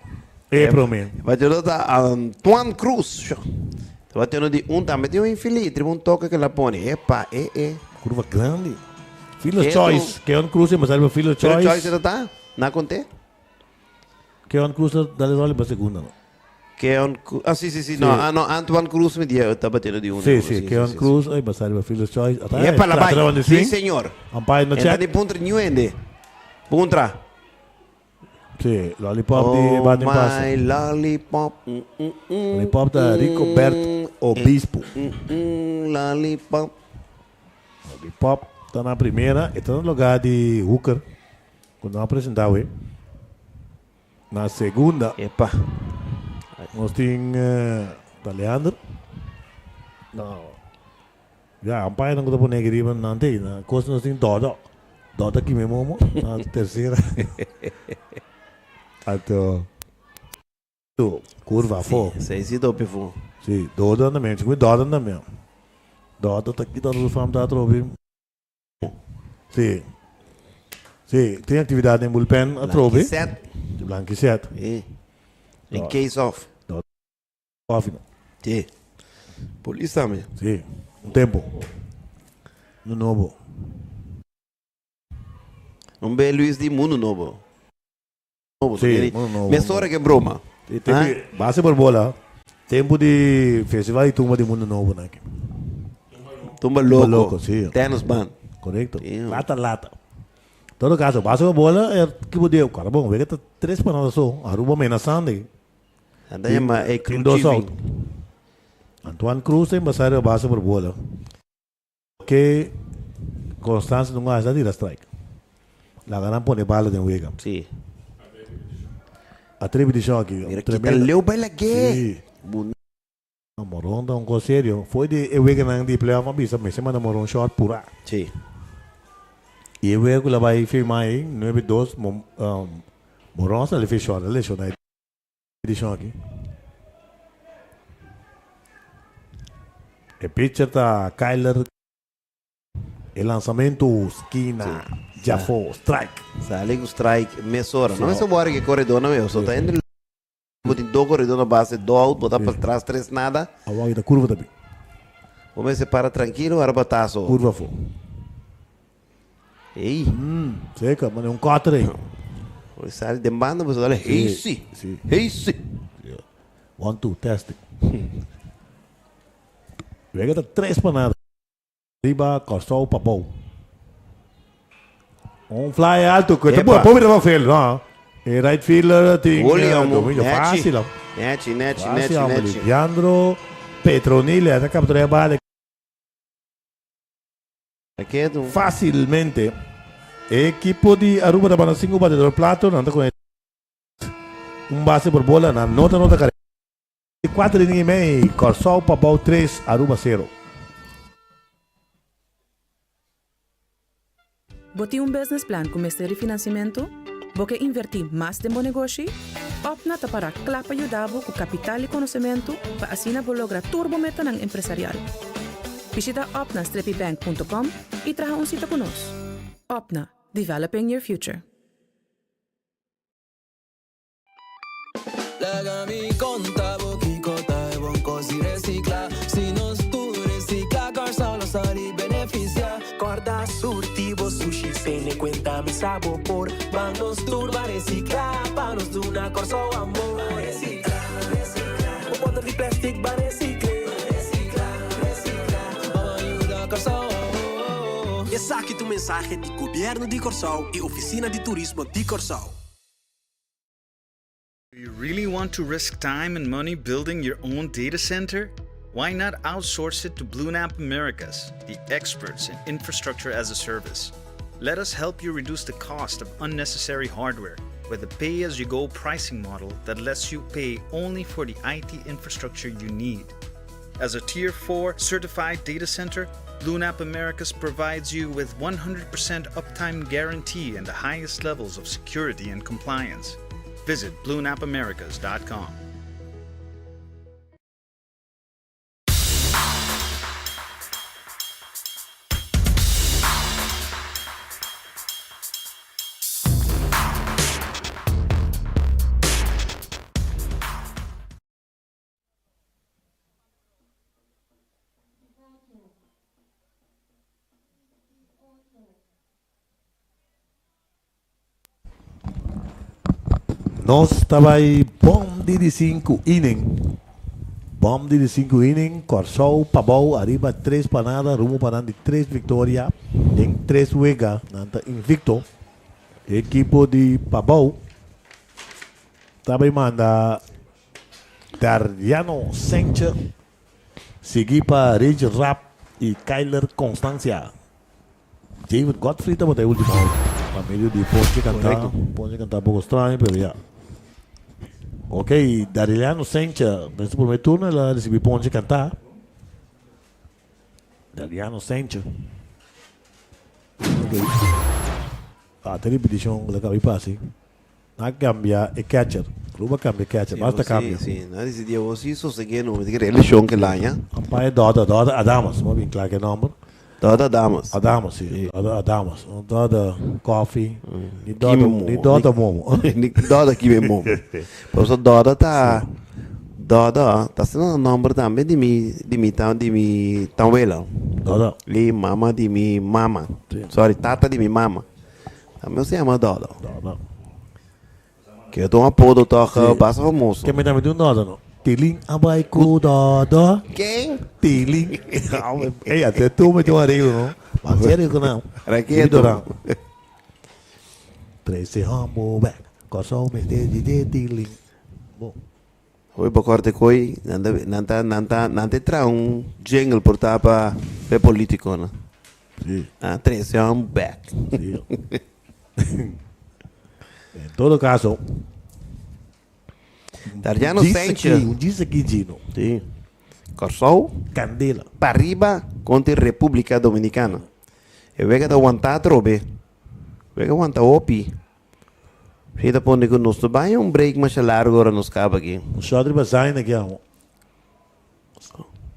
E prome. Bateador ta Antoine Cruz. Ta bateando di un tambe tin un infeliz. Triba un toque que la pone. Epa, e, e. Curva grandi. Fielder's choice. Keon Cruz e pasar pa fielder's choice. Fielder's choice ta? Na conté? Keon Cruz ta dale rol pa segunda no. Keon Cruz, ah si si si, no, ah no, Antoine Cruz mi dia ta batiendo di uno. Si si, Keon Cruz ay basa riba fielder's choice. Ata Epa la bai, si señor. Umpire no check. Enta di puntra new hende. Puntra. Si, lollipop di batting pass. Oh my lollipop. Mm, mm, mm, Lollipop ta Rico Bert Obispo. Mm, mm, lollipop. Lollipop ta na primera, e ta na lugar di Hooker, ku no a presenta awe. Na segunda. Epa. Nos tin ta Leander. No. Ya, umpire nan ku ta pone aki riba nan te. Na kos nos tin Dodo. Dodo kime momo. Na tercera. Anto. Curva afo. Si, si topi afo. Si, Dodo anda men. Chikui Dodo anda men. Dodo ta kita su fam ta atrobe. Si. Si, tin actividad den bullpen atrobe. Blankiset. Blankiset. Si. In case of. No. Koffie no. Si. Polis tambe. Si. Un tempo. Mundo nobo. Un be Luis di mundo nobo. Nobo. Si, mundo nobo. Mesora ke broma. Si, tempo di base por bola. Tempo di festival di tumba di mundo nobo nan aki. Tumba loco. Tumba loco, si. Tennis band. Correcto. Lata lata. Todo caso, base por bola e equipo di Cora bon, wega ta tres pa nada so. Aruba menasando aki. Anda yama e Tin dos out. Antoine Cruz ta embasa riba base por bola. Ke Constance no hasta tira strike. Laga nan pone bala den wega. Si. A tres repeticion aki. Mira kita leu bai lag'é. Si. Moron ta un cos serio. Foi di e weganan di playoff a bisa mester manda Moron short pura. Si. Y e wega cu la bai firma ayi nuebe dos Moron a sali fi short a lesiona. Edicion aki. E pitcher ta Kyler. E lanzamento skina djafo strike. Sali ku strike mesora. No mester wòri ku e koredónan meo. So ta entre bo tin do koredó na base, do out, bo ta pa tras tres nada. Awor aki ta kurva ta bin. Bo mester para trankilo ora bataso. Kurva afó. Ey. Zeker, mane un cutter ey. Bo sali den banda bo sali hey si. Hey si. One two testing. Wega ta tres pa nada. Riba Kòrsou pa bou. Un fly alto ku ta bua pobre riba field no. E right fielder tin dominio fácil. Nechi, nechi, nechi, nechi. Leandro Petronilla ta captura e bala. Fácilmente e ekipo di Aruba ta banda sinku batedor plato, nan ta kone un base por bola, nan no ta nota karera. Kuater inning i mei, Kòrsou pa bou tres, Aruba sero. Bo tin un business plan ku mester di finansiamentu? Bo ke invertí mas den bo negoshi? Opna ta pará kla pa yuda bo ku kapital i konosementu pa asina bo logra tur bo metanan empresarial. Bishita opna-bank.com i traha un sita ku nos. Opna, developing your future. Laga mi konta bo kiko ta e bon kos di resikla. Si nos tur resikla, Kòrsou lo sali benefisiá. Kòrda surti bo sushi, tene kuenta mi sa bo por. Ban nos tur ban resikla, pa nos duna Kòrsou amor. Resikla, resikla, bo bòter di plèstik ban resikl'é. Resikla, resikla, ban yuda Kòrsou. Esaki ta un mensahe di Gobièrnu di Kòrsou i Ofisina di Turismo di Kòrsou. Do you really want to risk time and money building your own data center? Why not outsource it to BlueNap Americas, the experts in infrastructure as a service? Let us help you reduce the cost of unnecessary hardware with a pay as you go pricing model that lets you pay only for the IT infrastructure you need. As a Tier 4 certified data center, Lunap Americas provides you with 100% uptime guarantee and the highest levels of security and compliance. Visit bluenapamericas.com. Nos ta bai bom di di sinku inning. Bom di di sinku inning, Kòrsou pabou ariba tres pa nada rumbo pa nan di tres viktoria den tres wega. Nan ta invikto. E ekipo di pabou ta bai manda Dariano Senche sigui pa Ridge Rapp i Kyler Constancia. David Godfrey tabata e ultimo out pa medio di ponche canta. Ponche canta poco straño pero ya. Ok, Dariliano Sencha den su primer turno el a ricibi ponche canta. Dariliano Sencha. Ok. Ah, te repeticion la cabi pasi. A cambia e catcher. Club a cambia e catcher. Basta cambio. Si, si. Nan dicidi awor si soseg'é no. Mi ta kere e lesion ke laña. Umpire Dòda, Dòda Adamas. Bo a bin kla ke nomber. Dòda Adamas. Adamas, si. Dòda Adamas. No Dòda Koffie, ni Dòda, ni Dòda Momo. Ni Dòda Kime Momo. Pasobra Dòda ta, Dòda ta asina un nomber tambe di mi, di mi ta, di mi tawela. Dòda. Li mama di mi mama. Sorry, tata di mi mama. Tambe se yama Dodo. Dodo. Ke ta un apodo toch basta famoso. Ke mi tambe tin un Dodo no. Tilin a bai ku Dodo. Ken? Tilin. Ey, ate tu mi tin un areglo no. Ma serio ku nan. Raketo. Trese hombo bek. Kòrsou mester di de Tilin. Bon. Hoy bo corte koy nan ta nan ta nan ta nan ta traha un jingle por ta pa e politiconan. Sí. Ah, trece hom back. Sí. En todo caso, Dariano Sanchez. Un djis aki Gino. Sí. Kòrsou. Candela. Pariba kontra República Dominicana. E wega ta wanta atrobe. Wega wanta hopi. Si ta pone ku nos no bai un break masha largo ora nos kaba aki. Un shot riba zain aki amo.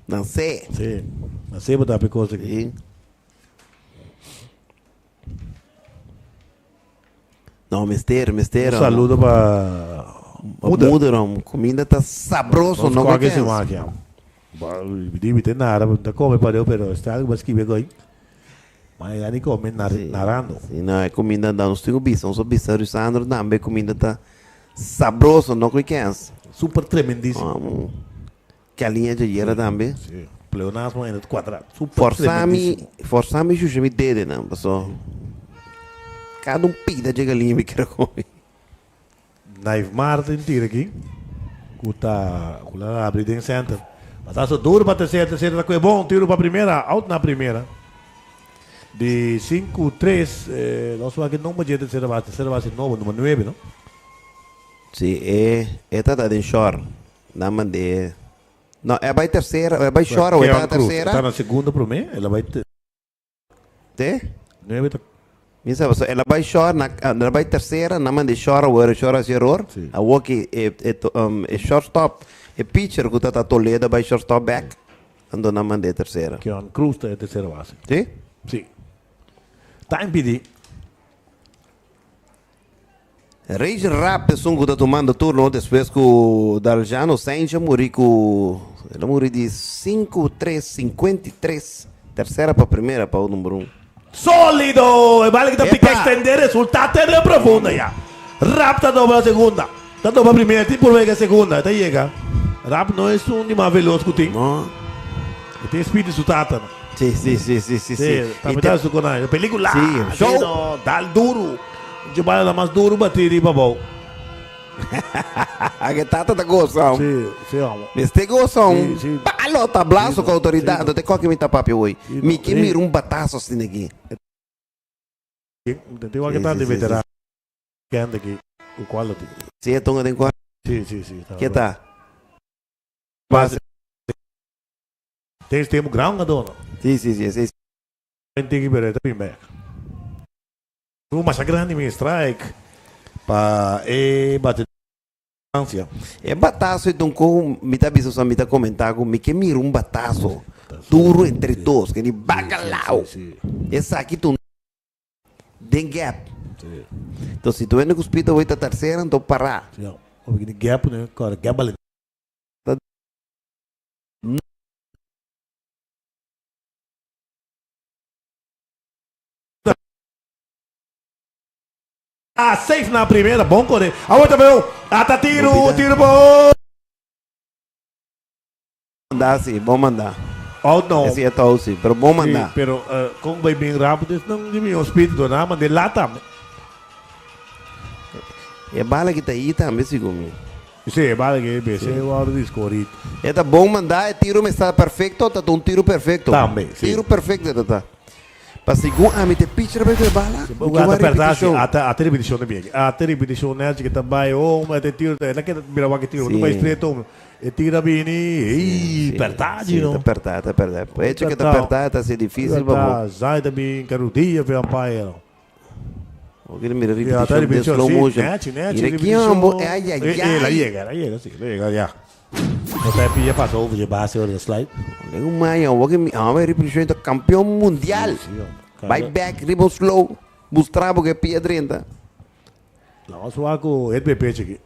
Nan se. Si. Nan se bo ta hapi kos aki. Si. No, mester, mester. Un saludo pa Moeder. Moeder, om. Kuminda ta sabroso, no me kens. Nos koke aki amo. Di mi te nada, ta come pa Dios, pero esta algo ba skibi goy. Ma ya ni come narando. Si, no, e kuminda da nos tin ku bisa, nos a bisa Rusandro tambe e kuminda ta sabroso, no ku kens. Super tremendisimo. Kaliña djayera tambe. Si, pleonasmo en het kwadraat. Super tremendisimo. Forsa mi shusha mi dedenan, paso kada un pida dje galiña mi kere come. Naif Martin tira aki ku ta ku la abri den center. Batazo duro pa tercera, tercera ta kue bon, tiro pa primera, out na primera. Di sinku tres, nos wak e number dje tercera base, tercera base nobo, number nuebe no. Si, e e ta ta den short, nan mand'é, no e bai tercera, e bai short o e ta Keon Cruz, e tercera. ta na segundo prome, el a bai. Te? Nuebe ta. Mi sa pasobra el a bai short na el a bai tercera nan manda e short awor e short a haci error Sí. awor ki e e e shortstop e pitcher cu ta ta Toledo a bai shortstop back anto nan manda e tercera. Keon Cruz ta e tercera base. Sí? Sí. Ta impidi. Rage Rap esun cu ta tumando turno despues cu Daljano Sainz a muri cu el a muri di sinku tres sinkuenta i tres tercera pa primera pa number un. Solido! E bala ki ta pica Epa! extende resulta te den profundo ya. Rap ta dobla segunda. Ta dobla primera tin por wega segunda. E ta yega. Rap no es un di mas veloz cu tin. No. E tin speed di su tata no. Si, si, si, si, si, si. Si, ta I mita te su konai. Pelicula! Si, Si show! no, dal duru. Dje bala la mas duru bati riba abou. Ke tata ta gosa. Si, si amo. Mester gosa un Si, si. palo tablazo Si, ku outoridat. si. Anto te koke mi ta papia hoy. Si, Mi ke si. mira un batazo asina aki. Tin wak ta di veterano kende ki ku quality. Si e tonga den quality. Si si si. Ke ta? Base. Ten tempo gran hungador no. Si si si esei si. Tiki pero e ta bin bek. Un masha grandi mi strike pa e bate distancia. E bataso e ta un ko mi ta bisa mi ta comenta ku mi ke mira un bataso duro entre dos ke ni bacalao. Esaki ta un den gap. Entonces si tu hende ku spita hoy ta tercera anto para. Gap gap. Ah, safe na primera, bon kore. Awor ta veo, ata tiro, tiro bo. Manda si, bon manda. Out no. Esi e ta out si, pero bon manda. Si, pero kon bai bin rápido es nan di mi hospito do nan mande lata. E bala ki ta ahi tambe segun mi. Si, e bala ki bese wòrdu di scorit. E ta bon manda, e tiro mester ta perfecto, ta ta un tiro perfecto. Tambe, si. Tiro perfecto e ta ta. Pa segun ami te pitcher bai ku e bala, mi ke wak ripitishon. Ata ripitishon ta bien. Ata ripitishon Nelchi ke ta bai home, ata e tiro, el a keda mira wak e tiro, ta bai straight home. E tiro a bini, ey, pertá Si, no. ta pertá, ta pertá. E hecho ke ta pertá ta hasi dificil pa bo. Zay ta bin ke rudia fe umpire. Bo kere mira ripitishon den slow motion. Mira kion bo, ay ay ay. El a yega, el a yega, si, el a yega ya. No ta e pia pasa over dje base ora ta slide. Nen un maña awor ke mi ame ripitishon ta kampeon mundial. Bai bek riba un slow mustra bo ke pia drenta. Laga sua ku het BP chiki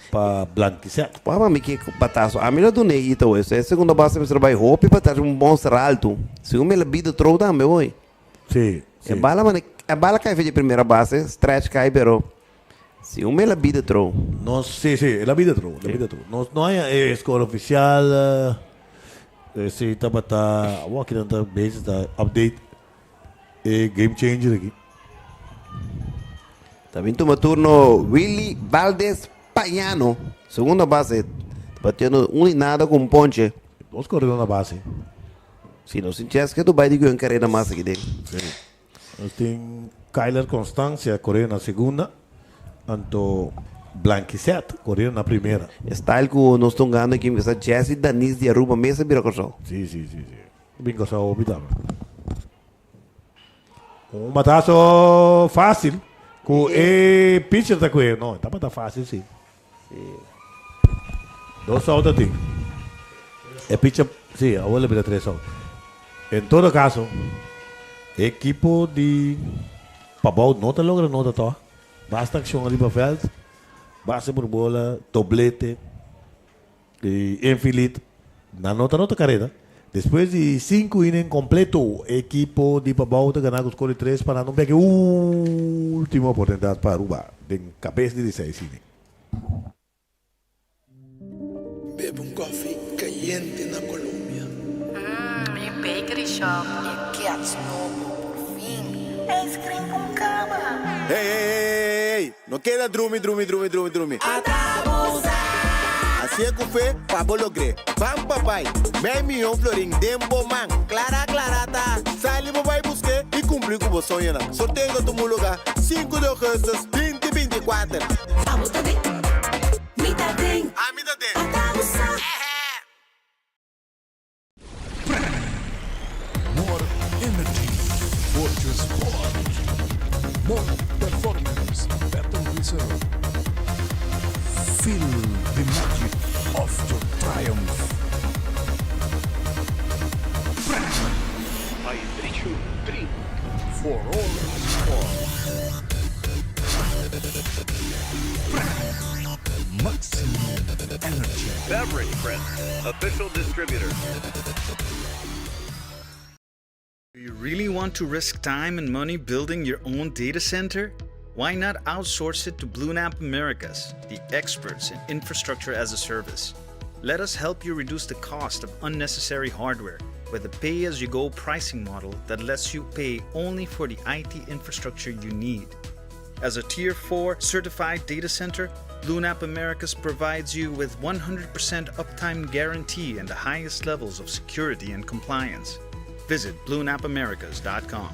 pa Blankiset. Papa mi ke bataso ami lo duna e hit awe. E segundo base mester bai hopi pa ta un monster alto. Segun mi el a bida trow tambe hoy. Si, si. E bala mane e bala kai fe dje primera base stretch kai pero Si un el a bida trow. Nos, si, si, el a bida trow, el a bida trow. Nos no haña e score oficial, si tabata, awor aki nan ta bezig ta update e game changer aki. Ta bin tuma turno Willy Valdez Payano, segunda base, ta batiendo un y nada cu un ponche. Dos corredor na base. Si nos tin chance ke tu bay di cu un carrera mas aki den. Si. Nos tin Kyler Constancia corriendo na segunda, anto Blanquicet corriendo na primera. E style cu nos ta hungando aki mi sa Jesse Danis di Aruba mes a bira Corsou. Si, si, si, si. Bin Corsou hopi tambe. Un batazo facil cu e pitcher ta coge. No, e tabata facil si. Si. Dos out a tin. E pitcher, si, awor lo bira tres out. En todo caso, e ekipo di Pabou no ta logra nota toch. Basta accion ariba veld, base por bola, doblete. E infield nan no ta nota careda. Despues di sinku inning completo, e ekipo di Pabao ta gana cu score di tres pa nan un bek e ultimo oportunidad pa Aruba den cabes di di seis inning. Bebe un koffie cayente na Colombia. Mmm, mi bakery shop e gets nobo, por fin! Ice cream con cama! Hey, hey, hey, hey, no keda drumi, drumi, drumi, drumi, drumi. Hacié cu fe pa bo logr'é. Ban papai, mei miyon florin den bo man. Clara, clara ta. Sali bo bai busqué y cumpli cu bo soñonan. Sorteo ta tuma lugar sinku di augustus binti 24. Abo ta den, mi ta den. Ami ta den. Ata bo sa. More energy for your sport. More performance, better result. Feel the magic of your triumph. Hydration drink. For all sport. Maximum energy. Beverage Print, official distributor. Do you really want to risk time and money building your own data center? Why not outsource it to BlueNap Americas, the experts in infrastructure as a service? Let us help you reduce the cost of unnecessary hardware with a pay as you go pricing model that lets you pay only for the IT infrastructure you need. As a Tier 4 certified data center, BlueNap Americas provides you with 100% uptime guarantee and the highest levels of security and compliance. Visit bluenapamericas.com.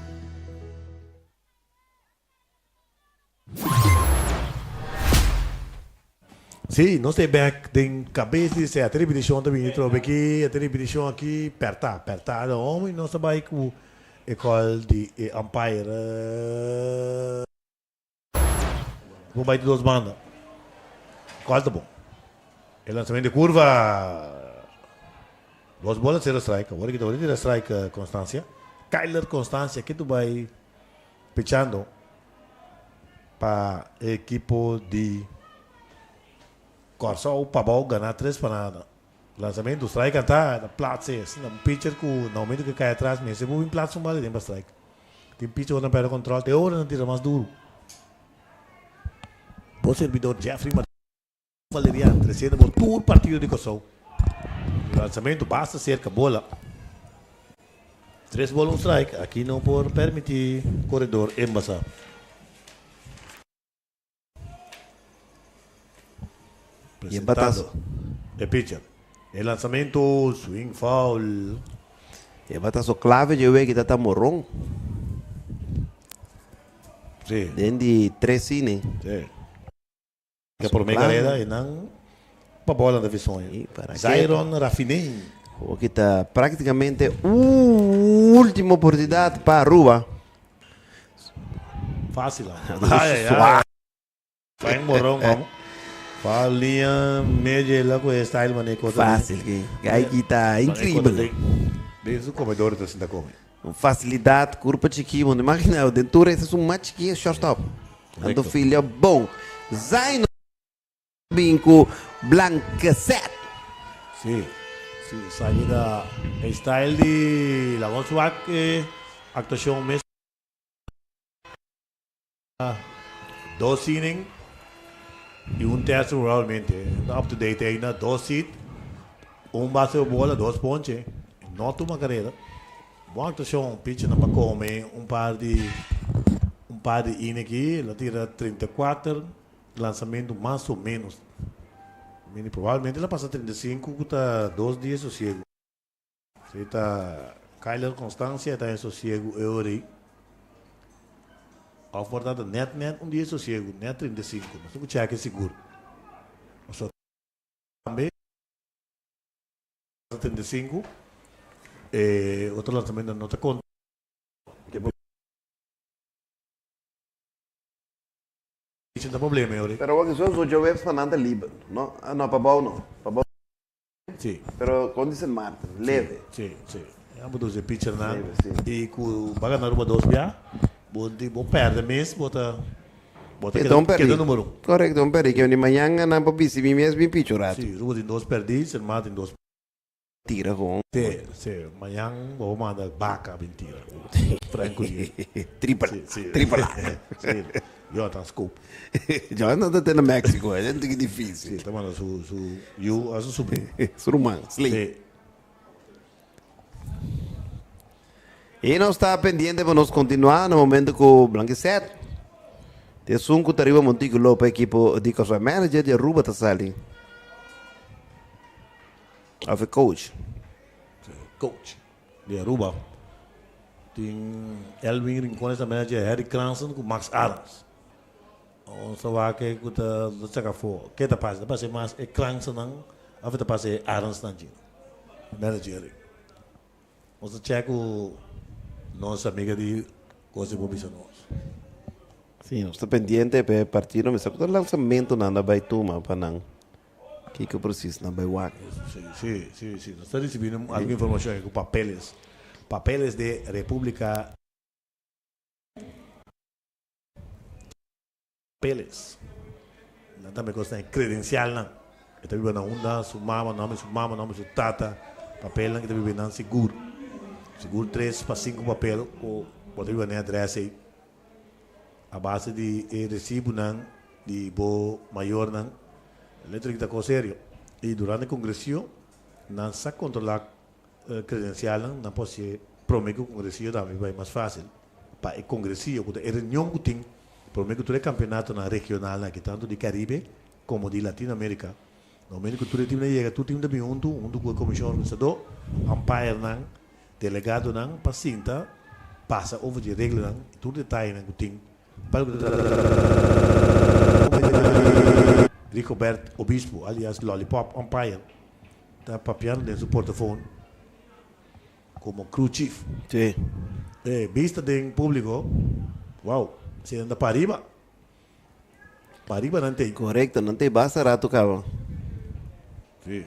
Sí, nos ta e bek den kabes di esei. Ata ripitishon ta bini trobe aki, ata ripitishon aki, pèrtá, pèrtá de hòmber i nos ta bai ku e kòl di e umpire. Bo bai di dos banda. Kòl ta bon. E lansamentu di kurva, dos bola, sero strike. Awor aki ta wòrdu tira strike Constancia. Kyler Constancia ke tu bai pichando. Pa e ekipo di Kòrsou Pabou gana tres pa nada. Lansamentu, strike kantá, ta platse. Asina un pitcher ku na momentu ku e kai atras mester por bin platsa un bala den pa strike. Tin pitcher ku ta pèrdè kòntròl te ora nan tira mas duru. Bo serbidor Jeffrey Valerian tresiendo bo tur partido di Kòrsou. Lansamentu basta serka bola. Tres bola un strike. Aki no por permiti koredor embasa. Presentando e pitcher. E lansamentu swing foul. E bataso klave dje wega ta ta Moron. Sí. Den di tres inning. Sí. Ke prome kareda e nan pa bola ta bisoño. Zairon Raffiney. Hoki ta praktikamente ultimo oportunidat pa Aruba. Fácil. Ay, ay, ay. Frank Moron, vamos. Fa linha media la ku e style mané kota. Fácil ke. Gai ki ta increíble. Den su comedor ta sinta come. Un facilidad, curpa chiki, bo no imagina, den tur esa es un mas chiki es shortstop. Anto filia bon. Zaino bin ku Blankeset. Sí, sí, esaki ta e style di Lagon Swak e actuacion mes. Dos inning y un tercio probablemente. Ta up to date ainda. Dos hit, un base por bola, dos ponche. No tuma careda. Bon actuacion, pitchernan pa come un par di un par di inning aki. El a tira 34 lanzamento mas o menos. Mini probablemente el a pasa 35 cu ta dos dia sosiego. Si ta Kyler Constancia ta en sosiego e ora ei. Of por ta net net un dia sosiego, net 35. Nos tin cu check sigur. Pasobra tambe. 35, e otro lanzamento no ta conta. Sin ta problema e ora. Pero wak esun so djaweps pa nan ta liber, no? Ah no, pa bou no. Pa bou. Si. Pero kon di Sint Maarten, leve. Si, si. Ambos dos e pitchernan. Leve, si. I ku bo a gana Aruba dos bia, bo di bo perde mes, bo ta bo ta E keda ta un perdi. keda numero un. Korekto, un perdi. Ke di mañan nan por bisti mi mes bin picha un ratu. Si, Aruba tin dos perdi, Sint Maarten tin dos. Tira con. Si, si. Mañan bo manda baca bin tira. Frank Curiel. Tripla. Si, si. Tripla. Si. Jonathan Scoop. Jonathan ta te na Mexico, e ta dificil. Si, ta manda su, su yu a su sobrino. Su ruman, Slee. Si. Y nos ta pendiente pa nos continua na momento cu Blanquicet ta esun cu ta riba monticulo pa equipo di Cosway. Manager di Aruba ta sali. Of e coach. Coach di Aruba tin Elwin Rincones ta manager Harry Cranson cu Max Adams. Ons ta wak e cu ta saca afo. Ke ta pasa? Ta pasa mas e Cranson nan of ta pasa e Adams nan djin? Manager. Nos ta check cu nos amiga di cosa por bisa nos. Si, nos ta pendiente pa e partido. Mester cu ta lanzamentonan ta bay tuma pa nan. Kiko precies nan bay wak? Si, si, si, si. Nos ta ricibiendo algun informacion cu papeles, papeles de Republica Papeles. Nan tambe cos nan e credencialnan. E ta biba na unda su mama, nomber su mama, nomber su tata, papelnan ke ta biba nan sigur. Sigur tres pa sinku papel ku bo ta biba na e adres ei. A base di e resibunan di bo mayornan, electric ta cos serio. Y durante congresio nan sa controla credencialnan, nan por hacié prome cu congresio tambe bay mas facil. Pa e congresio cu ta e reunion cu tin prome cu tur e campeonatonan regionalnan aki, tanto di Caribe como di Latinoamerica. Na momento cu tur e teamnan yega, tur team ta bin hunto, hunto cu e comision organisador, umpirenan, Delegadonan pa sinta pasa over di e reglanan y tur detayenan cu tin pa loke ta trata. Rigobert Obispo alias Lollipop Umpire ta papiando den su portofon como crew chief. Sí. E bista den publico, wow, si nan ta pariba. Pariba nan tei. Correcto, nan tei basta rato caba. Sí.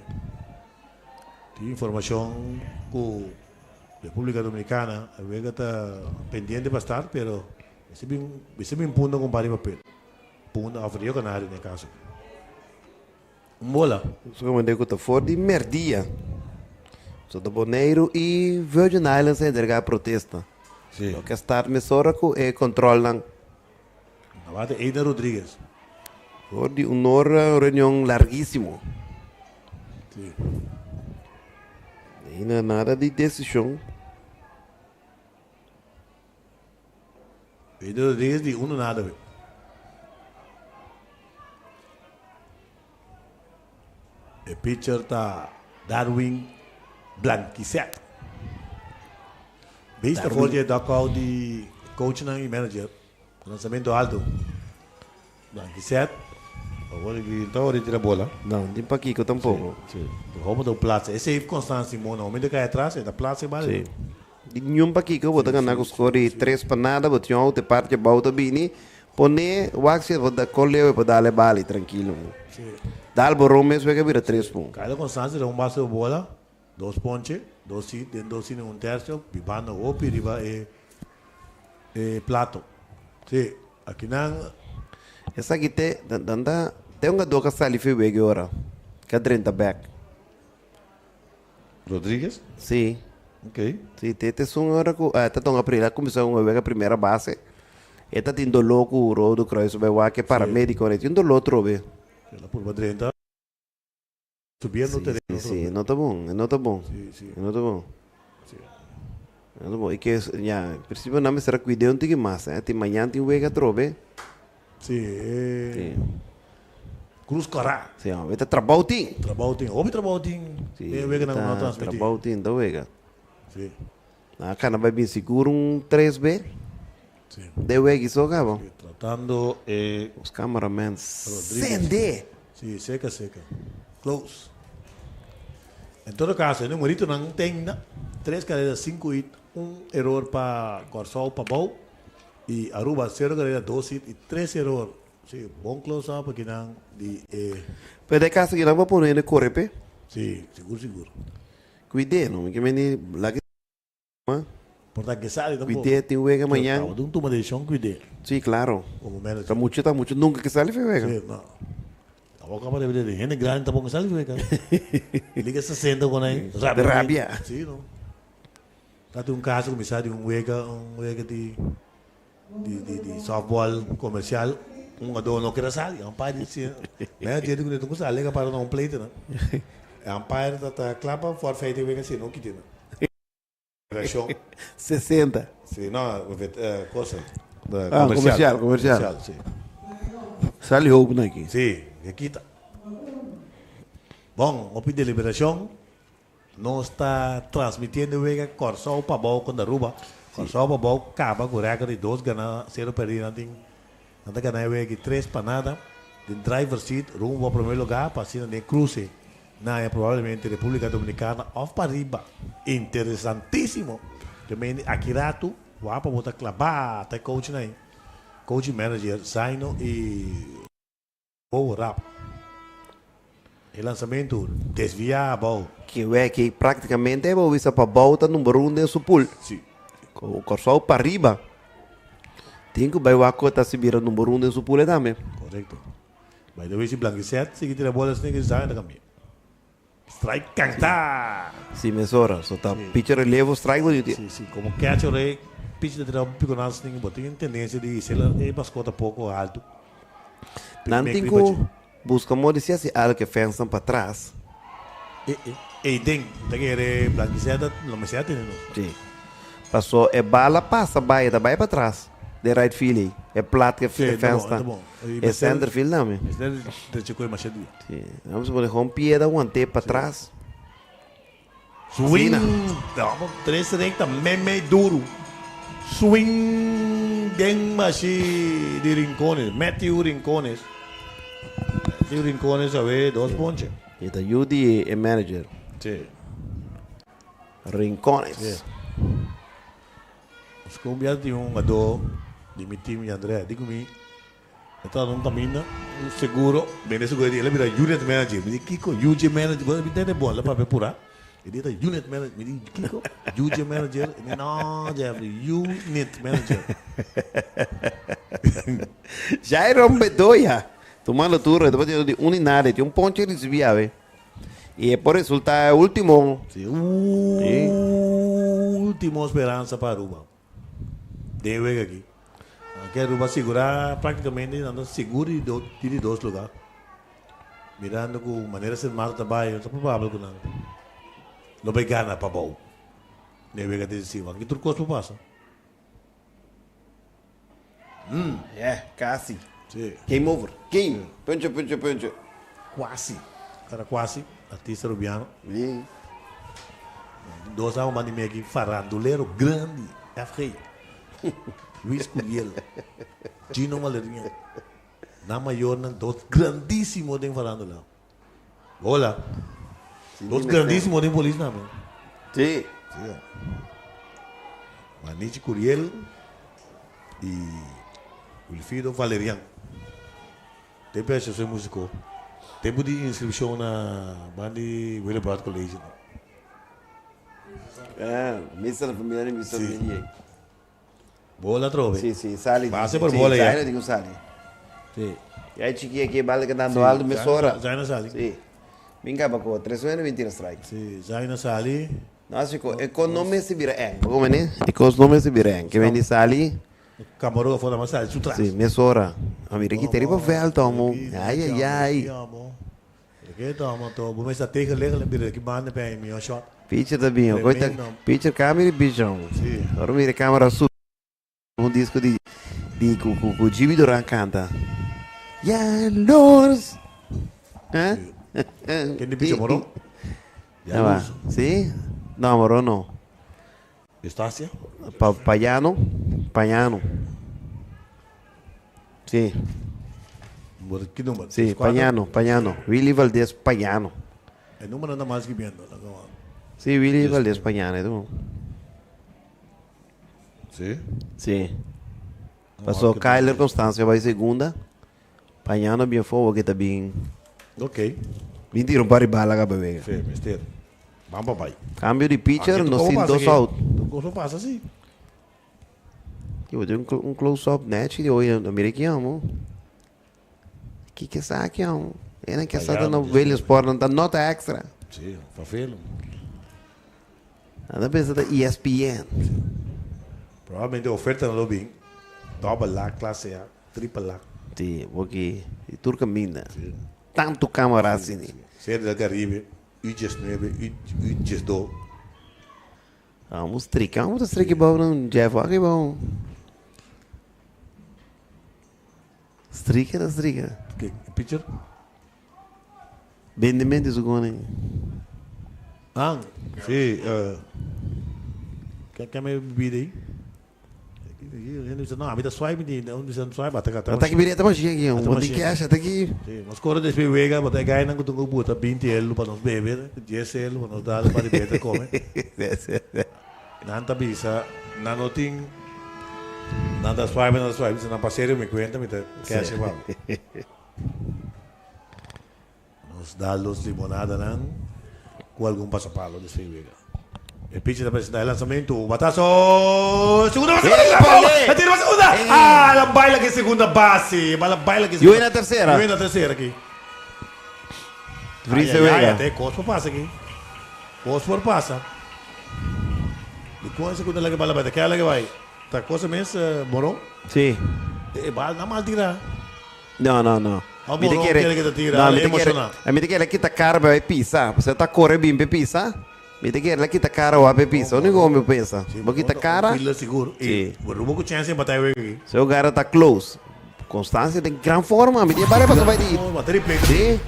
Tin informacion cu Republica Dominicana a wega ta pendiente pa start, pero mester bin mester bin punto con pariba papel. Punda of Rio Canario den e caso. Un bola. Solamente cu ta for di merdia. So ta Boneiru y Virgin Islands a entrega protesta. Sí. Lo ke start mesora cu e controlnan. Abate Eida Rodriguez. For di un ora un reunion larguísimo. Sí. Ainda nada di decision. Eida Rodriguez di uno nada we. E pitcher ta Darwin Blanquicet. Bista for di e dugout di coachnan y manager. Lanzamento alto. Blanquicet. Awor e ta ora di tira bola. No, no tin pakiko tampoco. Si, si. Hopi ta plaza. E safe Constant Simon. Na momento e kai atras e ta plaza e bal. Si. Di niun pakiko bo ta gana ku score di tres pa nada bo tin un auto e parti abou ta bini pone wak si bo ta koleo e por dal e bali trankilo. Si. Dal bo ron mes wega bira tres pun. Kayla Constance da un base bo bola, dos ponche, dos hit den dos inning un tercio, bibando hopi riba e e plato. Si, akinan. Esaki te dan ta te un gadó ka sali fi wega e ora ka drenta bek. Rodriguez? Sí. Ok. Sí, te te sun ora ku eh, ta Don April a kuminsá un wega primera base. E ta tin doló ku Rodo Kruis bai wak e paramédiko e tin doló trobe. El a purba drenta subiendo Sí, tereno sí, trobe. e no ta bon, e no ta bon. Sí, sí. E no ta bon. Sí. E no ta bon. I ke ya, en prinsipio nan mester a kuid'é un tiki mas, eh. Tin mañan tin wega trobe. Sí, e Sí. Cruz Corá. Sí, hombre, ta trabou tin. Trabou tin, hopi trabou tin Sí, den e weganan ku no a ta transmití. trabou tin ta wega. Sí. Nan a kana bai bin sigur un tres be. Sí. Den wega so kaba. Sí, tratando e Os cameraman Rodriguez. sende. Sí, seka seka. Close. En todo caso, e numeritonan ten na tres carrera, sinku hit, un error pa Kòrsou pa bou i Aruba sero carrera, dos hit i tres error. Sí, bon close up akinan di e. Pero den caso kinan bo pone hende core pe. Sí, sigur sigur. Cuid'é no, mi ke meni laga e. Por ta ke sali tampoco. Cuid'é tin wega mañan. Tabata un tuma decision cuid'é. Sí, claro. Como manager. Ta mucho ta mucho nunca ke sali fe wega. Sí, no. Tampoco apa debe de hende grandi tampoco ke sali fe wega. Liga 60 con ahí. Rabia. Rabia. Sí, no. Tatin un caso cu mi sa di un wega, un wega di. Di di di softball comercial un jugador no kier a sali umpire dici manager di cu no sali para na un pleito nan e umpire ta ta cla pa forfeit e wega si no kiti nan reaccion 60 si no cosa ah comercial comercial si sali hoop nan aki si e kita bon hopi deliberacion Nos ta transmitiendo e wega Kòrsou pa bou kontra Aruba. Kòrsou pa bou kaba ku rèkòrt di dos ganá, sero pèrdí. Nan tin nan ta gana e wega di tres pa nada. Den driver seat rumbo pa promé lugá pa asina den kruse na haña probablemente Repúblika Dominikana òf pa riba. Interesantísimo! Te mende aki ratu wak pa bo ta klabá ta e coachnan ei, coach i manager Zaino i. Bou rap. E lansamentu desviá abou. Ke weki práktikamente bo bisa pa bou ta number un den su pool. Sí. Ku Kòrsou pa riba. Tin ku bai wak ku ta si bira number un den su pool e tambe. Korekto. By the way si Blanquicet sigui tira bola esei ke Zayn ta kambia. Strike kanta! Si mesora. So ta pitcher relevo strike bo di. Si, si. Komo catcher e pitcher ta tira un pico nan sning bo tin tendensia di hisa e mascota poko alto. Nan tin ku buska modo di si hasi algo ke fensnan patras. Ey den ta kere Blanquiceta lo mester a tene nos. Si. Paso e bala pasa bai e ta bai patras den right field ey. E plat ke fens ta. E center field tambe. Mester drecha koe masha dia. Si. Nan mester pone home pieda want'e patras. Swing. Tres recta meme duru. Swing den mashi di Rincones. Matthew Rincones. Steve Rincones awe dos ponche. E ta yu di e manager. Si. Rincones. Si. Nos cumbia tin un hungador di mi team di Andrea. Di cu mi e ta un caminda un seguro. Bende seguro di el a bira unit manager. Mi di kico UJ manager? Bo mi tende bon la papia pura. E di ta unit manager. Mi di kico UJ manager? E di no Jeffrey unit manager. Jairon Bedoya tumando turno e ta batiendo di un y nada. E tin un ponche ricibi awe. Y e por resulta e ultimo. Si, ultimo speransa pa Aruba den e wega aki. Aunke Aruba a sigura practicamente nan ta sigur di di dos lugar. Mirando cu manera Sint Maarten ta bay no ta probabel cu nan lo bay gana pa abou den e wega decisivo. Aki tur cos por pasa. Mm, yeah, casi. Sí. Game over. Game. Puntje, puntje, puntje. Quasi. Era quasi. Artista Rubiano. Sí. Dos años mandi mi aquí farandulero grandi. FG. Luis Curiel. Gino Valeria. Na mayornan dos grandísimo den farándula. Hola. Dos grandísimo den polis tambe. Sí. Sí. Manichi Curiel y Wilfrido Valerian. Tempo e soy músico. Tempo di inscripción na bandi Willebrord College. Ah, misa na familia ni misa Sí. familia. Bola atrobe. Sí, sí, sali. Base por sí, bola ya. Sali, digo sali. Sí. Y ahí chiqui aquí vale que dando alto mesora. Zaina sali. Sí. Minga pa tres nueve 21 strike. Sí, Zaina sali. No, así que e con no me se vira en. ¿Cómo ne? E con no me se vira en. Que veni sali. Camaroga fora mas sali su tras. Sí, mesora. A mira aquí te riba veld amo. Ai ai ai. Que toma to. Bome sta tegen liggen en bira ki banda bij mi shot. Pitcher tá bem, coita. Pitcher câmera e bichão. Sí. Agora mira câmera su un disco di di cu cu cu Jimmy Duran canta. Yalors. Eh? Ken di pitcher Moro? Ah, va. Sí? No, Moro no. Estacia? Pa Payano. Payano. Sí. Ki numero? Sí, Payano, Payano. Willy Valdés Payano. El número anda más escribiendo. Sí, Willy Valdés Payano, tú. Sí? Sí. Passou Kyler Constância vai segunda. Payano bem forward que tá bem. Ok. Mentira, um par de bala acaba bem. Sí, mister. Vamos papai. Cambio de pitcher, no sin dos out. Cosa pasa así. Eu dei um close-up net de hoje, eu mirei aqui, amo. Que que é aqui, amo? Era que essa no velho sport, não tá nota extra. Sí, fafelo. Anda pensando da ESPN. Provavelmente oferta no lobby. Double A, classe A, triple A. Sim, porque turca mina. Tanto câmara assim. Série del Caribe, U19, U12. Vamos tricar, vamos tricar bom, não, Jeff, que bom. Strica, strica. Que pitcher? Bendimento sugone. Ah, sí. Quer me bebida aí? No, a mim tá swipe de, não dizendo swipe, até que Até que viria até mais aqui, um de cash até aqui. Sim, mas quando despe vega, botar gai não kutungo buta 20 elo para nós beber, 10 elo para nós dar para beber come. Nanta bisa, nanoting nada swipe, nada swipe, se não passeiro me cuenta, me tá cash va. Nos dá los limonada nan com algum passapalo despe vega. El pitcher está presentando el lanzamiento. Batazo. Segunda base. ¡Ei, tira segunda! Ah, la baila que segunda base. La baila que segunda. E na terceira. E na terceira aqui. Vrise Vega. Até Cosmo passa aqui. Cosmo passa. E com a segunda lá que bala vai. Aquela que vai. Tá coisa mesmo, Moron? Sim. E bala não mal tirar. Não, não, não. Me te quer que te tira. Não, me te quer. A mim te quer que tá cara vai pisar. Você tá correndo bem para pisar. Mi te quer kita cara o pisa, o único homem pensa. Vou kita cara. Seguro. Sí. Rumo com chance em bater aqui. Seu cara tá close. Constância tem gran forma, me tem para para vai de. Bater play. Sí.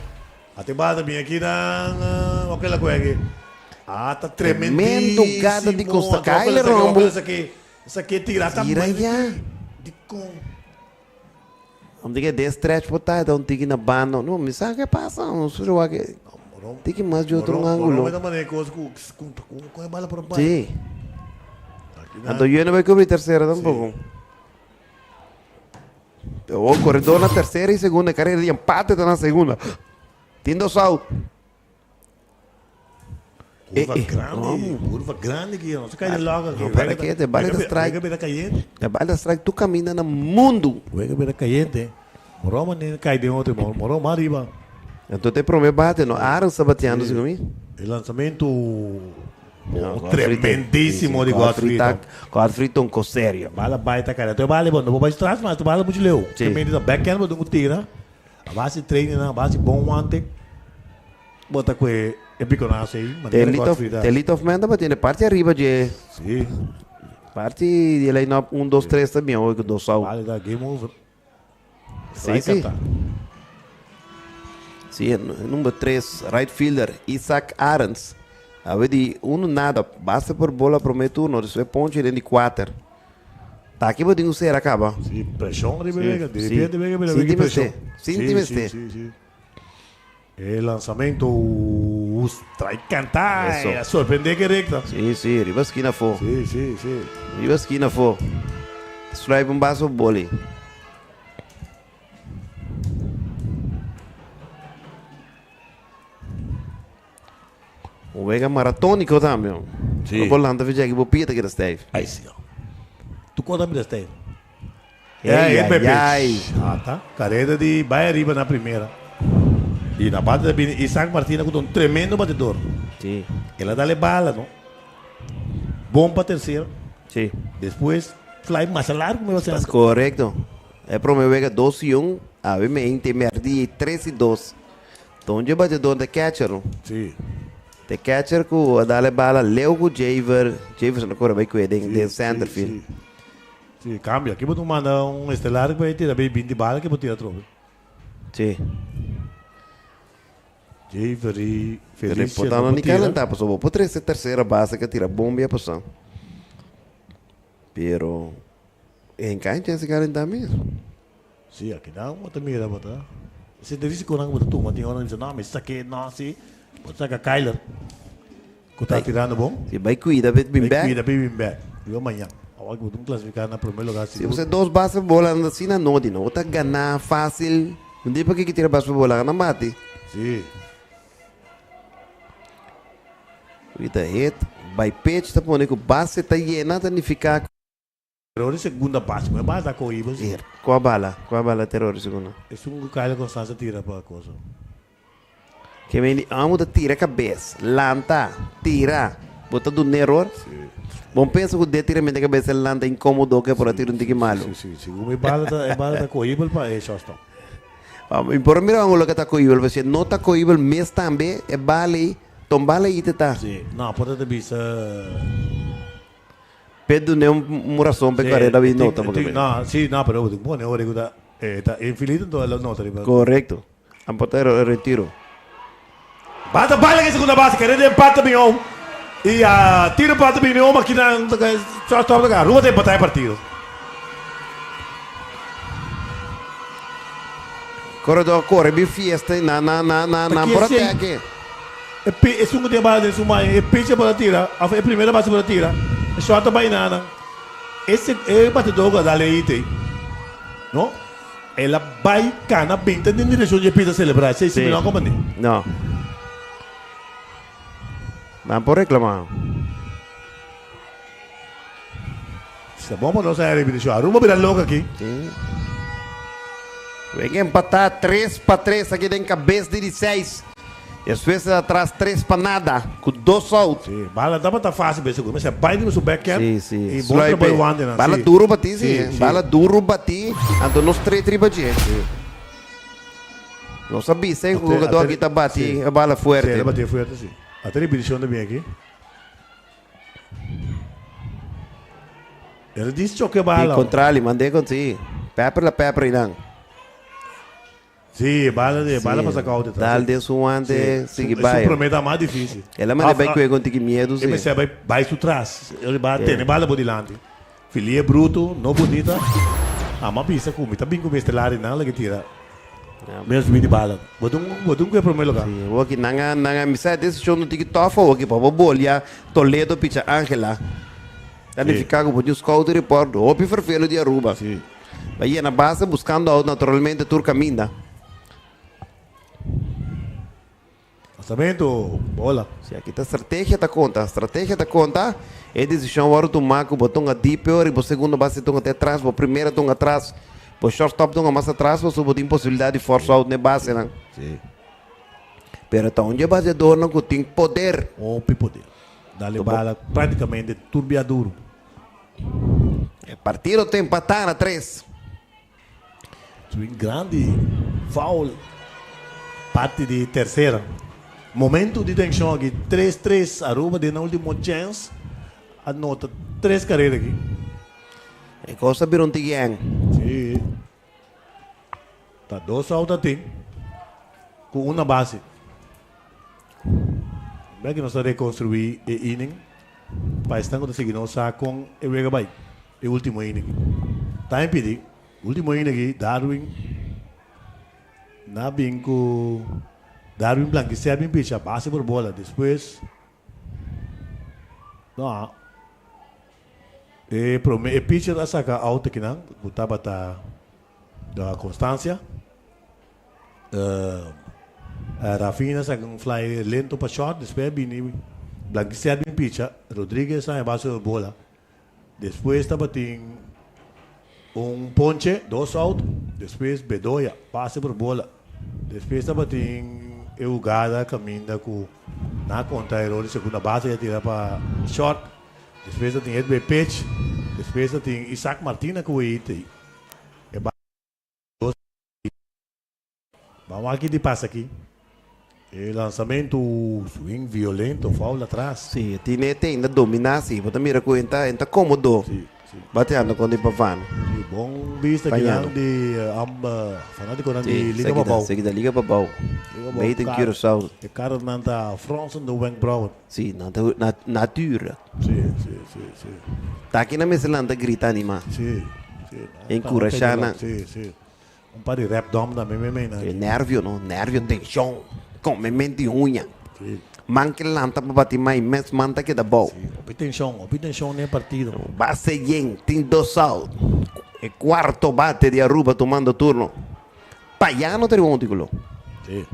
Até bata bem aqui na aquela coisa aqui. Ah, tá tremendo. Tremendo gada de Costa Kyler Rombo. Essa aqui, essa aqui tira tá Tira já. De com. Un tiki den stretch por ta, ta un tiki na banda. No, mi sa ke pasa. No sé wak e. Tiki mas di otro ángulo. Moro mane kos ku ku ku e bala por bai. Sí. Anto yo no bai kubri tercera tampoco. Pero corredor na tercera y segunda, carrera di empate ta na segunda. Tin dos out. Curva grandi, curva grandi ki no se kai de logo ki. Para ke te bala ta strike. Wega bira cayente. Te bala strike tu caminda na mundo. Wega bira cayente. Moro mane kai den otro, moro mas riba. Anto te prome bate no Aaron sta bateando si mi. E lanzamento tremendísimo di Godfrey. Godfrey ta un cos serio. Bala bai ta cay. Te bala bo no por bai tras mas, te bala mucho leu. Si. Te mende ta backhand bo dun tira. A base training nan, a base bon wante. Bo ta kue e piconazo ei, manera Te Godfrey ta. Te lead off man tabata den e parti ariba dje. Si. Parti di e line up un, dos, tres ta bien hoy ku dos out. Bale ta game over. Si, si. Si, e number tres, right fielder, Isaac Arends. Awe di uno nada, basta por bola prome turno, despues ponche den di kuater. Ta aki bo tin ku sera kaba. Si, preshon riba e wega, di repente wega bira wega preshon. Sinti mester. Si, si, si. E lanzamento strike canta Eso. a sorprende que recta. Si, si, riba skina afó. Si, si, si. Riba skina afó. Sluip un baso boli. Un wega maratóniko tambe. Si. No por lanta fecha aki bo pia ta keda stijf. Ai si. Tu kos ta mira stijf. Ei, Ei, ai, ai. Ah, ta. Carrera di bai ariba na primera. Y na bate ta bini Isaac Martina cu ta un tremendo batedor. Si. El a dale bala, no? Bon pa tercera. Si. Despues fly mas largo me va ser. Tas correcto. E prome wega 2 y 1, awe me inte merdi 3 y 2. Donde batedor ta catcher, no? Si. Te catcher cu a dale bala leu cu Javer. Javerson a core bay cue den den center field. Si. Si, cambia. Aki bo ta manda un estelar cu bay tira bay binti bala ke bo tira atrobe. Si. Javer y Pero Felicia importa no no por ni tira. calentá pasobra bo por trece tercera base ke tira bombia pasa. Pero en cancha si calentá mismo. Si, aki nan bo ta mira bo ta. Si ta risiconan ku bo ta tuma tin ora nan bisa no mi sake no si bo ta saka Kyler ku ta tirando bon. Si bai cuida p'e bin Bai bek. cuida p'e bin bek. Riba mañan. Awor ku bo ta clasifica na primer lugar Si sigur. bo dos base bola anda asina no di no. Bo ta gana facil. No di paki ki tira base bola nan bati. Si. Wita hit by pitch ta pone ku base ta yena ta nifica. Teror di segunda base, ku e bala ta kohiba si. Kua bala? Kua bala teror di segunda? Esun ku Kyle Constanza tira pa kosa. Ke men di amo ta tira kabes, lanta, tira, bo ta duna eror? Si. Bon pensa ku de tiramento di kabes e lanta inkomodo ke por a tira un tiki malu. Si, si, si. Segun e bala ta, e bala ta kohibel pa e shortstop. Mi por mira un loke ta kohibel, pasobra si no ta kohibel mes tambe e bala ei, ton bala ei te ta. Si, no, por ta ta bisa. P'e dun'é un rason p'e karera bin nota porque Sí, no, sí, no, pero bo tin pone ora ku ta e ta infinito enton el a nota riba. Korekto. A por ta e retiro. Bata bala den segunda base, karera di empate bin y a tiro empate bin home aki nan shortstop ta gana. Aruba ta empata e partido. Koredor kore bin fiesta y nan nan nan nan nan por a teke. E pi esun ku tin e bala den su man, e pitcher por a tira, òf e primera base por a tira, e short ta bai na nan. E se e batedó ku a dal e hit ei, no? El a bai kana binti den direkshon dje pitcher selebrá. Esei si mi no a komprendé. No. Nan por reklamá. Si ta bon pa nos a repetishon. Aruba bira loko aki. Sí. Wega empatá tres pa tres aki den kabes di di seis. Despues ta atras tres pa nada ku dos out. Sí, bala tabata fácil pa e segundo. Mester bai riba su backhand Sí, sí. i bon Sluip trabou e. e wantenan. Bala Sí. duro batí, sí. Sí, sí. Bala duro batí, anto nos tres riba dje. Sí. Nos a bisa e Ate- jugador ate- aki ta bati sí. e bala Sí, fuerte. el a bati fuerte, sí. Ate repetishon ta bin aki. El dice choque bala. Y contrali, mandé con sí. Pepper la pepper y dan. Sí, bala de bala para sacar de Dal de su ante, sí. sigue Su vai. prometa más difícil. Ela manda vai com con tiki miedo, sí. E me vai vai su tras. Ele vai ter bala por delante. Filia bruto, no bonita. Amo a bisa ku mi ta bin ku mi estelar i nan laga tira menos 20 bala. Bo ta un bo ta un ku e prome lugar. Sí, awor aki nan a nan a mi sa e desishon no tiki tòf awor aki pa bo bolia Toledo picha Angela. Ta nifiká ku bo tin un scouting report hopi fervelo di Aruba. Sí. Pa yena base buskando out naturalmente tur kaminda. Lanzamento, bola. Si aki ta strategia ta konta, strategia ta konta. E desishon wòrdu tumá ku bo tunga dip ora i bo segundo base tunga te atras, bo primera tunga atras, bo shortstop tunga mas atras pasobra bo tin posibilidat di force out n'e basenan. Si. Pero ta un dje baseadornan ku tin poder. Hopi poder. Dale bala práktikamente tur bia duru. E partido ta empatá na tres. Swing grandi, foul parti di tercera. Momento di tension aki, tres tres, Aruba den nan ultimo chance a nota tres carera aki. E cos a bira un tigi-eng. Si. Ta dos out a tin cu una base. Bek nos ta reconstrui e inning pa esnan cu ta sigui nos sa con e wega bay. E ultimo inning ta impidi. Ultimo inning aki Darwin na bin cu Darwin Blanquicet bin picha base por bola. Despues no e prome e pitcher a saca out akinan cu tabata Constancia. Rafina saca un fly lento pa short despues a bini Blanquicet bin picha Rodriguez a base por bola. Despues tabatin un ponche, dos out, despues Bedoya, pase por bola. Despues tabatin e hugada caminda cu nan a conta eror di segunda base y a tira pa short. Despues tabatin Edwin Pech, despues tabatin Isaac Martina cu e hit e dos. Ban wak ki di pasa aki. E lanzamento swing violento, foul atras. Si, e tin e te ainda domina si. Bo ta mira cu e ta e ta comodo Si, si. bateando contra di Pavano. Si, bon bista Pañano. kinan di amb fanaticonan Si, di Liga esaki ta, Pabao. esaki ta Liga Pabao. Liga Pabao. Made in Kar- Curaçao. E karanan ta fronsen de wenkbrauwen. Si, nan ta na natuurlijk. Si, si, si, si. Ta aki nan mester lanta grita anima. Si, si. Nan ta Encurasha nan. Si, si. Un par di rap dom tambe me mei nan. E nervio no, nervio, tension, come menti uña. Si. Man ke lanta pa bati mai mes man ta keda bou. Si, hopi tension, hopi tension den e partido. Base yen, tin dos out. E cuarto bate di Aruba tumando turno. Payano ta riba monticulo. Si.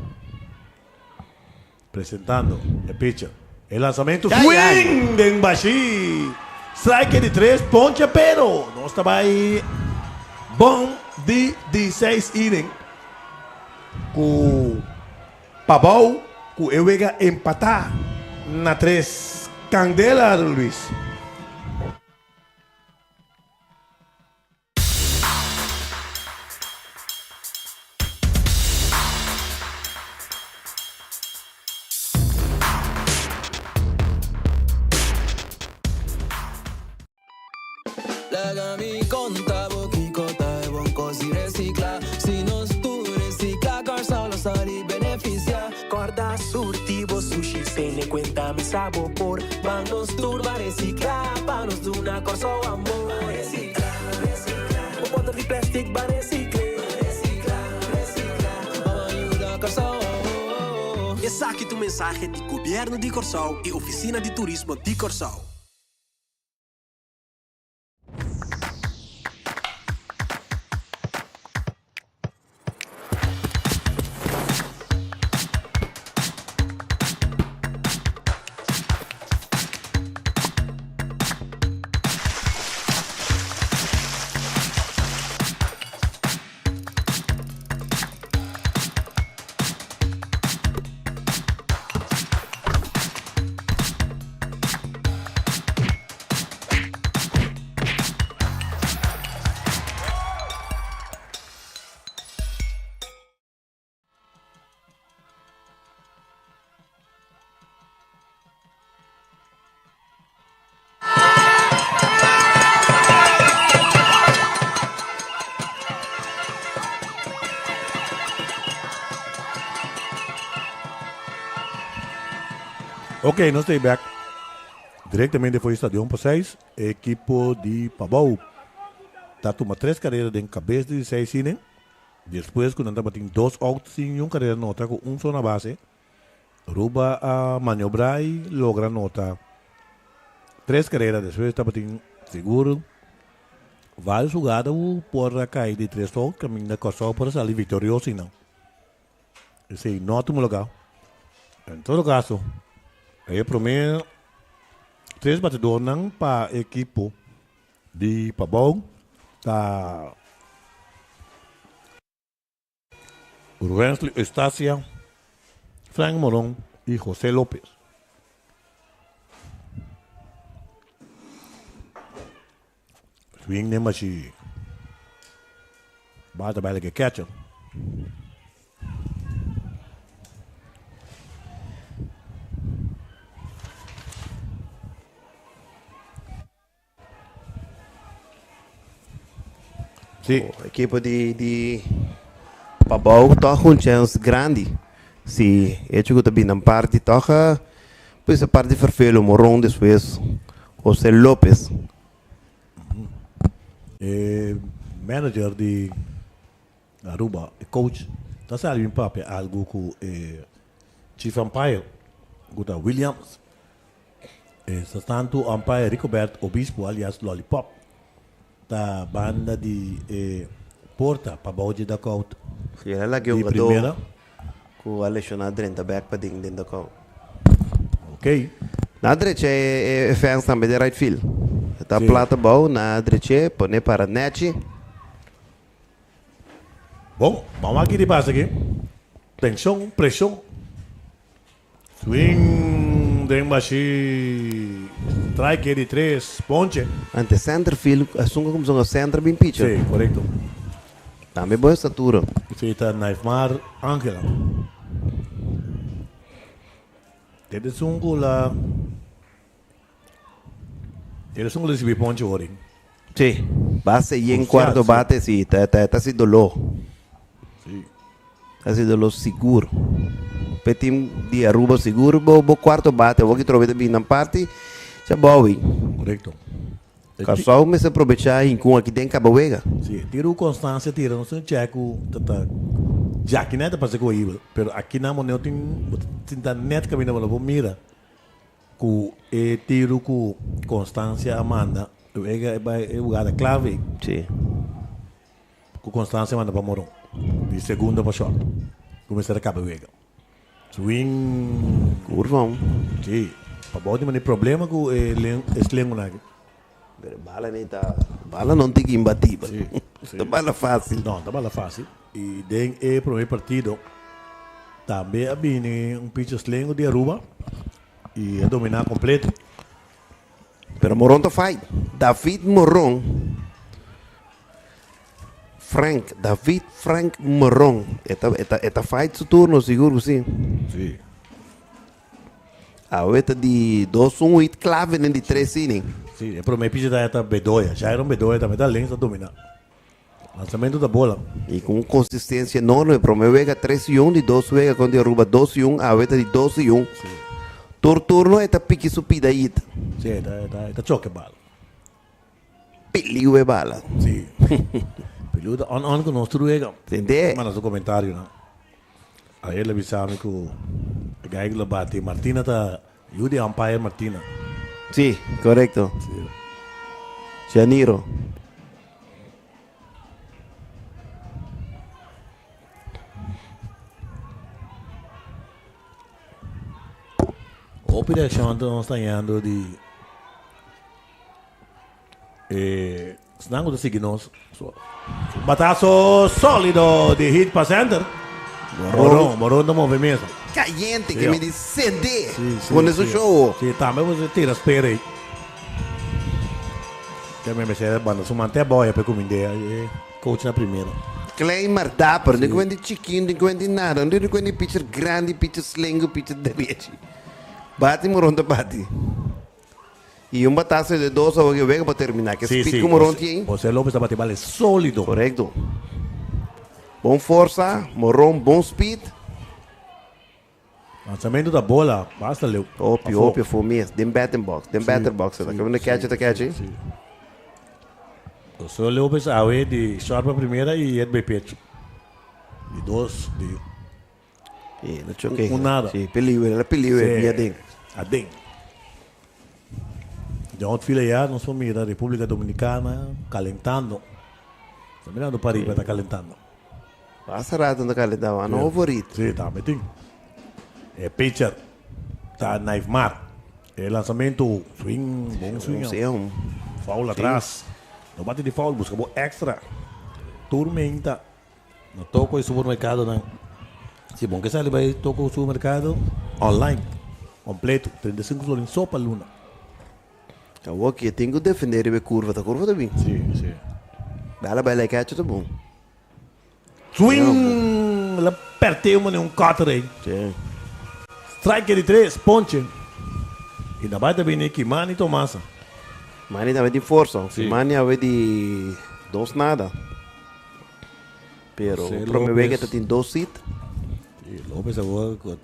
Presentando e pitcher. E lanzamento Ya, ya. swing den bashi. Strike di tres ponche pero nos ta bai bon di di seis inning ku Pabou ku e wega empata na tres kandela Luis. Laga mi konta bo kiko ta e bon kos di resikla. Si nos tur resikla, Kòrsou lo sali benefisiá. Kòrda surti bo sushi, tene kuenta mi sa bo por. Ban nos tur ban resikla, pa nos duna Kòrsou amor. Ban resikla, resikla. Bo bòter di plèstik ban resikl'é. Ban resikla, resikla. Ban yuda Kòrsou. Esaki ta un mensahe di Gobièrnu di Kòrsou i Ofisina di Turismo di Kòrsou. Ok, nos ta bek directamente for e stadion pa 6, ekipo di Pabou. Ta tuma tres karera den kabes di seis inning, despues ku nan tabatin dos out sin niun karera nota ku un so na base. Aruba a maniobrá i logra nota tres karera despues tabatin sigur varios hugada ku por a kai di tres out kaminda Kòrsou por a sali viktorioso einan. Esei no a tuma lugá. En todo kaso e promé tres batidornan pa ekipo di Pabou ta Ruensley Eustacia, Frank Moron y José Lopez. Swing den bashi bata bai like catcher. Sí. Ekipo di di Pabou tòg un chèns grandi. Si hecho ku ta bini nan parti tòg pues e parti Ferfelo Moron despues Jose Lopez. E manager di Aruba, e coach, ta sali bin papia algu ku e chief umpire ku ta Williams. E sa tantu umpire Ricobert Obispo alias Lollipop ta banda di e porta pa bou dje dugout Si el a laga e di hugadó primera. ku a leshoná drenta bèk pa den den dugout. Ok. Na drecha e fans tambe den right field. E ta Si. plata bou na drech'é pone para nèchi. Bon, ban wak ki di pasa aki. Tenshon, preshon. Swing den bashi. Strike di tres, ponche. Ante center field, esun ku kumsa ku center bin pitcher. Si, korekto. Tambe bon estatura. Si, ta Naifmar Angela. Dit esun ku la. Dit esun ku la risibi ponche hori. Si, base yen cuarto bate si, ta ta ta si doló. Si. Ta si doló sigur. P'e team di Aruba sigur bo bo cuarto bate awor ki trobe ta bin nan parti cha bowi. Correcto. Kòrsou mester probechá hinkun aki den kaba wega. Si, tira ku Constancia tira nos tin check ku ta ta djaki net ta parse ku horibel pero aki nan bo no tin bo ta sinta net kaminda bo no por mira. Ku e tiru ku Constancia a manda, e e bai e hugada clave. Sí. Ku Constancia a manda pa Moron. Di segunda pa short. Ku mester a kaba e wega. Swing. Curva. Sí. Pa bou di mane problema ku e len e slengunan aki. Pero bala ni ta bala non tin imbatibel. Sí, sí. Ta bala fácil. No, ta bala fácil. Y den e primer partido tambe a bini un pitcher slengo di Aruba y a domina completo. Pero Moron ta fight. David Moron. Frank, David Frank Moron. E ta, e ta, e ta fight su turno, sigur ku si. Sí. Awe ta di dos un hit clave den di tres inning. Sí, e prome pitcher ta ta Bedoya. Jairon Bedoya tambe ta links ta domina. Lanzamento ta bola. Y cu un consistencia enorme. Prome wega tres y un, di dos wega contra Aruba dos y un, awe ta di dos y un. Sí. Tur turno e ta piki su pida hit. Sí, e ta, e ta, e ta choke bal. Peliu e bala. Sí. Peliu ta on on cu nos tur wega. Tende. Manda su comentarionan. Ayer el a bisa mi cu e guy cu lo bati Martina ta yu di umpire Martina. Sí, corecto. Sí. Janiro. Hopi reaccion nos ta hañando di E esnan ku ta sigui nos. Bataso sólido di hit pa center. Moron, Moron ta move mesa. Cayente que mi di sende. Pone su show. Sí, tambe bo tira spera ei. Ke me mester banda su man te boya pe kumindea e coach na primera. Klein maar dapper. No kuent di chikin, no kuent di nada. No kuent di pitcher grandi, pitcher slengu, pitcher derechi. Bati Moron ta bati. Y un batazo de dos awor ke wega por termina. Ke Sí, speed sí. ku Moron José, tin. José Lopez ta bati bal e sólido. Correcto. Bon forsa, Moron bon speed. Lanzamento ta bola, basta leu. Hopi, Afó. hopi afó mes. Den batting box, den Sí, batter box. Ta sí, kaminda sí, catcher ta sí, catch. sí. José Lopez awe di short pa primera y het bay pecho. Di dos, di Sí, no choque. Un nada. Sí, peliwe, la peliwe, Sí, via den. Aden. De outfield ya nos por mira República Dominicana calentando. Está mirando para arriba, está calentando. Pasa rato no calentaba, no favorito. Sí, está metido. El pitcher está Naifmar. El lanzamiento, swing, bom swing. Sí, un- Foul Sí. atrás. No bate de foul, busca bo extra. Tormenta. No toco el supermercado, no. Si bom que sale vai toco o supermercado online. Completo, 35 florins só para luna. Acabou aqui, tenho que defender a curva, tá curva também. Sim, sim. Dá lá, vai lá, catch, tá bom. Swing! Ela apertei uma um cutter aí. Sim. Strike de três, ponte. E na baita bem aqui, Mani Tomasa. Mani também tem força. Sim. Mani ave de dos nada. Pero José promove que López. tem dos sit. Sí, López agora com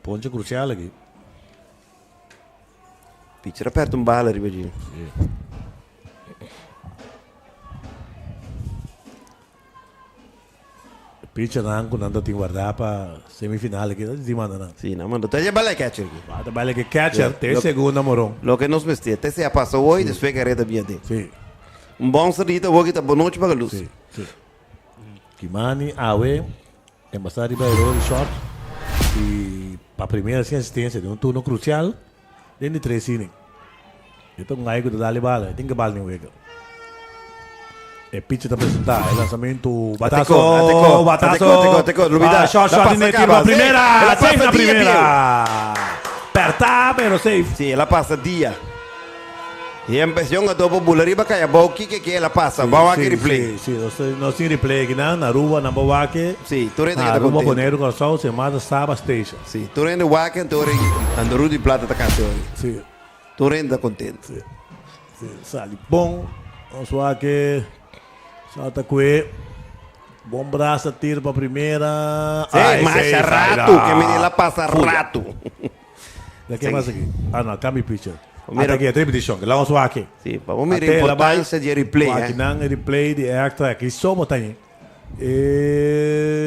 ponte crucial aqui. Pitcher aperta um bala, Ribadinho. Pitcher não, quando tem guardar para semifinal aqui, não manda não. Sim, não manda. Tá bala catcher aqui. Bata bala que catcher, Sí. tem Lo- segunda morão. Lo que nos vestia. Até se passou hoje, depois carreta bem dentro. Sim. Um bom sarita, hoje tá boa noite para a luz. Sim, sim. Kimani, Awe, Embassade Ribeiro, short. E para a primeira sem assistência de um turno crucial, dentro de três innings. Então, um aigo de dar bala, tem que bala no wega. E pitch está apresentar, é lançamento, bataço, Atacou, atacou, bataço, atacou, atacou, atacou, Lubida. Ah, short, La short, passa tiro acaba, a primeira, sim. Ela safe passa na dia, primeira. Apertar, pero safe. Sim, ela passa dia. E a impressão que eu bula riba cai a boca que que ela passa. Vamos aqui replay. Sim, sim, nós nós tem replay aqui na Aruba, na Boaque. Sim, tu rende que tá Aruba, contente. Bonaire, Curaçao, Semana, Saba Station. Sim, tu rende waken, tu rende Andoru de Plata tá cá, Sim. Tu rende tá contente. Sim. Sim, sali bom. Vamos lá que Salta coe. Bom braço, tiro para primeira. Sim, Ai, marcha safe, rato, ai, que menina passa Fuga. rato. Daqui é mais aqui. Ah, não, cambio pitcher. Mira- Até aqui, é repetição. Lá vamos lá aqui. Sim, vamos mirar a importância de replay, Aqui eh. não, replay de extra aqui. Só botar aí.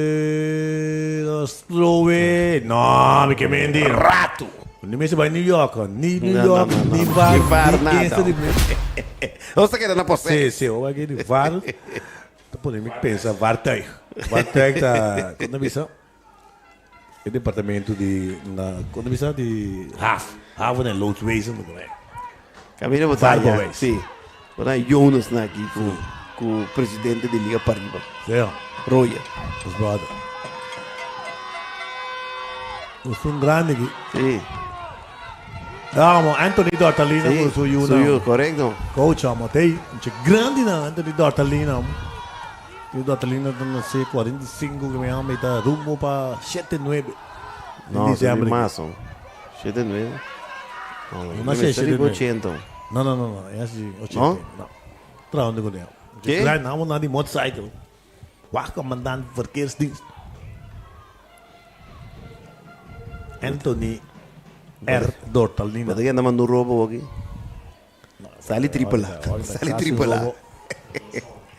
E... Slowe. Não, que mentira. Rato. Nem me vai New York, nem New Não, York, não, não, nem não. VAR, Nem VAR, nem nada. essa de- Você quer na posse? Sim, sim, eu aqui de VAR. Tá podendo me pensar, VAR tem. VAR tem tá. Quando missão? É departamento de. Na, quando missão de. HAF. Haven en Loodswezen, não é? Camina botar VAR já. Boys. Sim. Botar Jonas na aqui com com o presidente de Liga Pariba. Sim. Roya. Os brother. Eu sou um grande aqui. Sim. Vamos, Anthony Dortalina Sim, com o Suyu. Suyu, correto. Coach, amo, tem um grande na Anthony Dortalina. Anthony Dortalina, não sei, 45 que me ama, está rumo para 7, 9. Não, dezembro. massa. 7 9. Não, Não sei, 7, 9. 80. Não, não, não, não, é assim, 80. Não? Não. Trouwens, ik Que? Klein, nou, naar die motorcycle. Wacht, commandant verkeersdienst. Anthony R. Dortalina. Mas aqui anda mandando roubo aqui. Sale triple A. Sale triple A.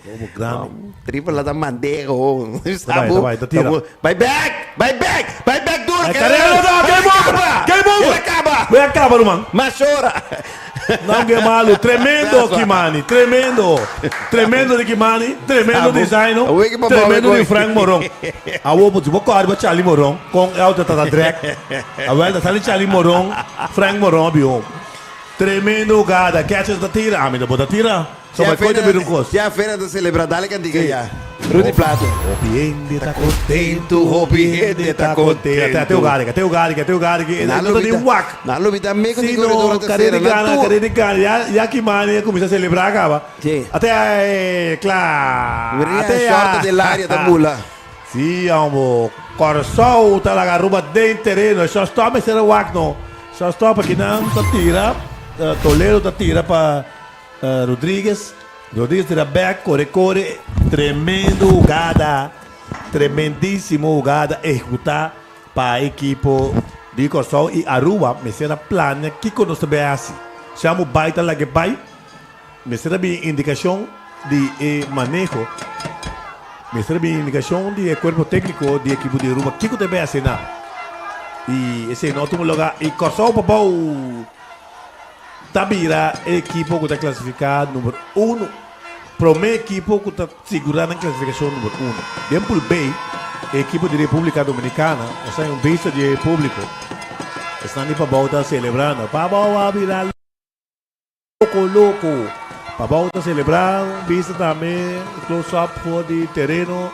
Robo grande. Triple A da mandego. Tá vai, tá vai, tá tira. Vai back! Vai back! Vai back duro! Vai, carreira, não, game over! Game over! Ele acaba! Vai acaba, mano. Mas chora! Não, que malo. Tremendo, Kimani. Tremendo. Tremendo de Kimani. Tremendo Abo. design. Awe que papá Tremendo vai de Frank Moron. A wo bo ko arba Charlie Moron com auto tata drag. A volta sale Charlie Moron, Frank Moron biom. Tremendo gada, catches da tira, ah, me da bota tira. Só vai coisa bir um cos. Já a feira da celebrar, dale cantiga já. Rudy Plato. Hopi tá contento, Hopi tá contento. Até o gada, até o gada, até o gada. Na Não tem whack. Na lubita me com Sim, corredor no, terceira, cara de na gana, tua. cara de gana. Já, já que mani começa a celebrar, acaba. Sim. Até, eh, claro. Miria Até short dell'aria da mula. Sì, amo. Corsou tá la garuba dentro terreno. Só stop será whack no. Só stop aqui não, tá tira. Toledo tá tira para Rodrigues. Rodrigues tira back, corre, corre. Tremendo jugada. Tremendíssimo jugada executar para equipo de Corsou e Aruba. Me será plana que conosco bem assim. Chamo baita lá que vai. Me será bem indicação. di e maneho. Mester bin indikashon di e kuerpo tékniko di ekipo di Aruba kiko ta bai hasi nan. I esei no a tuma lugá i Kòrsou pa bou ta bira e ekipo ku ta klasifiká number uno. Promé ekipo ku ta sigurá nan klasifikashon number uno. Den Pool B e ekipo di Repúblika Dominikana a sai un bista di e públiko. Esnan di Pabou ta selebrando. Pabou a bira Loko loko. Pabou ta selebrá un bista tambe close up for di tereno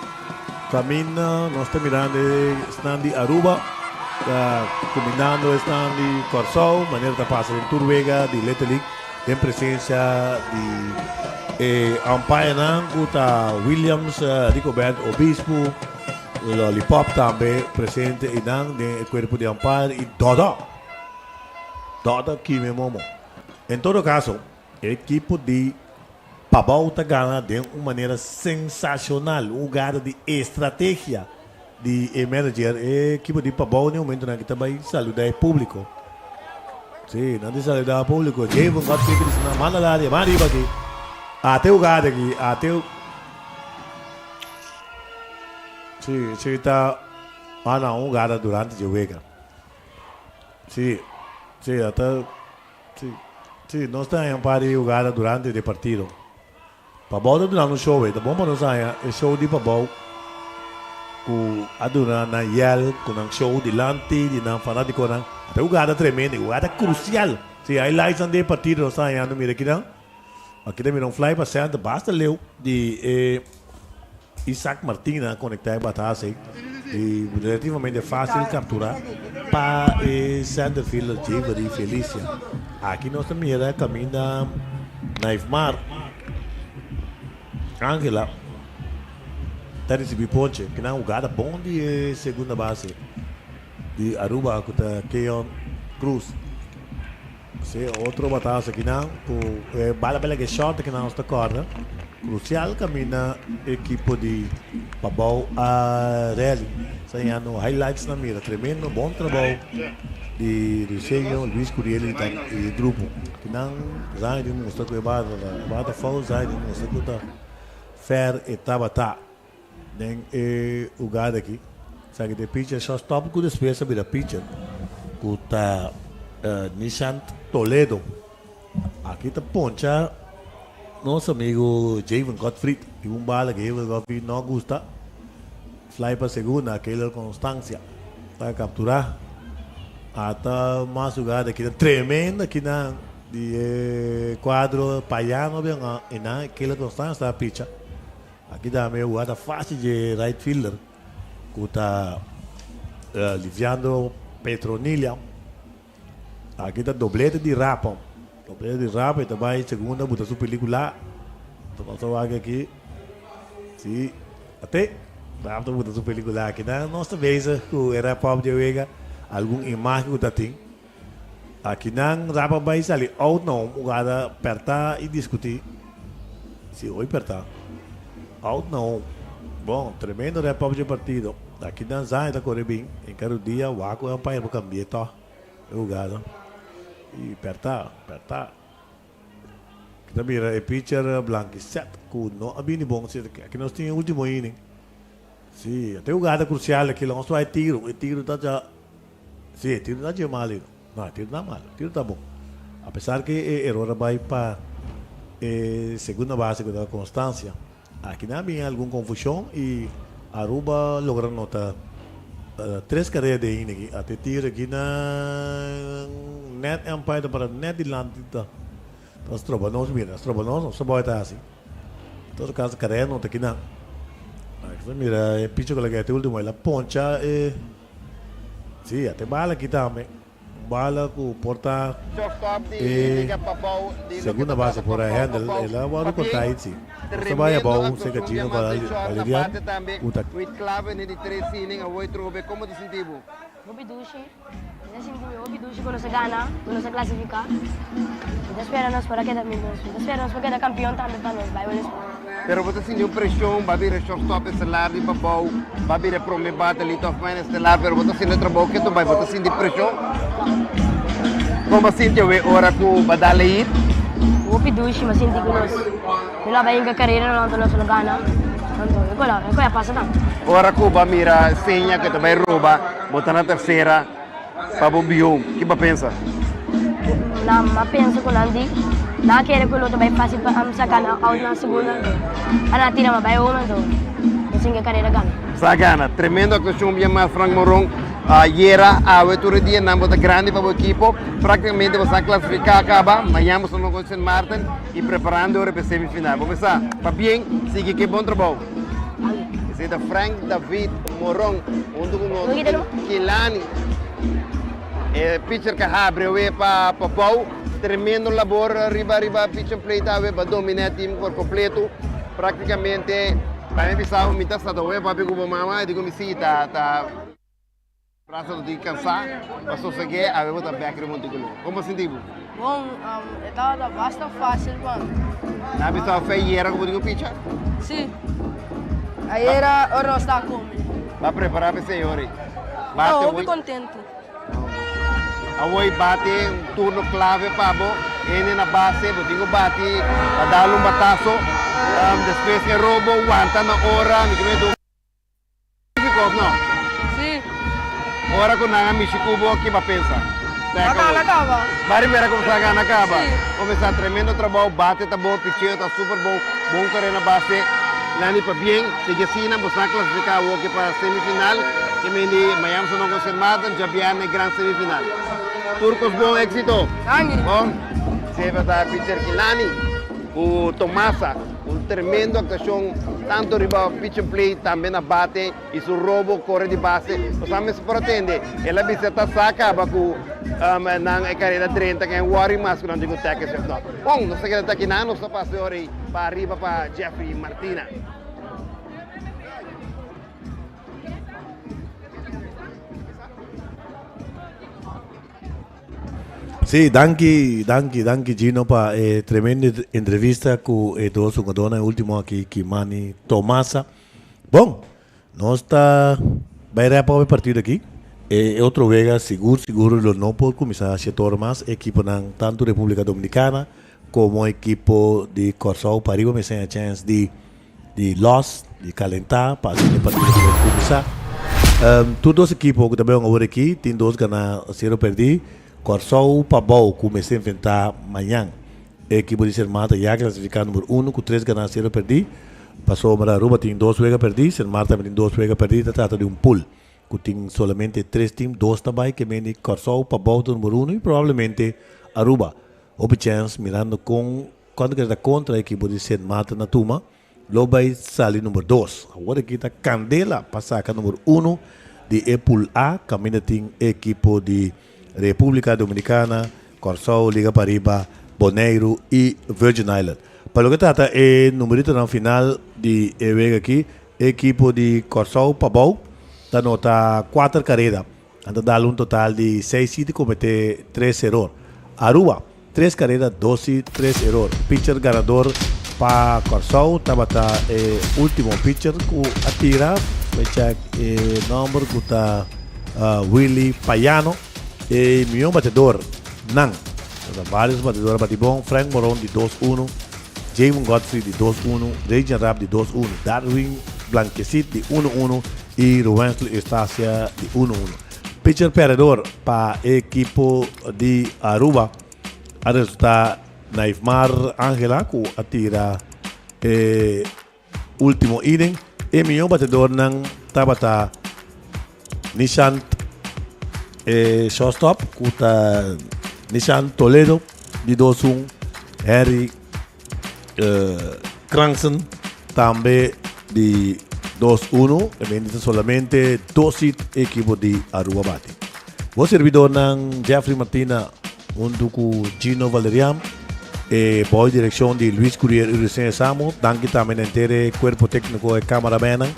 kaminda nos ta mirando esnan di Aruba ta kumindando esnan di Kòrsou manera ta pasa den tur wega di Little League den presensia di e umpirenan ku ta Williams, Rigobert Obispo, Lollipop tambe presente einan den e kuerpo di umpire i Dodo Dodo Kime Momo. En todo caso, e ekipo di Pabao ta gana den un manera sensacional, un hugada di estrategia di e manager. E ekipo di Pabao den momentonan aki ta bay saluda e publico. Si, nan ta saluda e publico. Javon Godfrey ta bisa nan, manda la ariba, manda ariba aki. Ate hugada aki, ate. Si, si ta manda un hugada durante dje wega. Si, si, ata. Si, si, nos ta haña un par di hugada durante di partido. Pabou ta duna un show e ta bon pa nos haña e show di Pabou ku a duna nan yèl ku nan show dilanti di nan fanátikonan. Ta hugada tremendo, e hugada krusial. Si, highlightsnan di e partido nos ta hañando mira kinan. Aki ta mira un fly pa center basta leu di e Isaac Martina a conecta e bataas ey y relativamente facil captura pa e center fielder Javery Felicia. Aki nos ta mira caminda Naifmar Angela ta ricibi ponche. Kinan hugada bon di e segunda base di Aruba cu ta Keon Cruz. Si, otro bataas akinan ku e bala bala ke short akinan nos ta kòrda. Krusial kaminda ekipo di Pabou a rally. Sa yano highlights na mira. Tremendo bon trabou di Ruiseño, Luis Curiel i e grupo. Akinan Zayn di mustra ku e bala ta bala ta foul, Zayn di mustra ku ta fair e tabata den e hugada aki. Esaki ta e pitcher shortstop ku despues a bira pitcher ku ta Nishant Toledo. Aki ta poncha nos amigo Javen Godfried. Tin un bala ku Javen Godfried no gusta. Fly pa segunda, Keylor Constancia ta kapturá. Ata mas hugada aki ta tremendo aki nan di e kuadro Payano bien i nan Keylor Constancia ta picha. Aki tambe hugada fácil dje right fielder ku ta Liviandro Petronilia. Aki ta doblete di Rapa. Doblete di Rapa e ta bai segunda buta su pelicula. Ta nos a wak aki. Si, ate. Rapa ta buta su pelicula aki. Nan nos ta bezig ku e wrap up dje wega. Algun imagen ku ta tin. Aki nan Rapa bai sali out na un hugada perta i diskuti. Si, hoy perta. Out na un. Bon, tremendo wrap up dje partido. Aki nan Zaya ta kore bin. En kada dia wak ku umpire por kambia tòg e hugada. I perta, perta. Aki ta mira e pitcher Blanquicet ku no a bini bon. Si, aki nos tin e ultimo inning. Si, ata e hugada krusial aki. Nos bai tiro. E tiro ta dja. Si, e tiro ta dje mal ei. No, e tiro no ta mal. E tiro ta bon. Apesar ku e eror a bai pa e segunda base ku ta Constancia. Aki nan a bin algun confusion y Aruba logra nota tres carrera den inning aki. Ate tiro aki na net umpire ta para net dilanti ta ta stroba nos mira stroba nos nos trabao ta haci. En todo caso carrera nota aki nan. Aki ta mira e picho cu a laga e ultimo el a poncha e si ate bala aki tambe. Bala ku por ta e segunda base por a handle el a wòrdu kontá ahí si. Nos ta bai abou serka Gino Valerian ku ta. Hopi dushi, mi ta sinti mi hopi dushi ku nos a gana, ku nos a klasifiká. Mi ta spera nos por a keda, mi ta spera nos por keda kampion tambe pa nos bai Wellespoort. Pero bo ta sinti un presion, bo a bira shortstop estelar di pabou, bo a bira prome bate lead-off man estelar, pero bo ta haciendo e trabou ketu bai, bo ta sinti presion? Con bo a sinti awe ora cu bo a dal e hit? Hopi dushi, mi a sinti cu nos. Mi lo a bai hinka karera no anto nos lo gana. Anto e kola e kola pasa tambe. Ora ku bo a mira seña ku ta bai roba, bo ta na tersera pa bo bion, ki bo a pensa? Nan a pensa ku nan di nan a kere ku lo ta bai fasil pa saka nan out na segunda anto a nan a tira mi a bai home anto nos hinka karera gana. Sa gana. Tremendo aktuashon bien mas Frank Moron. Ayera, awe tur e dia nan bo ta grandi pa bo ekipo. Praktikamente bo sa klasifiká kaba. Mañan bo sa no kon Sint Maarten i preparando ora pa e semifinal. Bo mester pabien, sigui ke bon trabou. Esei ta Frank David Moron huntu ku nos Kilani. E pitcher ka habri awe pa Pabou. Tremendo labor riba riba pitching plate awe pa domina e team por kompleto. Praktikamente pa mi bisa mi ta sta awe papia ku bo mama e di ku mi si ta ta brasa ta tin kansa pa soseg'é awe bo ta bek riba Monticulo. Komo bo sinti bo? Bon, e tabata basta fásil pa mi. Nan a bisa bo fe ayera ku bo tin ku picha? Si. Ayera ora nos ta kome. Bo a prepara pa esei ora ei? Ta hopi kontentu. Awor bati un turno clave pa bo. Hende na base, bo tin cu bati pa dal un batazo. Despues e robo wanta na ora. Mi kier mete un físico of no? Si. Ora cu nan a mishi cu bo, ki bo a pensa? Ba gana caba. Ba ribera cuminsa gana caba. Si. Cuminsa tremendo trabou, bate ta bon, picheo ta super bon, bon core na base. Lani pabien, sigui asina, bo sa clasifica awoki pa semifinal. Ke men di Miami sa no con Sint Maarten, djabièrnè gran semifinal. Tur kos bon, éxito! Danki! Bon, Seba ta pitcher Kilani ku Tomasa, un tremendo aktuashon tantu riba pitch and play tambe na bate i su robo kore di base. Bo sa mester por a tende, el a bisa ta sa kaba ku nan e karera drenta ken wòri mas ku nan tin ku tèk esei òf nò. Bon, nos ta keda ta akinan, nos ta pasa e ora ei pa ariba pa Jeffrey Martina. Sí, danki, danki, danki Gino pa e tremendo entrevista ku e dos hugadónan e último aki, Kimani Tomasa. Bon, nos ta bai rèp òf e partido aki. E otro wega sigur sigur lo no por kuminsá shete ora mas. E ekiponan tantu Repúblika Dominikana komo ekipo di Kòrsou pariba mester haña chèns di di los, di calentá pa asina e partido por cuminsá. Tur dos ekipo cu ta bay awor aki tin dos ganá cero perdí. Kòrsou Pabou cu mester enfrentá mañan e ekipo di Sint Maarten ya clasificá number uno cu tres ganá cero perdí. Pasobra Aruba tin dos wega perdí, Sint Maarten tambe tin dos wega perdí. Ta trata di un pool cu tin solamente tres team, dos ta bay ke mende Kòrsou Pabou ta number uno y probablemente Aruba. Hopi chèns mirando con Cuando keda ta contra e ekipo di Sint Maarten na tuma, lo bay sali number dos. Awor aki ta candela pa saca number uno di e pool A, caminda tin e ekipo di Republica Dominicana, Corsou, Liga Pariba, Boneiru y Virgin Island. Pa loke trata e numeritonan final di e wega aki, e ekipo di Corsou Pabou ta nota cuater careda. Nan ta dal un total di seis hit y comete tres eror. Aruba, tres carera, dos hit, tres eror. Pitcher ganador pa Corsou tabata e ultimo pitcher cu a tira. Bay check e nomber cu ta Willy Payano. E mion batedor nan. Tabata varios batedor a bati bon. Frank Moron di dos uno, Javon Godfrey di dos uno, Rayjan Rapp di dos uno, Darwin Blanquecit di uno uno y Ruwensley Eustacia di uno uno. Pitcher perdedor pa e ekipo di Aruba a resulta Naifmar Angela cu a tira e ultimo inning. E miho batedornan tabata Nishant e shortstop cu ta Nishan Toledo di dos un, Henry Cranson tambe di dos uno. E mende ta solamente dos hit e ekipo di Aruba bati. Bo servidornan Jeffrey Martina hunto cu Gino Valerian e boy direccion di Luis Curiel y Ruseño Samo. Danki tambe na henter e cuerpo tecnico e camaramennan.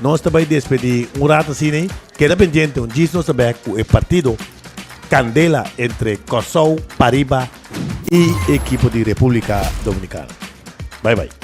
Nos ta bay despedi un rato asina ey. Keda pendiente un djis nos ta bek cu e partido candela entre Corsou Pariba y ekipo di Republica Dominicana. Bye bye.